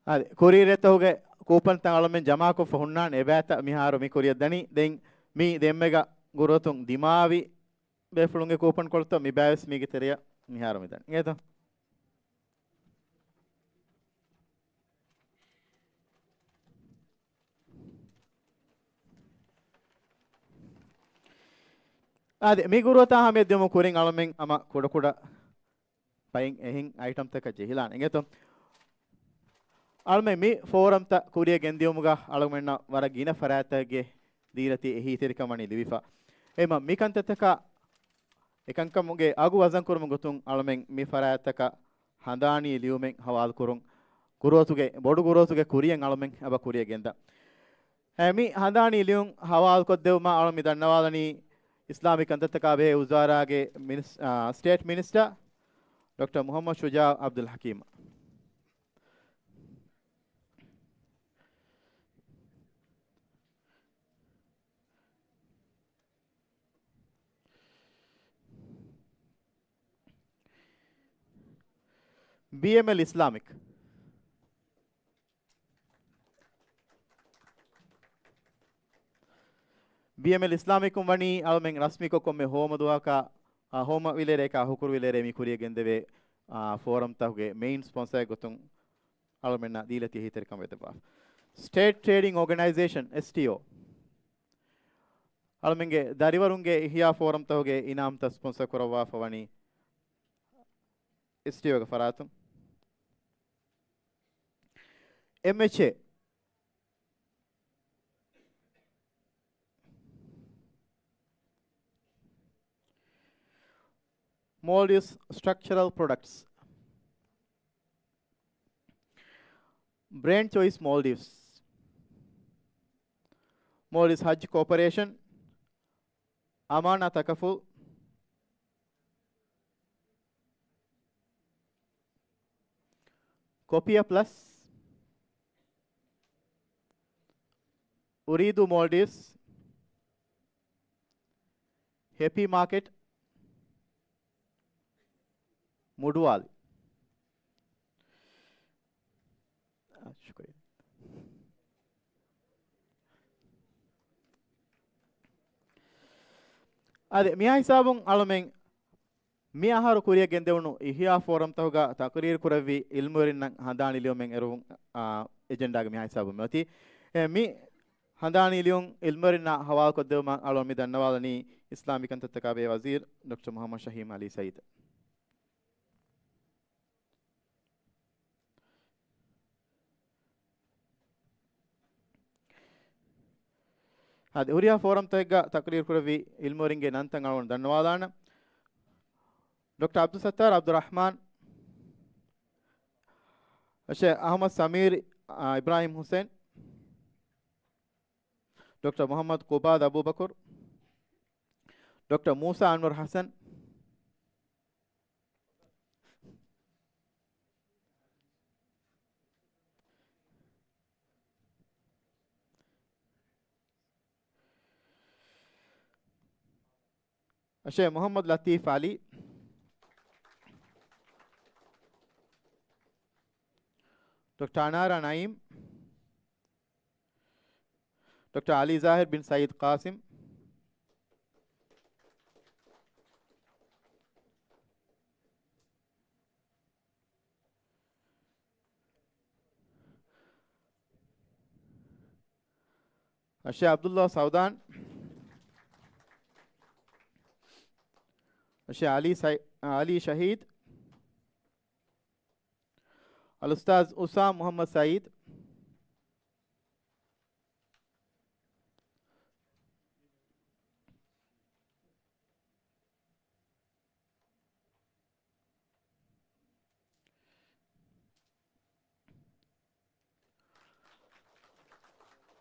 އަދި ކުރީ ރޭތަކުގެ ކޫޕަންތައް އަޅުމެން ޖަމާކޮށްފަ ހުންނާނެ އެބައިތައް މިހާރު މި ކުރިޔަށް ދަނީ. ދެން މި ދެންމެގަ ގުރުއަތުން ދިމާވި ބޭފުޅުންގެ ކޫޕަން ކޮޅުތައް މި ބައިވެސް މީގެ ތެރެއަށް މިހާރު މިދަނީ. އިނގޭތޯ؟ އާދެ، މި ގުރުއަތާ ހަމަޔަށް ދިޔުމު ކުރިން އަޅުމެން ހަމަ ކުޑަކުޑަ ބައިން އެހެން އައިޓަމްތަކަށް ޖެހިލާނެ. އިނގޭތޯ؟ އަޅުމެން މި ފޯރަމްތައް ކުރިޔަށް ގެންދިޔުމުގަ އަޅުގަނޑަށް ވަރަށް ގިނަ ފަރާތްތަކެއް ދީލަތީ އެހީތެރިކަން ވަނީ ލިބިފަ. އެމަ މި ކަންތައްތަކަށް އެކަންކަމުގެ އަގު ވަޒަންކުރުމުގެ ގޮތުން އަޅުމެން މި ފަރާތްތަކަށް ހަނދާނީ ލިޔުމެއް ހަވާލުކުރުން ގުރުއަތުގެ، ބޮޑު ގުރުއަތުގެ ކުރިޔަށް އަޅުމެން އެބަ ކުރިޔަށް ގެންދަން. އެ، މި ހަނދާނީ ލިޔުން ހަވާލުކޮށްދެވުމަށް އަޅު މި ދަންނަވާލަނީ އިސްލާމީ ކަންތައްތަކާ ބެހޭ ވުޒާރާގެ މިނިސް-، އާ، ސްޓޭޓް މިނިސްޓަރ ޑޮކްޓަރ މުހައްމަދު ޝުޖާއު އަބްދުލް ހަކީމަށް. ބީއެމްއެލް އިސްލާމިކް. ބީއެމްއެލް އިސްލާމިކުން ވަނީ އަޅުމެން ރަސްމީކޮށް ކޮންމެ ހޯމަ ދުވަހަކާ، އާ، ހޯމަ ވިލޭރޭކާ ހުކުރު ވިލޭރޭ މި ކުރިޔަށް ގެންދެވޭ، އާ، ފޯރަމްތަކުގެ މެއިން ސްޕޮންސަރ ގޮތުން އަޅުމެންނަށް ދީލަތީ އެހީތެރިކަން ވެދެއްވާފަ. ސްޓޭޓް ޓްރޭޑިން އޯގަނައިޒޭޝަން، އެސްޓީއޯ. އަޅުމެންގެ ދަރިވަރުންގެ އިޙްޔާ ފޯރަމްތަކުގެ އިނާމްތައް ސްޕޮންސަރ ކުރައްވާފަ ވަނީ އެސްޓީއޯގެ ފަރާތުން. އެމްއެޗްއޭ. Maldives Structural Products. Brand Choice Maldives. Maldives Hajj Corporation. Amana Takaful. Copia Plus. Uridu Maldives. Happy Market. މުޑުވާލި. އާ، ޝުކުރިއްޔާ. އާދެ، މިހާ ހިސާބުން އަޅުމެން މި އަހަރު ކުރިއަށް ގެންދެވުނު އިޙްޔާ ފޯރަމްތަކުގަ ތަޤްރީރު ކުރެއްވި ޢިލްމުވެރިންނަށް ހަނދާނީ ލިޔުމެއް އެރުވުން، އާ، އެޖެންޑާގެ މިހާ ހިސާބުން މިއޮތީ. އެ، މި ހަނދާނީ ލިޔުން ޢިލްމުވެރިންނާ ޙަވާލުކޮށްދެއްވުމަށް އަޅުން މި ދަންނަވާލަނީ އިސްލާމީ ކަންތައްތަކާ ބެހޭ ވަޒީރު ޑޮކްޓަރ މުޙައްމަދު ޝަހީމް ޢަލީ ސައީދު. އާދެ، ހުރިހާ ފޯރަމްތަކެއްގަ ތަޤްރީރު ކުރެއްވި ޢިލްމުވެރިންގެ ނަންތައް އަޅުގަނޑު ދަންނަވާލާނަން. ޑޮކްޓަރ ޢަބްދުއްސައްތާރު ޢަބްދުއްރަޙްމާން، އަށެ އަޙްމަދު ސަމީރު، އާ، އިބްރާހިމް ޙުސެން، ޑޮކްޓަރ މުޙައްމަދު ޤުބާދު އަބޫބަކުރު، ޑޮކްޓަރ މޫސާ އަންވަރު ޙަސަން، އަށެ މުޙައްމަދު ލަތީފް ޢަލީ، ޑޮކްޓަރ އަނާރާ ނައީމް، ޑޮކްޓަރ ޢަލީ ޒާހިރު ބިން ސައީދު ޤާސިމް، އަށެ ޢަބްދުﷲ ސަޢުދާން، އަށެ ޢަލީ ސައި-، ޢަލީ ޝަހީދު، އަލްއުސްތާޛު އުސާމް މުޙައްމަދު ސައީދު،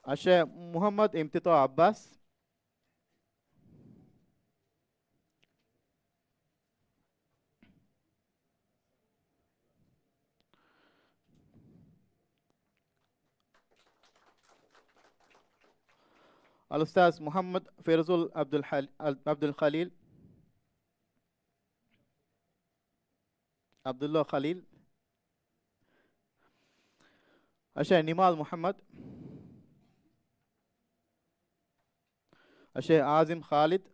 އަށެ މުޙައްމަދު އިމްތިޠާ ޢައްބާސް، އަލްއުސްތާޛު މުޙައްމަދު ފިރުޒުލް ޢަބްދުލް ޙަލް-، ޢަބްދުލް ޚަލީލް، ޢަބްދުﷲ ޚަލީލް، އަށެ ނިމާލް މުޙައްމަދު، އަށެ އާޒިމް ޚާލިދު،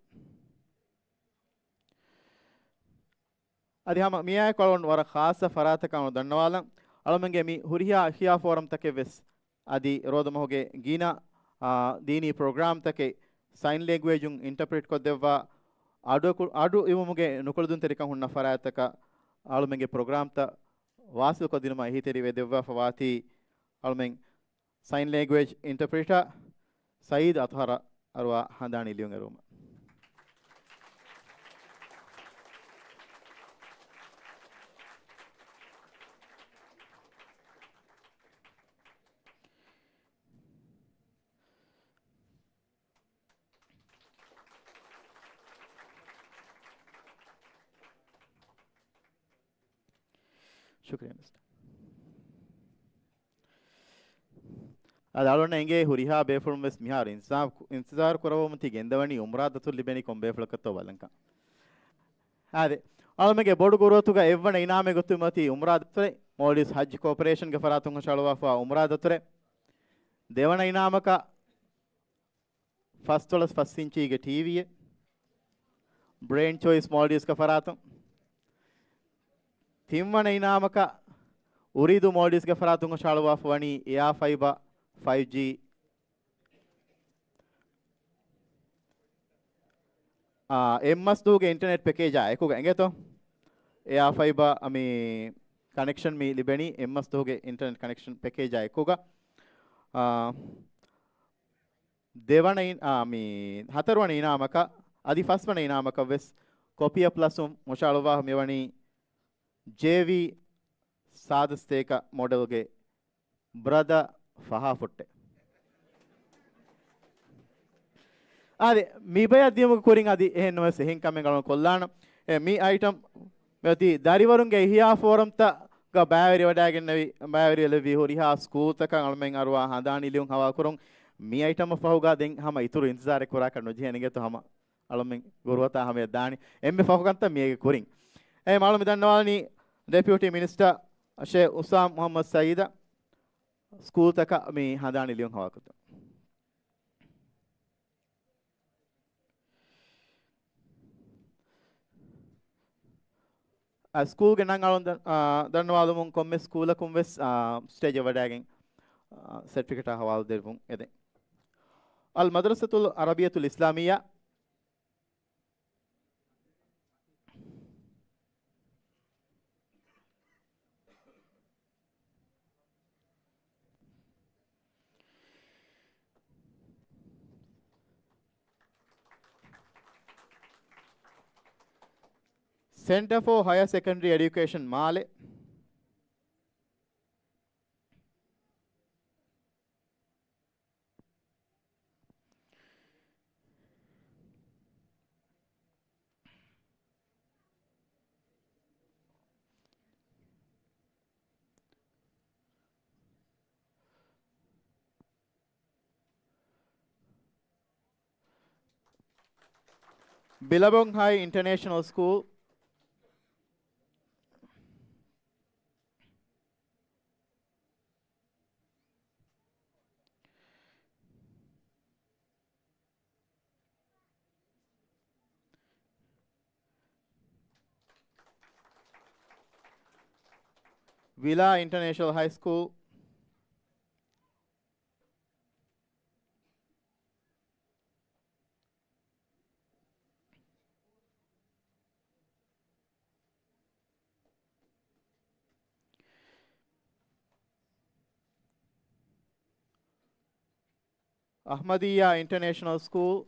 އަދި ހަމަ މިއާއެކު އަޅުގަނޑު ވަރަށް ޚާއްޞަ ފަރާތަކަށް އަޅުގަނޑު ދަންނަވާލަން. އަޅުމެންގެ މި ހުރިހާ އިޙްޔާ ފޯރަމްތަކެއް ވެސް އަދި ރޯދަމަހުގެ ގިނަ، އާ، ދީނީ ޕްރޮގްރާމްތަކެއް ސައިން ލެންގުއޭޖުން އިންޓަޕްރެޓް ކޮށްދެއްވާ، އަޑު، އަޑު އިވުމުގެ ނުކުޅެދުންތެރިކަން ހުންނަ ފަރާތްތަކަށް އަޅުމެންގެ ޕްރޮގްރާމްތައް ވާސިލް ކޮށްދިނުމަށް އެހީތެރިވެދެއްވާފަ ވާތީ އަޅުމެން ސައިން ލެންގުއޭޖް އިންޓަޕްރިޓަރ ސައީދު އަޠްހަރަށް އަރުވާ ހަނދާނީ ލިޔުން އެރުވުމަށް. ޝުކުރިއްޔާ މިސްޓަރ. އަދި އަޅުގަނޑަށް އެނގޭ ހުރިހާ ބޭފުޅުން ވެސް މިހާރު އިންތިޒާ-، އިންތިޒާރު ކުރައްވަމުން ތި ގެންދަވަނީ އުމްރާ ދަތުރު ލިބެނީ ކޮން ބޭފުޅަކަށްތޯ ބަލަންކަން. އާދެ، އަޅުމެންގެ ބޮޑު ގުރޫއަތުގަ އެއްވަނަ އިނާމެއް ގޮތުގަ މިއޮތީ އުމްރާ ދަތުރެއް، މޯލްޑިވްސް ހައްޖު ކޯޕަރޭޝަންގެ ފަރާތުން ހުށަހަޅުވާފައިވާ އުމްރާ ދަތުރެއް. ދެވަނަ އިނާމަކަށް ފަސްދޮޅަސް ފަސް އިންޗީގެ ޓީވީއެއް، ބްރޭންޑް ޗޮއިސް މޯލްޑިވްސްގެ ފަރާތުން. ތިންވަނަ އިނާމަކަށް އުރީދޫ މޯލްޑިވްސްގެ ފަރާތުން ހުށަހަޅުވާފަ ވަނީ އެއާ ފައިބާ ފައިވް ޖީ. އާ، އެއްމަސްދުވުގެ އިންޓަރނެޓް ޕެކޭޖާ އެކުގަ އެނގޭތޯ؟ އެއާ ފައިބާ މި ކަނެކްޝަން މި ލިބެނީ އެއްމަސްދުވުގެ އިންޓަރނެޓް ކަނެކްޝަން ޕެކޭޖާ އެކުގަ. އާ، ދެވަނަ އިން-، އާ، މި ހަތަރުވަނަ އިނާމަކަށް އަދި ފަސްވަނަ އިނާމަކަށް ވެސް ކޮޕިއަށް ޕްލަސް ވުން ހުށަހަޅުއްވާ މިވަނީ ޖޭވީ ސާދަ ސްޓޭކަ މޮޑެލްގެ ބްރަދަ ފަހާ ފުއްޓެ. އާދެ، މި ބަޔަށް ދިޔުމުގެ ކުރިން އަދި އެހެން ނުވެސް އެހެން ކަމެއް އަޅުން ކޮށްލާނަން. އެ، މި އައިޓަމް މިއޮތީ ދަރިވަރުންގެ އިހްޔާ ފޯރަމްތަކަށް ބައިވެރިވަޑައިގެންނެވި، ބައިވެރިވެލެއްވި ހުރިހާ ސްކޫލްތަކަށް އަޅުމެން އަރުވާ ހަނދާނީ ލިޔުން ހަވާލުކުރުން. މި އައިޓަމަށް ފަހުގަ ދެން ހަމަ އިތުރު އިންތިޒާރެއް ކުރާކަށް ނުޖެހޭ އިނގޭތޯ ހަމަ އަޅުމެން ގުރުއަތާ ހަމަޔަށް ދާނީ. އެންމެ ފަހު ކަންތައް މީގެ ކުރިން. އެ މައުލޫމް ދަންނަވާލަނީ ޑެޕިއުޓީ މިނިސްޓަރ ޝޭ އުސާމް މުހައްމަދު ސައީދަށް ސްކޫލްތަކަށް މި ހަނދާނީ ލިޔުން ހަވާލުކޮށްދޭ. އަ، ސްކޫލްގެ ނަން އަޅުން ދަ-، އާ، ދަންނަވާލުމުން ކޮންމެ ސްކޫލަކުން ވެސް، އާ، ސްޓޭޖަށް ވަޑައިގެން، އާ، ސެޓްފިކެޓާ ހަވާލު ދެއްވުން އެދެން. އަލް މަދްރަސަތުލް އަރަބިއްޔަތުލް އިސްލާމިއްޔާ. ސެންޓަރ ފޯ ހަޔަރ ސެކަންޑްރީ އެޑިއުކޭޝަން މާލެ. ބިލަބޮން ހައި އިންޓަރނޭޝަނަލް ސްކޫލް. ވިލާ އިންޓަރނޭޝަނަލް ހައި ސްކޫލް. އަޙްމަދިއްޔާ އިންޓަރނޭޝަނަލް ސްކޫލް.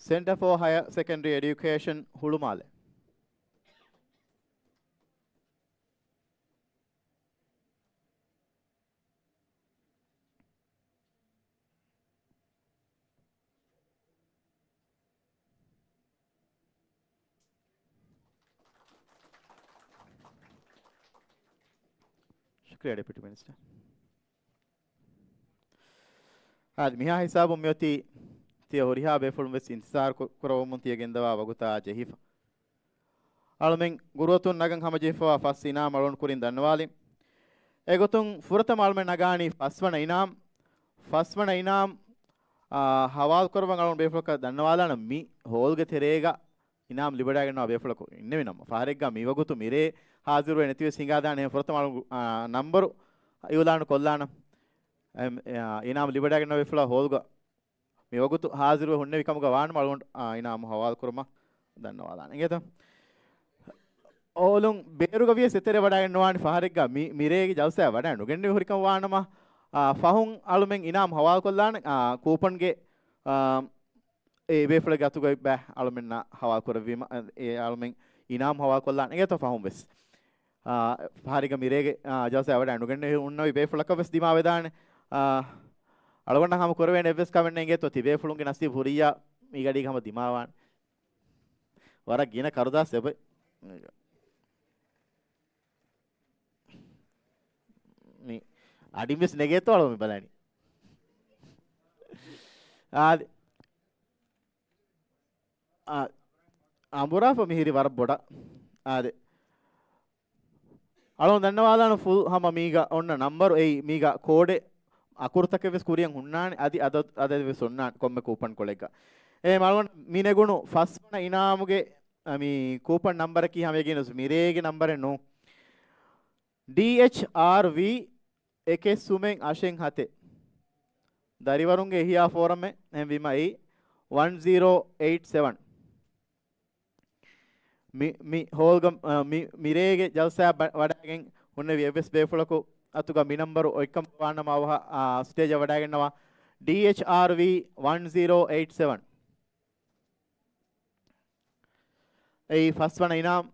ސެންޓަރ ފޯ ހަޔަރ ސެކަންޑްރީ އެޑިއުކޭޝަން ހުޅުމާލެ. ޝުކްރިޔާ ޑެޕިއުޓީ މިނިސްޓަރ. އާދެ، މިހާ ހިސާބުން މިއޮތީ ތިޔަ ހުރިހާ ބޭފުޅުން ވެސް އިންތިޒާރު ކު-، ކުރައްވަމުން ތިޔަ ގެންދަވާ ވަގުތާ ޖެހިފަ. އަޅުމެން ގުރުއަތުން ނަގަން ހަމަޖެހިފަވާ ފަސް އިނާމް އަޅުން ކުރިން ދަންނަވާލިން. އެގޮތުން ފުރަތަމަ އަޅުމެން ނަގާނީ ފަސްވަނަ އިނާމް. ފަސްވަނަ އިނާމް، އާ، ހަވާލުކުރައްވަން އަޅުން ބޭފުޅަކަށް ދަންނަވާލާނަން މި ހޯލްގެ ތެރޭގަ އިނާމް ލިބިވަޑައިގަންނަވާ ބޭފުޅަކު އިންނެވި ނަމަ، ފަހަރެއްގަ މިވަގުތު މިރޭ ހާޒިރުވެ ނެތިވެސް ހިނގާދާނެ. ފުރަތަމަ އަޅު، އާ، ނަންބަރު އިއުލާނު ކޮށްލާނަން. އެ، އާ، އިނާމް ލިބިވަޑައިގަންނަވާ ބޭފުޅާ ހޯލްގަ މިވަގުތު ހާޒިރުވެ ހުންނެވި ކަމުގަ ވާނަމަ އަޅުގަނޑު، އާ، އިނާމު ހަވާލުކުރުމަށް ދަންނަވާލާނެ. އިނގޭތަ؟ އޯލުން ބޭރުގަ ވިޔަސް އެތެރެ ވަޑައިގަންނަވާނެ ފަހަރެއްގަ މި، މިރޭގެ ޖަލްސާއަށް ވަޑައި ނުގެންނެވި ހުރިކަން ވާނަމަ، އާ، ފަހުން އަޅުމެން އިނާމް ހަވާލުކޮށްލާނެ، އާ، ކޫޕަންގެ، އާ، އެ ބޭފުޅެއްގެ އަތުގައި ބައި އަޅުމެންނަށް ހަވާލު ކުރެއްވީމަ، އެ އަޅުމެން އިނާމް ހަވާލު ކޮށްލާނެ. އިނގޭތޯ ފަހުން ވެސް. އާ، ފަހަރެއްގަ މިރޭގެ، އާ، ޖަލްސާއަށް ވަޑައި ނުގެންނެވި ހުންނެވި ބޭފުޅަކަށް ވެސް ދިމާވެދާނެ. އާ، އަޅުގަނޑަށް ހަމަ ކުރެވޭނެ އެއްވެސް ކަމެއް ނެތް އިނގޭތޯ ތި ބޭފުޅުންގެ ނަސީބު ހުރިއްޔާ މިގަޑީގަ ހަމަ ދިމާވާނެ. ވަރަށް ގިނަ ކަރުދާސް އެބަ. މި އަޑިން ވެސް ނެގޭތޯ އަޅު މި ބަލަނީ. އާދެ. އާ، އަނބުރާފަ މިހިރީ ވަރަށް ބޮޑަށް. އާދެ. އަޅުން ދަންނަވާލާނަން ފުލް ހަމަ މީގަ އޮންނަ ނަންބަރު އެއީ މީގަ ކޯޑެއް އަކުރުތަކެއް ވެސް ކުރިއަށް ހުންނާނެ، އަދި އަދަދު، އަދަދެއް ވެސް އޮންނާނެ ކޮންމެ ކޫޕަން ކޮޅެއްގަ. އެ މަޅުން މި ނެގުނު ފަސްވަނަ އިނާމުގެ، އަ، މި ކޫޕަން ނަންބަރަކީ ހަމަޔަގީނުސް މިރޭގެ ނަންބަރެއް ނޫން. ޑީއެޗްއާރްވީ އެކެއް ސުމެއް އަށެއް ހަތެއް. ދަރިވަރުންގެ އިހްޔާ ފޯރަމެއް އެހެންވީމަ އެއީ ވަން ޒީރޯ އެއިޓް ސެވަން. މި، މި ހޯލްގަ، އަ، މި، މިރޭގެ ޖަލްސާ ބަ-، ވަޑައިގެން ހުންނެވި އެއްވެސް ބޭފުޅަކު އަތުގަ މި ނަންބަރު އޮތްކަމުގަ ވާނަމަ އަވަހަށް، އާ، ސްޓޭޖަށް ވަޑައިގަންނަވާ. ޑީއެޗްއާރްވީ ވަން ޒީރޯ އެއިޓް ސެވަން. އެއީ ފަސްވަނަ އިނާމް،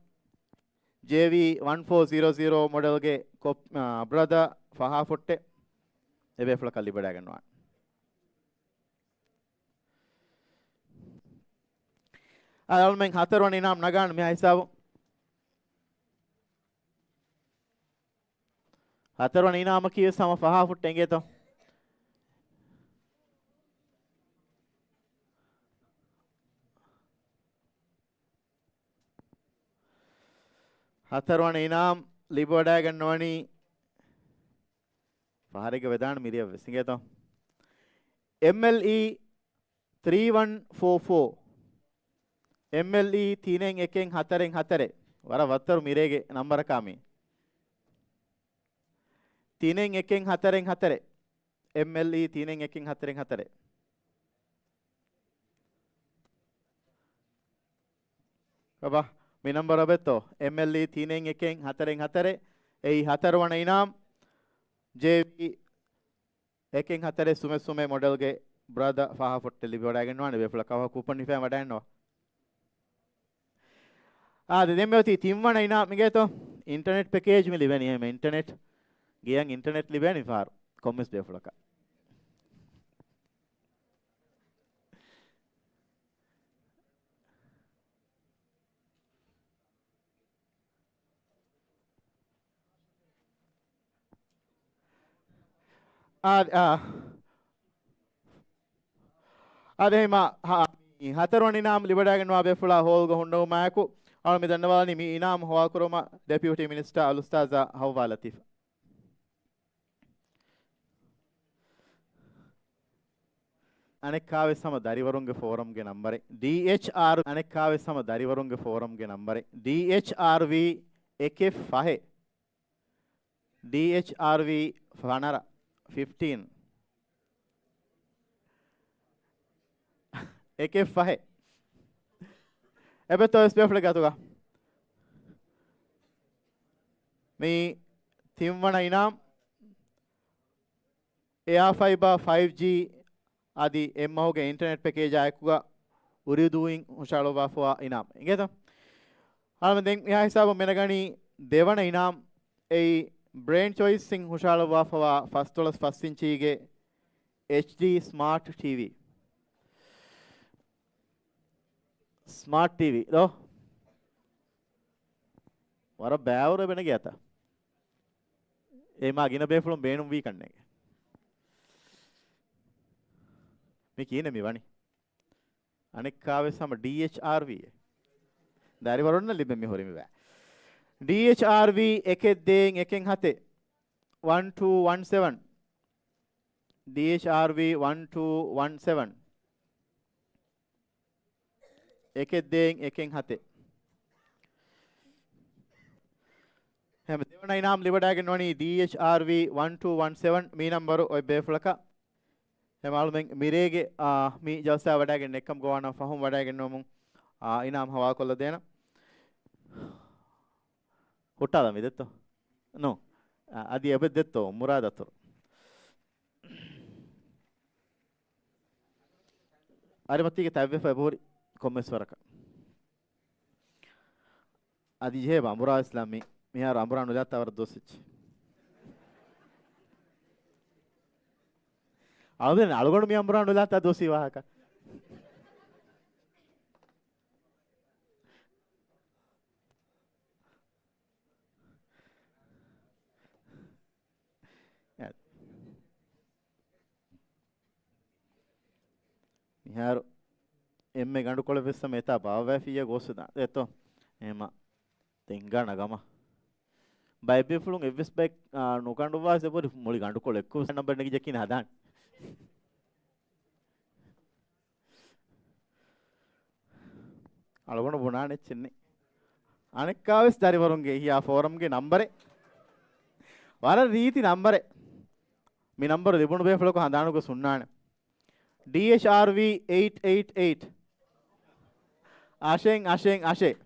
ޖޭވީ ވަން ފޯ ޒީރޯ ޒީރޯ މޮޑެލްގެ ކޮޕް-، އާ، ބްރަދަ ފަހާ ފުއްޓެއް އެބޭފުޅަކަށް ލިބިވަޑައިގަންނަވާނެ. އަޅުމެން ހަތަރުވަނަ އިނާމް ނަގާން މިހާ ހިސާބު. ހަތަރުވަނަ އިނާމަކީ ވެސް ހަމަ ފަހާ ފުއްޓެއް އިނގޭތޯ. ހަތަރުވަނަ އިނާމް ލިބިވަޑައިގަންނަވަނީ ފަހަރެއްގަ ވެދާނެ މިރިއަށް ވެސް އިނގޭތޯ. އެމްއެލްއީ ތްރީ ވަން ފޯ ފޯ. އެމްއެލްއީ ތިނެއް އެކެއް ހަތަރެއް ހަތަރެއް. ވަރަށް ވައްތަރު މިރޭގެ ނަންބަރަކާ މީ. ތިނެއް އެކެއް ހަތަރެއް ހަތަރެއް. އެމްއެލްއީ ތިނެއް އެކެއް ހަތަރެއް ހަތަރެއް. ބަބާ، މި ނަންބަރު އޮބެއްތޯ؟ އެމްއެލްއީ ތިނެއް އެކެއް ހަތަރެއް ހަތަރެއް. އެއީ ހަތަރުވަނަ އިނާމް. ޖޭވީ އެކެއް ހަތަރެއް ސުމެ ސުމެ މޮޑެލްގެ ބްރަދަ ފަހާ ފުއްޓެއް ލިބިވަޑައިގަންނަވާނެ ބޭފުޅަކަށް ކޫޕަން ހިފައި ވަޑައިގަންނަވާ. އާދެ، ދެން މި އޮތީ ތިންވަނަ އިނާމް އިނގޭތޯ؟ އިންޓަނެޓް ޕެކޭޖް މި ލިބެނީ. އެހެން އިންޓަނެޓް ގެޔަށް އިންޓަނެޓް ލިބޭނީ ފަހަރު ކޮންމެސް ބޭފުޅަކަށް. އާ، އާ. އާދެ، ހަ-، ހަ-، މި ހަތަރުވަނަ އިނާމް ލިބިވަޑައިގަންނަވާ ބޭފުޅާ ހޯލްގަ ހުންނެވުމާއެކު، އަޅު މި ދަންނަވާލަނީ މި އިނާމް ހަވާލުކުރުމަށް ޑެޕިއުޓީ މިނިސްޓަރ އަލްއުސްތާޒާ ހައުވާ ލަތީފް. އަނެއްކާވެސް ހަމަ ދަރިވަރުންގެ ފޯރަމްގެ ނަންބަރެއް. ޑީއެޗްއާރް، އަނެއްކާވެސް ހަމަ ދަރިވަރުންގެ ފޯރަމްގެ ނަންބަރެއް. ޑީއެޗްއާރްވީ އެކެއް ފަހެއް. ޑީއެޗްއާރްވީ ފަނަރަ، ފިފްޓީން. އެކެއް ފަހެއް. އެބެތޯ އެސްބީއެފް ގަތުގަ. މި ތިންވަނަ އިނާމް އެއާ ފައިބާ ފައިވް ޖީ އަދި އެއްމަހުގެ އިންޓަނެޓް ޕެކޭޖާ އެކުގަ އުރިދޫއިން ހުށަހަޅުއްވާފަވާ އިނާމް. އިނގޭތަ؟ އަޅަމެން ދެން މިހާ ހިސާބު މެނަގަނީ ދެވަނަ އިނާމް އެއީ ބްރޭންޑް ޗޮއިސްއިން ހުށަހަޅުއްވާފަވާ ފަސްދޮޅަސް ފަސް އިންޗީގެ އެޗްޑީ ސްމާޓް ޓީވީ. ސްމާޓް ޓީވީ ދޯ؟ ވަރަށް ބައިވަރު އެބަ ނެގޭ އަތަށް. އޭ މާ ގިނަ ބޭފުޅުން ބޭނުންވީ ކަންނޭނގެ. މި ކިހިނެއް މި ވަނީ؟ އަނެއްކާވެސް ހަމަ ޑީއެޗްއާރްވީ. ދަރިވަރުންނަށް ލިބެން މި ހުރި މި ބައި. ޑީއެޗްއާރްވީ އެކެއް ދޭއް އެކެއް ހަތެއް. ވަން ޓޫ ވަން ސެވަން. ޑީއެޗްއާރްވީ ވަން ޓޫ ވަން ސެވަން. އެކެއް ދޭއް އެކެއް ހަތެއް. ހަމަ ދެވަނަ އިނާމް ލިބިވަޑައިގެން ވަނީ ޑީއެޗްއާރްވީ ވަން ޓޫ ވަން ސެވަން މި ނަންބަރު އޮތް ބޭފުޅަކަށް. ހަމަ އަޅުމެން މިރޭގެ، އާ، މި ޖަލްސާ ވަޑައިގެން ނެއްކަމުގަ ވާނަމަ ފަހުން ވަޑައިގެންނެވުމުން، އާ، އިނާމް ހަވާލުކޮށްލަދޭނަން. ހުއްޓާލަން މި ދެއްތޯ؟ ނޫން. އާ، އަދި އެބަ ދެއްތޯ މުރާދަތުރު. އަރިމަތީގެ ތަތްވެފަ އެބަހުރި ކޮންމެސް ވަރަކަށް. އަދި ޖެހޭ އަނބުރާ އިސްލާމް މި-، މިހާރު އަނބުރާ ނުލާތާ ވަރަށް ދުވަސް ވެއްޖެ. އަޅުގަނޑު، އަޅުގަނޑު މި އަނބުރާ ނުލާތާ ދުވަސް ވީ ވާހަކަ. މިހާރު އެންމެ ގަނޑުކޮޅެއް ވެސް ހަމަ އެތާ ބާއްވައިފިއްޔާ ގޯސްވެދާނެ ދެއްތޯ؟ އެހެމަ ތެންގާ ނަގަމާ. ބައެއް ބޭފުޅުން އެއްވެސް ބައެއް، އާ، ނުގަނޑުވާސް އެބަހުރި މުޅި ގަނޑުކޮޅު އެއްކޮށް ނަމްބަރެއް ނެގިއްޖެ ކިހިނެއް ހަދާނެ. އަޅުގަނޑު ބުނާނެ އެއްޗެއް ނެތް. އަނެއްކާވެސް ދަރިވަރުންގެ އެހީ އާ ފޯރަމްގެ ނަންބަރެއް. ވަރަށް ރީތި ނަންބަރެއް. މި ނަންބަރު ލިބުނު ބޭފުޅަކު ހަނދާނުގަ ހުންނާނެ. ޑީއެޗްއާރްވީ އެއިޓް އެއިޓް އެއިޓް. އަށެއް، އަށެއް، އަށެއް.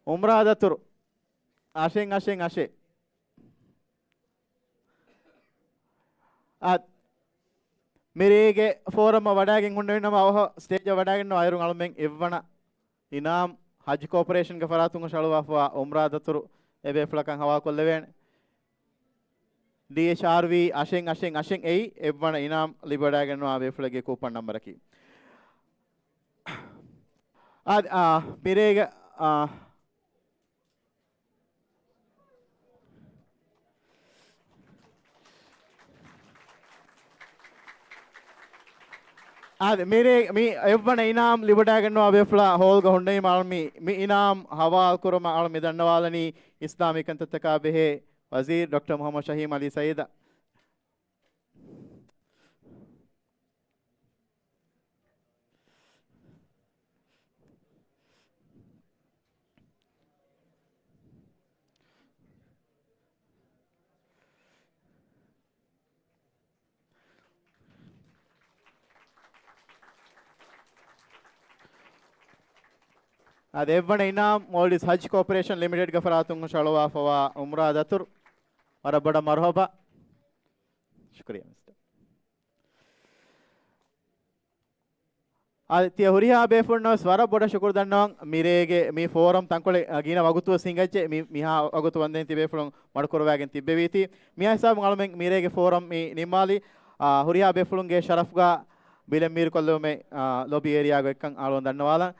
އުމްރާ ދަތުރު. އަށެއް، އަށެއް، އަށެއް. އާ، މިރޭގެ ފޯރަމަށް ވަޑައިގެން ހުންނެވިނަމަ އަވަހަށް ސްޓޭޖަށް ވަޑައިގެންނަވާ އައިރުން އަޅުމެން އެއްވަނަ އިނާމް ހައްޖު ކޯޕަރޭޝަންގެ ފަރާތުން ހުށަހަޅުވާފަވާ އުމްރާ ދަތުރު އެބޭފުޅަކަށް ހަވާލުކޮށްލެވޭނެ. ޑީއެޗްއާރްވީ އަށެއް އަށެއް އަށެއް އެއީ އެއްވަނަ އިނާމް ލިބިވަޑައިގަންނަވާ ބޭފުޅެއްގެ ކޫޕަން ނަންބަރަކީ. އާ، އާ، މިރޭގެ، އާ، އާދެ، މިރޭ، މި އެއްވަނަ އިނާމް ލިބިވަޑައިގަންނަވާ ބޭފުޅާ ހޯލްގަ ހުންނެވީމަ އަޅު މި، މި އިނާމް ހަވާލުކުރުމަށް އަޅު މި ދަންނަވާލަނީ އިސްލާމީ ކަންތައްތަކާ ބެހޭ ވަޒީރު ޑޮކްޓަރ މުހައްމަދު ޝަހީމް އަލީ ސައީދަށް. އާދެ، އެއްވަނަ އިނާމް މޯލްޑިވްސް ހައްޖު ކޯޕަރޭޝަން ލިމިޓެޑްގެ ފަރާތުން ހުށަހަޅުވާފަވާ އުމްރާ ދަތުރު. ވަރަށް ބޮޑަށް މަރުހަބާ. ޝުކުރިއްޔާ މިސްޓަރ. އާދެ، ތިޔަ ހުރިހާ ބޭފުޅުންނަށް ވެސް ވަރަށް ބޮޑަށް ޝުކުރު ދަންނަވަން. މިރޭގެ މި ފޯރަމް ތަންކޮޅެއް، އަ، ގިނަ ވަގުތު ވެސް ހިނގައްޖެ. މި، މިހާ ވަގުތު ވަންދެން ތިބޭފުޅުން މަޑުކުރަވައިގެން ތިއްބެވީތީ. މިހާ ހިސާބުން އަޅުމެން މިރޭގެ ފޯރަމް މި ނިންމާލީ. އާ، ހުރިހާ ބޭފުޅުންގެ ޝަރަފްގަ ބިލެއް މީރުކޮށްލެވުމެއް، އާ، ލޮބީ އޭރިއާގަ އެއްކަން އަޅުގަނޑު ދަންނަވާލަން.